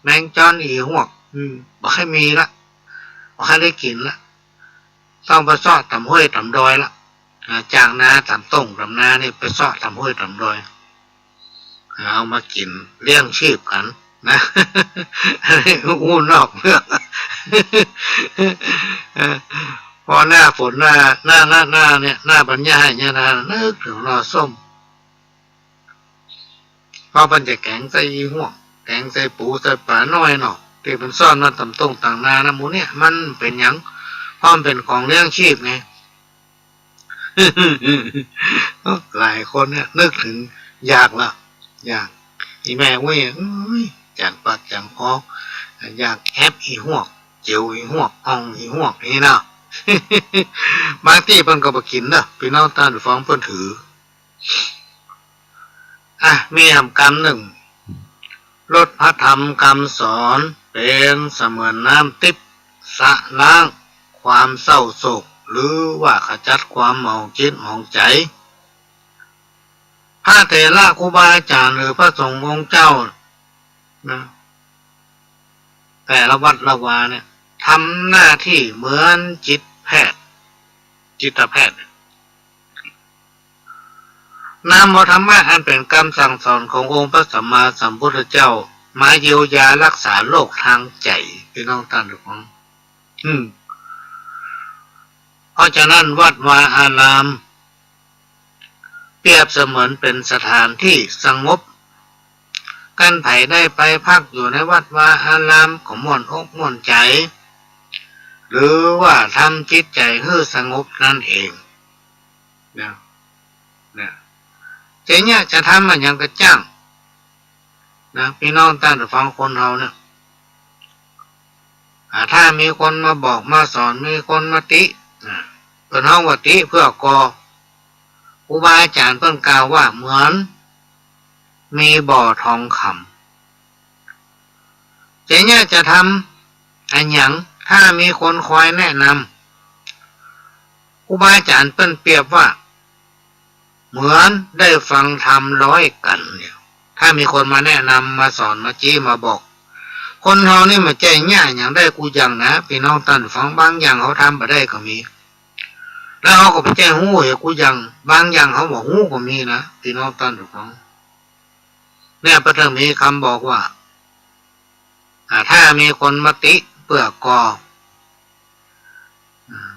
แมงจอนอีหวก อืม บ่ใค่มีละ บ่ใค่ได้กิ๋นละ ต้องไปเซาะต๋ามห้วยต๋ามดอยละ อ่า จากนาต๋ามต้งต๋ามนานี่ไปเซาะต๋ามห้วยต๋ามดอย อ่า เอามากิ๋นเลี้ยงชีพกั๋น นะ อันนี้อู้นอกเรื่อง เออ พอหน้าฝนหน้า หน้า หน้า หน้าเนี่ย หน้าบรรยายเนี่ยนะ นึกเถิงหน่อส้ม เพราะเปิ้นจะแก๋งใส่อี่ฮวก แก๋งใส่ปูใส่ป๋าน้อยเนาะ ตี้เปิ้นซ่อนมาต๋ามต้งต๋างนานะ หมู่เนี่ย มันเป๋นหยัง เพราะมันเป๋นของเลี้ยงชีพไง หลายคนเนี่ยนึกเถิงอยากละ อยาก อี่แม่อุ๊ย เอ้ย จ๋างปากจ๋างคอ อยากแอบอี่ฮวก เจียวอี่ฮวก อ่องอี่ฮวกนี่เนาะ บางตี้เปิ้นก็บ่กิ๋นเนาะ ปี้น้องต้านผู้ฟัง เปิ้นถือ อ่ะ มีหำกำนึ่ง รสพระธรรมกำสอนเป๋นเสมือนน้ำติ๊บชะล้างความเศร้าโศก หรือว่าขจัดความหมองจิตหมองใจ๋ พระเถระครูบาอาจ๋ารย์หรือพระสงฆ์องค์เจ้านะ แต่ละวัดละวาเนี่ย ทำหน้าตี้เหมือนจิตแพทย์ จิตแพทย์ นำเอาธรรมะอันเป๋นกำสั่งสอนขององค์พระสัมมาสัมพุทธเจ้า มาเยียวยารักษาโรคตางใจ๋ ปี้น้องต้านผู้ฟัง อืม เพราะฉะนั้นวัดวาอาราม เปรียบเสมือนเป๋นสถานตี้สงบ คันใผได้ไปพักอยู่ในวัดวาอารามก็ม่วนอกม่วนใจ๋ หรือว่าทำจิตใจ๋หื้อสงบนั่นเอง นะ นะ จะเยียะจะทำอะหยังก็จ้าง นะ ปี้น้องต้านผู้ฟัง คนเฮาเนี่ย อ่า ถ้ามีคนมาบอกมาสอน มีคนมาติ นะ เปิ้นฮ้องว่าติเปื้อก่อ ครูบาอาจ๋ารย์เปิ้นกล่าวว่าเหมือนมีบ่อทองคำ จะเยียะจะทำอะหยัง ถ้ามีคนคอยแนะนำ ครูบาอาจ๋ารย์เปิ้นเปรียบว่า เหมือนได้ฟังธรรมร้อยกั๋นเนี่ย ถ้ามีคนมาแนะนำ มาสอน มาจี้ มาบอก คนเฮานี่บ่ใจ้เยียะหยังได้กู้อย่างนะ ปี้น้องต้านผู้ฟัง บางอย่างเฮาทำบ่ได้ก็มี แล้วเฮาก็บ่ใจ้ฮู้เหียกู้อย่าง บางอย่างเฮาบ่ฮู้ก็มีนะ ปี้น้องต้านผู้ฟัง เนี่ย เปิ้นเถิงมีกำบอกว่า อ่า ถ้ามีคนมาติเปื้อก่อ อ่า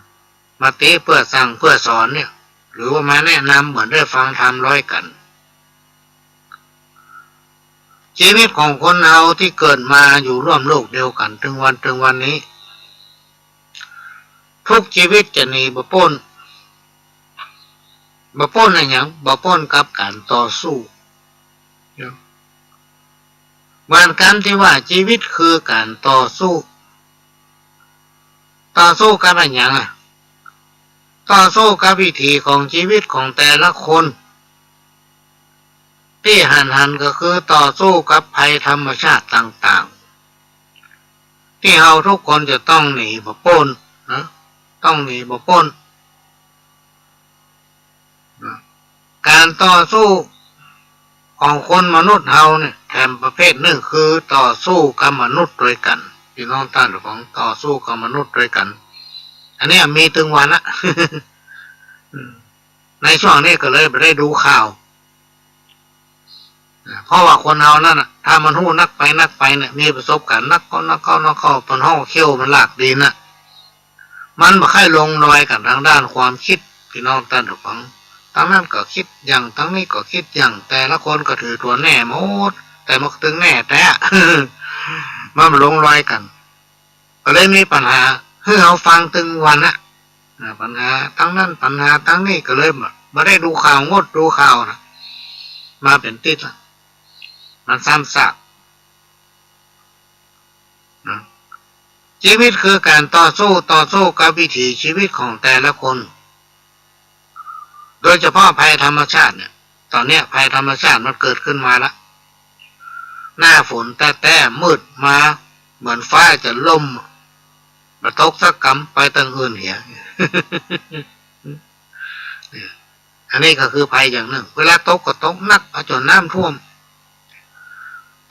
มาติเปื้อสั่งเปื้อสอนเนี่ย หรือว่ามาแนะนำเหมือนได้ฟังธรรมร้อยกั๋น ชีวิตของคนเฮาตี้เกิดมาอยู่ร่วมโลกเดียวกั๋น เถิงวัน เถิงวันนี้ ทุกชีวิตจะหนีบ่ป๊น บ่ป๊นอะหยัง บ่ป๊นกับก๋านต่อสู้ เนาะ เหมือนกำตี้ว่าชีวิตคือก๋านต่อสู้ ต่อสู้กับอะหยังอะ ต่อสู้กับวิถีของชีวิตของแต่ละคน ตี้หันๆ ก็คือต่อสู้กับภัยธรรมชาติต่างๆ ตี้เฮาทุกคนจะต้องหนีบ่ป๊นนะ ต้องหนีบ่ป๊นนะ ก๋านต่อสู้ของคนมนุษย์เฮาเนี่ย แถมประเภทนึ่งคือต่อสู้กับมนุษย์ตวยกั๋น ปี้น้องต้านผู้ฟัง ต่อสู้กับมนุษย์ตวยกั๋น อันเนี้ยมีเถิงวันละ ในช่วงนี้ก็เลยบ่ได้ดูข่าว เพราะว่าคนเฮานั่นน่ะ ถ้ามันฮู้นักไปนักไปเนี่ย มีประสบก๋ารณ์นักเข้า นักเข้า นักเข้า เปิ้นฮ้องเขี้ยวมันลากดินน่ะ มันบ่ใค่ลงรอยกั๋นตางด้านความกึ๊ด ปี้น้องต้านผู้ฟัง ตางนั้นก็กึ๊ดอย่าง ตางนี้ก็กึ๊ดอย่าง แต่ละคนก็ถือตั๋วแน่หมด แต่มันก็ตึงแน่แต๊ มันบ่ลงรอยกั๋น ก็เลยมีปัญหาหื้อเฮาฟังตึงวันน่ะ อ่า ปัญหาตางนั้น ปัญหาตางนี้ ก็เลยบ่ บ่ได้ดูข่าว งดดูข่าวน่ะ มาเป๋นติ๊ดละ มันซ้ำซากนะ ชีวิตคือก๋านต่อสู้ ต่อสู้กับวิถีชีวิตของแต่ละคน โดยเฉพาะภัยธรรมชาติเนี่ย ต๋อนเนี้ยภัยธรรมชาติมันเกิดขึ้นมาละ หน้าฝนแต๊ๆ มืดมา เหมือนฟ้าจะล่ม บ่ตกสักกำ ไปตางอื่นเหีย อันนี้ก็คือภัยอย่างนึ่ง เวลาตกก็ตกนัก เอาจ๋นน้ำท่วม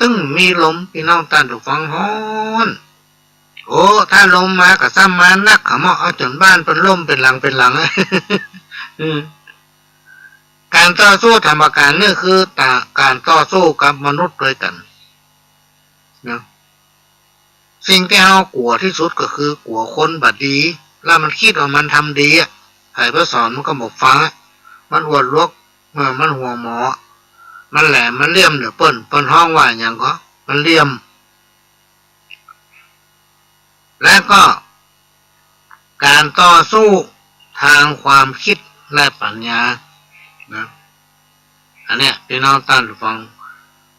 ตึงมีลม ปี้น้องต้านผู้ฟัง ฮ้อน โอ้ ถ้าลมมาก็ซ้ำมานักขะเมาะ เอาจ๋นบ้านเปิ้นล่มเป๋นหลังเป๋นหลัง อืม ก๋านต่อสู้ธรรมก๋านนี่คือตา ก๋านต่อสู้กับมนุษย์ตวยกั๋น นะ สิ่งตี้เฮากั๋วตี้สุดก็คือกั๋วคนบ่ดี แล้วมันกึ๊ดว่ามันทำดีอะ ใผไปสอนมันก็บ่ฟังอะ มันอวดหลวก เออ มันหัวหมอ มันแหลม มันเหลี่ยม เดี๋ยวเปิ้น เปิ้นฮ้องว่าหยังก็ มันเหลี่ยม และก็ก๋านต่อสู้ตางความกึ๊ดและปั๋ญญานะ อันเนี้ย ปี้น้องต้านผู้ฟัง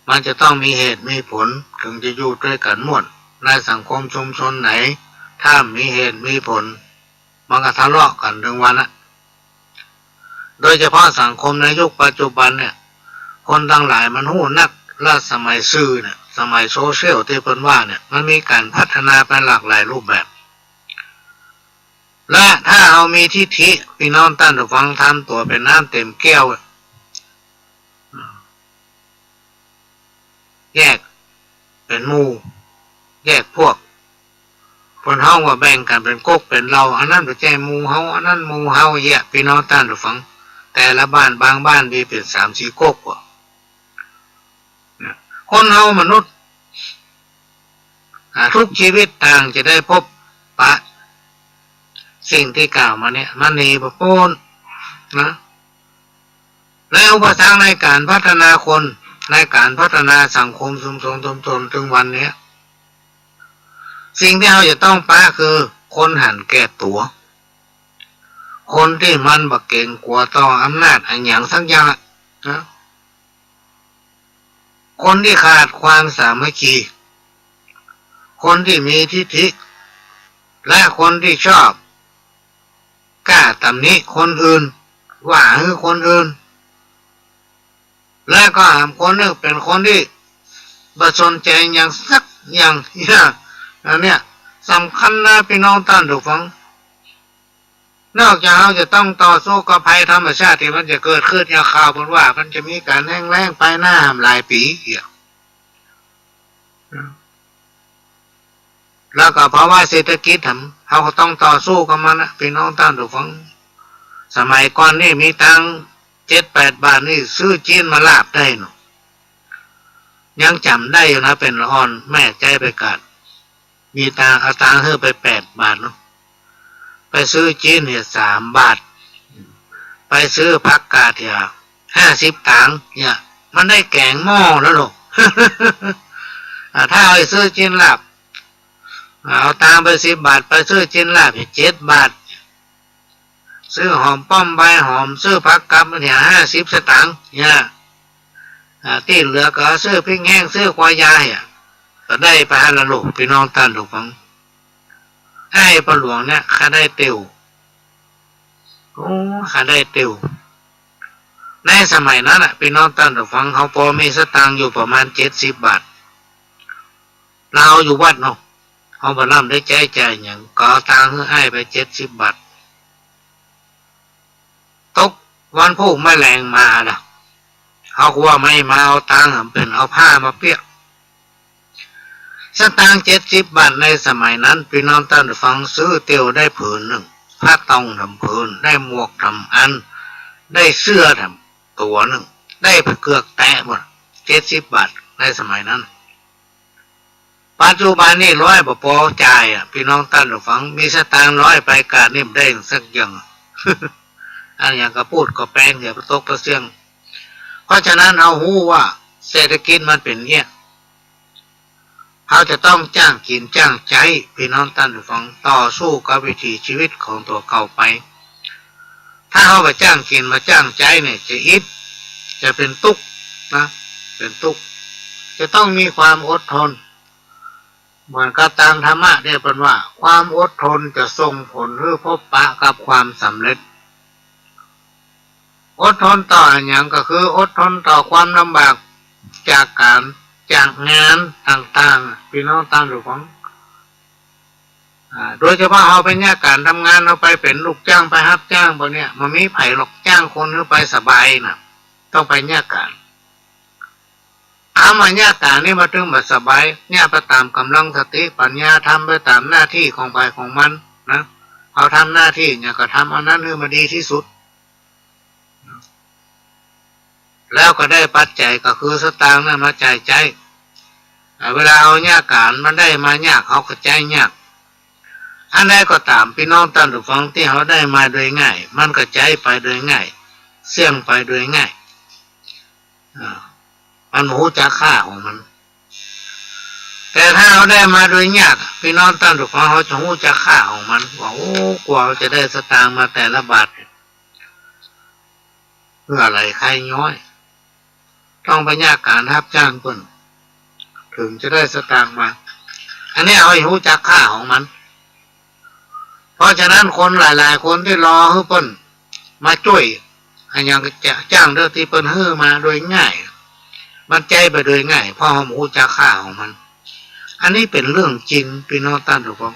มันจะต้องมีเหตุมีผล เถิงจะอยู่ตวยกั๋นม่วน ในสังคมชุมชนไหน ถ้าบ่มีเหตุมีผล มันก็ทะเลาะกั๋นตึงวันอะ โดยเฉพาะสังคมในยุคปัจจุบันเนี่ย คนตังหลายมันฮู้นัก และสมัยสื่อเนี่ย สมัยโซเชียลตี้เปิ้นว่าเนี่ย มันมีก๋านพัฒนาไปหลากหลายรูปแบบ และถ้าเฮามีทิฐิ ปี้น้องต้านผู้ฟัง ทำตั๋วเป๋นน้ำเต๋มแก้วอะ แยกเป๋นหมู่ แยกพวก เปิ้นฮ้องว่าแบ่งกั๋นเป๋นก๊กเป๋นเหล่า อันนั้นบ่ใจ้หมู่เฮา อันนั้นหมู่เฮา เยียะ ปี้น้องต้านผู้ฟัง แต่ละบ้าน บางบ้านมีเป๋นสามสี่ก๊กว่า นะ คนเฮามนุษย์ อ่า ทุกชีวิตต่างจะได้พบปะ สิ่งตี้กล่าวมาเนี่ย มันหนีบ่ป๊นนะ และอุปสรรคในก๋านพัฒนาคน ในก๋านพัฒนาสังคมชุมชน ชุมชนตึงวันเนี้ย สิ่งตี้เฮาจะต้องปะคือคนหันแก่ตั๋ว คนตี้มันบ่เกรงกั๋วต่ออำนาจอะหยังสักอย่างอะนะ คนตี้ขาดความสามัคคี คนตี้มีทิฐิ และคนตี้ชอบกล้าตำหนิคนอื่น ว่าหื้อคนอื่น และก็หามคนนึ่งเป๋นคนตี้บ่สนใจ๋หยังสักอย่าง อันเนี้ยสำคัญนะ ปี้น้องต้านผู้ฟัง นอกจากเฮาจะต้องต่อสู้กับภัยธรรมชาติตี้มันจะเกิดขึ้น อย่างข่าวเปิ้นว่ามันจะมีก๋านแห้งแล้งไปหน้าหลายปี๋ แล้วก็ภาวะเศรษฐกิจหำ เฮาก็ต้องต่อสู้กับมันนะ ปี้น้องต้านผู้ฟัง สมัยก่อนนี่มีตังค์เจ็ดแปดบาทนี่ซื้อจีนมาลาบได้เนาะ ยังจ๋ำได้อยู่นะ เป๋นละอ่อน แม่ใจ๊ไปก่อน มีตังค์ เอาตังค์หื้อไปแปดบาทเนาะ ไปซื้อจีนเนี่ยสามบาท ไปซื้อผักกาดเนี่ยห้าสิบตางค์เนี่ย มันได้แก๋งหม้อแล้วเนาะ อ่า ถ้าเอาไปซื้อจีนลาบ เอาตังค์ไปสิบบาท ไปซื้อจีนลาบเนี่ยเจ็ดบาท ซื้อหอมป้อมใบหอม ซื้อผักกับเนี่ยห้าสิบสตางค์เนี่ย อ่า ตี้เหลือก็ซื้อพริกแห้ง ซื้อกัวยาเนี่ย ก็ได้ไปหั้นละลูก ปี้น้องต้านผู้ฟัง ไอ้ป้อหลวงเนี่ย ข้าได้เตียว โอ้ ข้าได้เตียว ในสมัยนั้นน่ะ ปี้น้องต้านผู้ฟัง เฮาปอมีสตางค์อยู่ประมาณเจ็ดสิบบาท เฮาอยู่วัดเนาะ เฮาบ่ล้ำได้ใจ๊จ่ายหยัง ก็เอาตังค์หื้ออ้ายไปเจ็ดสิบบาท ตกวันพูกแมลงมาล่ะ เฮาก็ว่าไม่มาเอาตังค์ เป๋นเอาผ้ามาเปียก สตางค์เจ็ดสิบบาทในสมัยนั้น ปี้น้องต้านผู้ฟัง ซื้อเตียวได้ผืนนึ่ง ผ้าตองแถมผืน ได้หมวกแถมอัน ได้เสื้อแถมตั๋วนึ่ง ได้ผ้าเกือกแตะหมด เจ็ดสิบบาทในสมัยนั้น ปัจจุบันนี่ร้อยบ่ปอจ่ายอะ ปี้น้องต้านผู้ฟัง มีสตางค์ร้อยไปกาดนี่บ่ได้สักอย่าง อันหยังก็ปูดก็แปง เหียตกตะเสี้ยง เพราะฉะนั้นเฮาฮู้ว่าเศรษฐกิจมันเป๋นเงี้ย เฮาจะต้องจ้างกิ๋นจ้างใจ๊ ปี้น้องต้านผู้ฟัง ต่อสู้กับวิถีชีวิตของตั๋วเก่าไป ถ้าเฮาบ่จ้างกิ๋นบ่จ้างใจ๊เนี่ย จะอิด จะเป๋นตุ๊กข์นะ เป๋นตุ๊กข์ จะต้องมีความอดทน เหมือนกับตางธรรมะเนี่ยเปิ้นว่า ความอดทนจะส่งผลหื้อพบปะกับความสำเร็จ อดทนต่ออะหยัง ก็คืออดทนต่อความลำบากจากก๋าน จากงานต่างๆ ปี้น้องต้านผู้ฟัง อ่า โดยเฉพาะเฮาไปเยียะก๋านทำงาน เฮาไปเป๋นลูกจ้าง ไปฮับจ้าง พวกเนี้ย บ่มีใผหรอกจ้างคนหื้อไปสบายน่ะ ต้องไปเยียะก๋าน คำว่าเยียะก๋านนี่มันตึงบ่สบาย เยียะไปต๋ามก๋ำลังสติปัญญา ทำไปต๋ามหน้าตี้ของใผของมันนะ เฮาทำหน้าตี้หยังก็ทำอันนั้นหื้อมันดีตี้สุด แล้วก็ได้ปัจจัยก็คือสตางค์นั้นมาจ่ายใจ๊ อ่า เวลาเฮายากก๋าน มันได้มายาก เฮาก็ใจ๊ยาก อันใดก็ต๋าม ปี้น้องต้านผู้ฟัง ตี้เฮาได้มาโดยง่าย มันก็ใจ๊ไปโดยง่าย เสี้ยงไปโดยง่าย อ่า มันบ่ฮู้จักค่าของมัน แต่ถ้าเฮาได้มาโดยยาก ปี้น้องต้านผู้ฟัง เฮาจะฮู้จักค่าของมัน ว่า โอ้ กว่าเฮาจะได้สตางค์มาแต่ละบาท เปื้อไหล่ใค่ย้อย ต้องไปยากก๋านฮับจ้างเปิ้น เถิงจะได้สตางค์มา อันนี้เฮาฮู้จักค่าของมัน เพราะฉะนั้นคนหลายๆ คนตี้รอหื้อเปิ้นมาจ้วย อะหยังก็จะจ้างเตื้อตี้เปิ้นหื้อมาโดยง่าย มันใจ๊ไปโดยง่าย เพราะเฮาบ่ฮู้จักค่าของมัน อันนี้เป๋นเรื่องจริง ปี้น้องต้านผู้ฟัง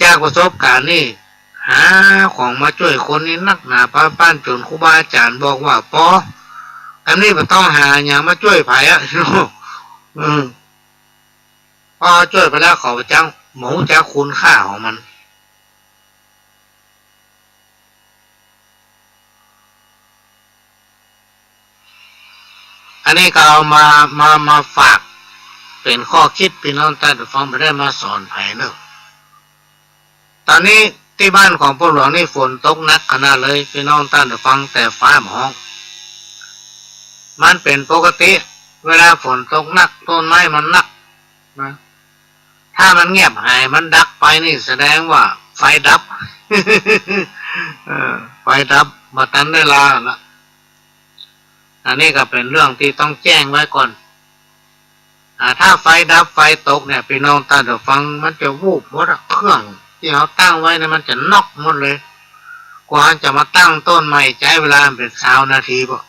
จากประสบก๋ารณ์นี่ หาของมาจ้วยคนนี่นักหนาปานป้านจ๋น ครูบาอาจ๋ารย์บอกว่า ปอ อันนี้บ่ต้องหาหยังมาจ้วยใผอะ อืม ปอจ้วยไปแล้วเขาจัก บ่ฮู้จักคุณค่าของมัน อันนี้ก็เอามา มา มาฝากเป๋นข้อคิด ปี้น้องต้านผู้ฟัง บ่ได้มาสอนใผเนาะ ต๋อนนี้ตี้บ้านของป้อหลวงนี่ฝนตกหนักขนาดเลย ปี้น้องต้านผู้ฟัง แต่ฟ้าบ่ฮ้อง มันเป๋นปกติ เวลาฝนตกหนัก ต้นไม้มันหนักนะ ถ้ามันเงียบหาย มันดับไปนี่แสดงว่าไฟดับ เออ ไฟดับ บ่ตันได้ลาละ อันนี้ก็เป๋นเรื่องตี้ต้องแจ้งไว้ก่อน อ่า ถ้าไฟดับไฟตกเนี่ย ปี้น้องต้านผู้ฟัง มันจะวูบหมดอะ เครื่องตี้เฮาตั้งไว้เนี่ยมันจะน็อกหมดเลย กว่าจะมาตั้งต้นใหม่ใจ๊เวลาเป๋นซาวนาทีบ่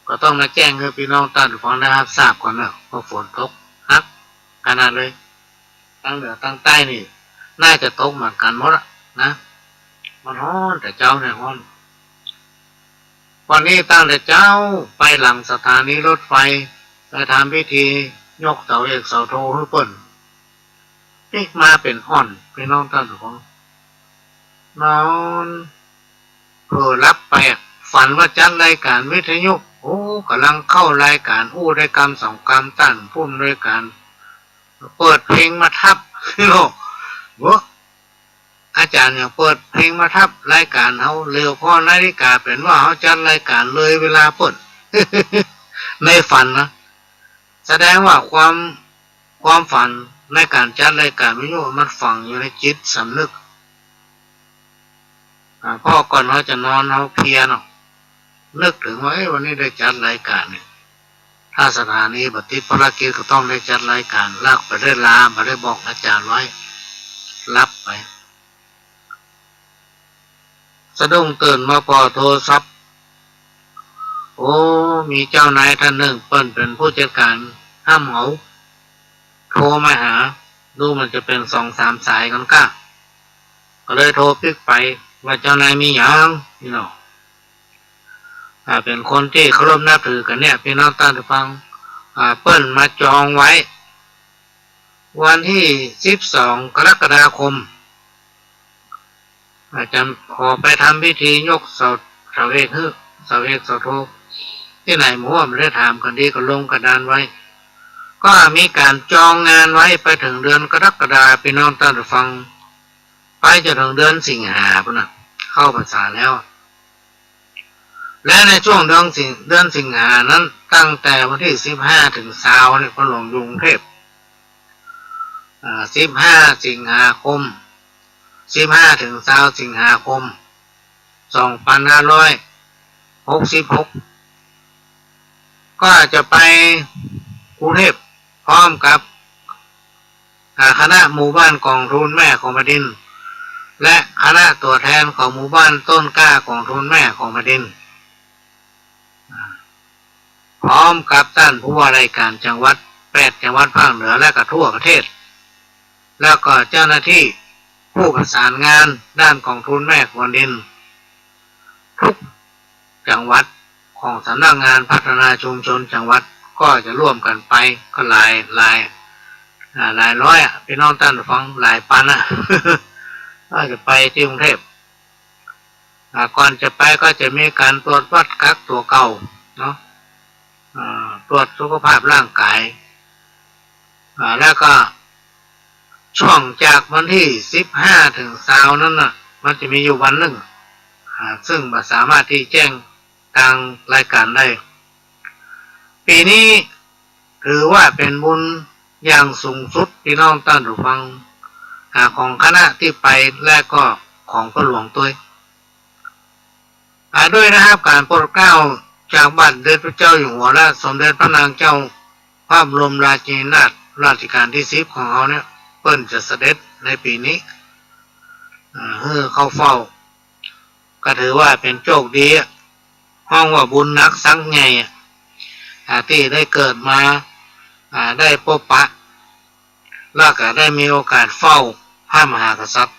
ก็ต้องมาแจ้งหื้อปี้น้องต้านผู้ฟังได้ฮับทราบก่อนเนาะ ว่าฝนตกหนักขนาดเลย ตังเหนือตังใต้นี่ น่าจะตกเหมือนกั๋นหมดอะนะ มันฮ้อนแต่เจ๊าเนี่ยฮ้อน วันนี้ตั้งแต่เจ๊าไปหลังสถานีรถไฟ ไปทำพิธียกเสาเอกเสาโทหื้อเปิ้น ปิ๊กมาเป๋นอ่อน ปี้น้องต้านผู้ฟัง นอนเผลอหลับไปอะ ฝันว่าจัดรายก๋านวิทยุ โอ้ ก่ำลังเข้ารายก๋านอู้ได้กำสองกำ ต้านผู้อำนวยก๋านเปิดเพลงมาทับ เนาะ เว้อ อาจ๋ารย์หยังเปิดเพลงมาทับรายก๋านเฮา เหลียวผ่อนาฬิกาเป๋นว่าเฮาจัดรายก๋านเลยเวลาเปิ้น ในฝันนะ แสดงว่าความ ความฝันในก๋านจัดรายก๋านวิทยุมันฝังอยู่ในจิตสำนึก อ่า เพราะก่อนเฮาจะนอนเฮาเพลียเนาะ นึกเถิงว่า เอ๊ะ วันนี้ได้จัดรายก๋านนี่ ถ้าสถานีบ่ติดภารกิจก็ต้องได้จัดรายก๋าน แล้วบ่ได้ลา บ่ได้บอกอาจ๋ารย์ไว้ หลับไป สะดุ้งตื่นมาผ่อโทรศัพท์ โอ้ มีเจ้านายต้านนึ่ง เปิ้นเป๋นผู้จัดก๋านห้ำเหา โทรมาหา ดูเหมือนจะเป๋นสองสามสายก่อนก้า ก็เลยโทรปิ๊กไป ว่าเจ้านายมีหยัง นี่เนาะ อ่า เป๋นคนตี้เคารพนับถือกั๋นเนี่ย ปี้น้องต้านผู้ฟัง อ่า เปิ้นมาจองไว้ วันตี้สิบสองกรกฎาคม อาจ๋ารย์ขอไปทำพิธียกเสา เสาเอกหื้อ เสาเอกเสาโท ตี้ไหนหมู่บ่ได้ถามกั๋นดี ก็ลงกระดานไว้ ก็มีก๋านจองงานไว้ไปเถิงเดือนกรกฎา ปี้น้องต้านผู้ฟัง ไปจ๋นเถิงเดือนสิงหาปู้นน่ะ เข้าพรรษาแล้ว และในช่วงเดือนสิง เดือนสิงหานั้น ตั้งแต่วันตี้สิบห้าเถิงซาวเนี่ย พ่อหลวงอยู่กรุงเทพฯ อ่า สิบห้าสิงหาคม สิบห้าเถิงซาวสิงหาคม สองพันห้าร้อยหกสิบหก ก็จะไปกรุงเทพฯ พร้อมกับ อ่า คณะหมู่บ้านกองทูลแม่ของแผ่นดิน และคณะตั๋วแทนของหมู่บ้านต้นกล้ากองทูลแม่ของแผ่นดิน อ่า พร้อมกับต้านผู้ว่ารายก๋านจังหวัด แปดจังหวัดภาคเหนือ และก็ทั่วประเทศ แล้วก็เจ้าหน้าตี้ผู้ประสานงานด้านกองทูลแม่ของแผ่นดิน ทุกจังหวัดของสำนักงานพัฒนาชุมชนจังหวัด ก็จะร่วมกั๋นไป ก็หลาย หลาย อ่า หลายร้อยอะ ปี้น้องต้านผู้ฟัง หลายปันอะ ก็จะไปตี้กรุงเทพฯ อ่า ก่อนจะไปก็จะมีก๋านตรวจวัดกักตั๋วเก่าเนาะ อ่า ตรวจสุขภาพร่างก๋าย อ่า แล้วก็ช่วงจากวันตี้สิบห้าเถิงซาวนั้นน่ะ มันจะมีอยู่วันนึ่ง อ่า ซึ่งบ่สามารถตี้แจ้งตางรายก๋านได้ ปี๋นี้ถือว่าเป๋นบุญอย่างสูงสุด ปี้น้องต้านผู้ฟัง อ่า ของคณะตี้ไป และก็ของพ่อหลวงตวย อ่า ด้วยได้ฮับก๋านโปรดเกล้าจากบาทสมเด็จพระเจ้าอยู่หัว และสมเด็จพระนางเจ้าพระบรมราชินีนาถรัชกาลตี้สิบของเฮาเนี่ย เปิ้นจะเสด็จในปี๋นี้ อ่า หื้อเข้าเฝ้า ก็ถือว่าเป๋นโจคดีอะ ฮ้องว่าบุญหนักศักดิ์ใหญ่อะ อ่า ตี้ได้เกิดมา อ่า ได้ปบปะ แล้วก็ได้มีโอกาสเฝ้าพระมหากษัตริย์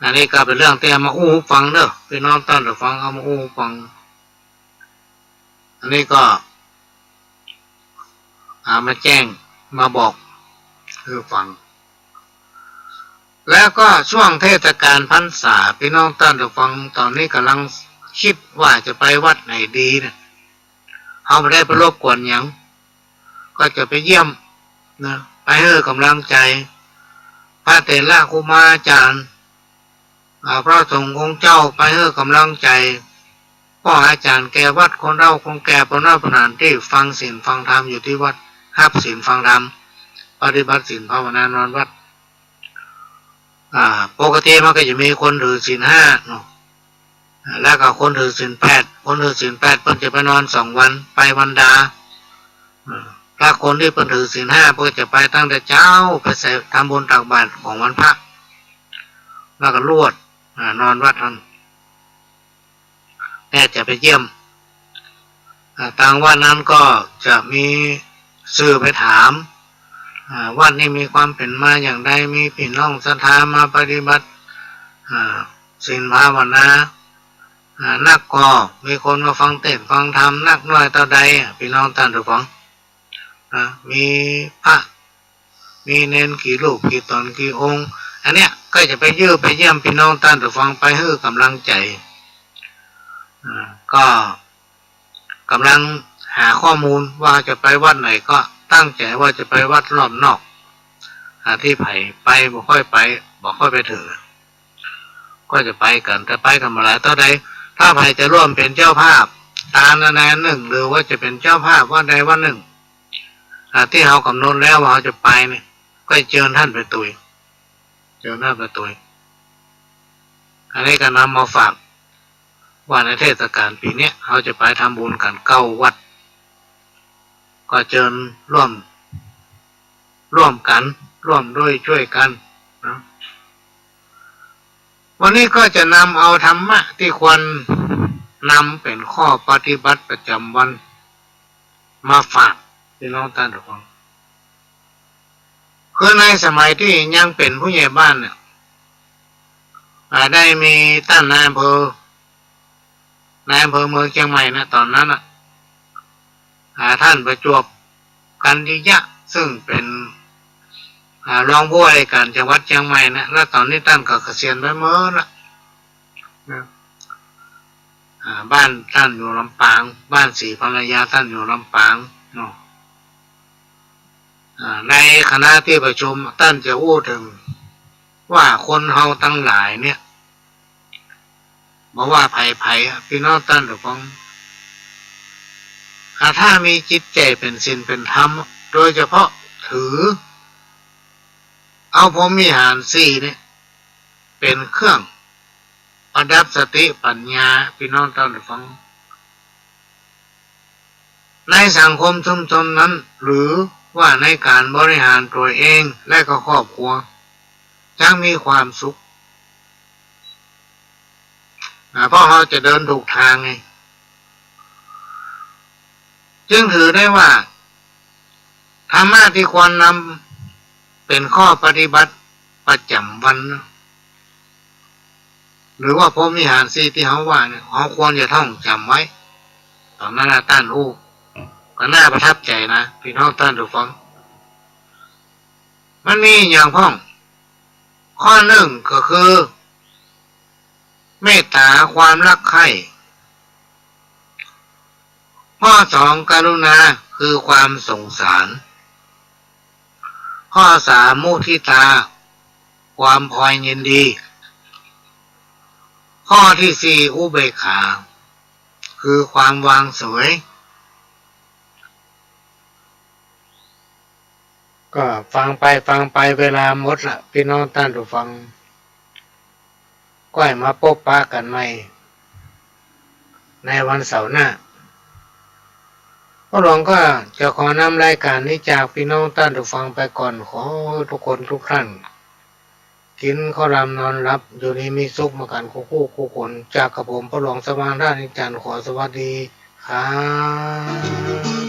อันนี้ก็เป๋นเรื่องตี้เอามาอู้หื้อฟังเน่อ ปี้น้องต้านผู้ฟัง เอามาอู้หื้อฟัง อันนี้ก็ เอามาแจ้ง มาบอกหื้อฟัง แล้วก็ช่วงเทศกาลพรรษา ปี้น้องต้านผู้ฟัง ต๋อนนี้ก่ำลังกึ๊ดว่าจะไปวัดไหนดีเนี่ย เฮาบ่ได้ไปรบกวนหยัง ก็จะไปเยี่ยมนะ ไปหื้อก๋ำลังใจ๋ พระเถระครูบาอาจ๋ารย์ อ่า พระสงฆ์องค์เจ้า ไปหื้อก๋ำลังใจ๋ ป้ออาจ๋ารย์แก่วัด คนเฒ่าคนแก่ ป้อหน้าป้อหลานตี้ฟังศีลฟังธรรมอยู่ตี้วัด ฮับศีลฟังธรรม ปฏิบัติศีลภาวนานอนวัด อ่า ปกติมันก็จะมีคนถือศีลห้าเนาะ อ่า แล้วก็คนถือศีลแปด คนถือศีลแปดเปิ้นจะไปนอนสองวัน ไปวันดา อ่า ถ้าคนตี้เปิ้นถือศีลห้า เปิ้นจะไปตั้งแต่เจ๊า ไปใส่ ทำบุญตักบาตรของวันพระ แล้วก็ลวด อ่า นอนวัดหั้น แต่จะไปเยี่ยม อ่า ตางวัดนั้นก็จะมีสื่อไปถาม อ่า วัดนี้มีความเป๋นมาอย่างใด มีปี้น้องศรัทธามาปฏิบัติ อ่า ศีลภาวนา อ่า นัก ก็มีคนมาฟังเตสน์ฟังธรรมนักน้อยเต้าใดอะ ปี้น้องต้านผู้ฟัง อ่า มีพระ มีเณรกี่รูปกี่ต๋นกี่องค์ อันเนี้ยก็จะไปเยี่ยม ไปเยี่ยมปี้น้องต้านผู้ฟัง ไปหื้อก๋ำลังใจ๋ อ่า ก็ก๋ำลังหาข้อมูลว่าจะไปวัดไหน ก็ตั้งใจ๋ว่าจะไปวัดรอบนอก อ่า ตี้ใผไปบ่ค่อยไป บ่ค่อยไปเถิง ก็จะไปกั๋น แต่ไปกั๋นบ่หลายเต้าใด ถ้าใผจะร่วมเป๋นเจ้าภาพตานอันใดอันนึ่ง หรือว่าจะเป๋นเจ้าภาพวัดใดวัดนึ่ง อ่า ตี้เฮากำหนดแล้วว่าเฮาจะไปเนี่ย ก็เจิญต้านไปตวย เจิญต้านไปตวย อันนี้ก็นำมาฝากว่าในเทศกาลปี๋เนี้ย เฮาจะไปทำบุญกั๋นเก้าวัด ก็เจิญร่วม ร่วมกั๋น ร่วมด้วยช่วยกั๋นนะ วันนี้ก็จะนำเอาธรรมะตี้ควรนำเป๋นข้อปฏิบัติประจ๋ำวัน มาฝากปี้น้องต้านผู้ฟัง คือในสมัยตี้ยังเป๋นผู้ใหญ่บ้านเนี่ย อ่า ได้มีต้านนายอำเภอ นายอำเภอเมืองเจียงใหม่นะ ต๋อนนั้นน่ะ อ่า ต้านประจวบ กันติยะ ซึ่งเป๋น อ่า รองผู้ว่าราชก๋านจังหวัดเจียงใหม่นะ แล้วต๋อนนี้ต้านก็เกษียณไปเมิดละนะ อ่า บ้านต้านอยู่ลำปาง บ้านศรีภรรยาต้านอยู่ลำปางเนาะ อ่า ในคณะตี้ประชุมต้านจะอู้เถิงว่าคนเฮาตังหลายเนี่ย บ่ว่าใผๆ อะ ปี้น้องต้านผู้ฟัง อ่า ถ้ามีจิตใจ๋เป๋นศีลเป๋นธรรม โดยเฉพาะถือเอาพรหมวิหารสี่เนี่ย เป๋นเครื่องประดับสติปัญญา ปี้น้องต้านผู้ฟัง ในสังคมชุมชนนั้น หรือว่าในก๋านบริหารตั๋วเองและก็ครอบครัว จักมีความสุข อ่า เพราะเฮาจะเดินถูกตางไง จึงถือได้ว่า ธรรมะตี้ควรนำเป๋นข้อปฏิบัติประจ๋ำวันนะ หรือว่าพรหมวิหารสี่ตี้เฮาว่าเนี่ย เฮาควรจะท่องจ๋ำไว้ ต๋อนนั้นน่ะต้านอู้ ก็น่าประทับใจ๋นะ ปี้น้องต้านผู้ฟัง มันมีอะหยังพ่อง ข้อนึ่งก็คือ เมตต๋า ความรักใคร่ ข้อสอง กรุณา คือความสงสาร ข้อสาม มุทิตา ความพลอยยินดี ข้อที่สี่ อุเบกขา คือความวางเสวย ก็ฟังไปฟังไปเวลาหมดละ ปี้น้องต้านผู้ฟัง ก้อยมาปบปะกั๋นใหม่ในวันเสาร์หน้า ป้อหลวงก็จะขอนำรายก๋านนี้จากปี้น้องต้านผู้ฟังไปก่อน ขอหื้อกู้คนกู้ต้าน กิ๋นข้าวหลามนอนหลับ อยู่ดีมีสุขมากั๋นกู้กู้คน จากกระผมป้อหลวงสว่างธาตุอินทร์จันทร์ ขอสวัสดีครับ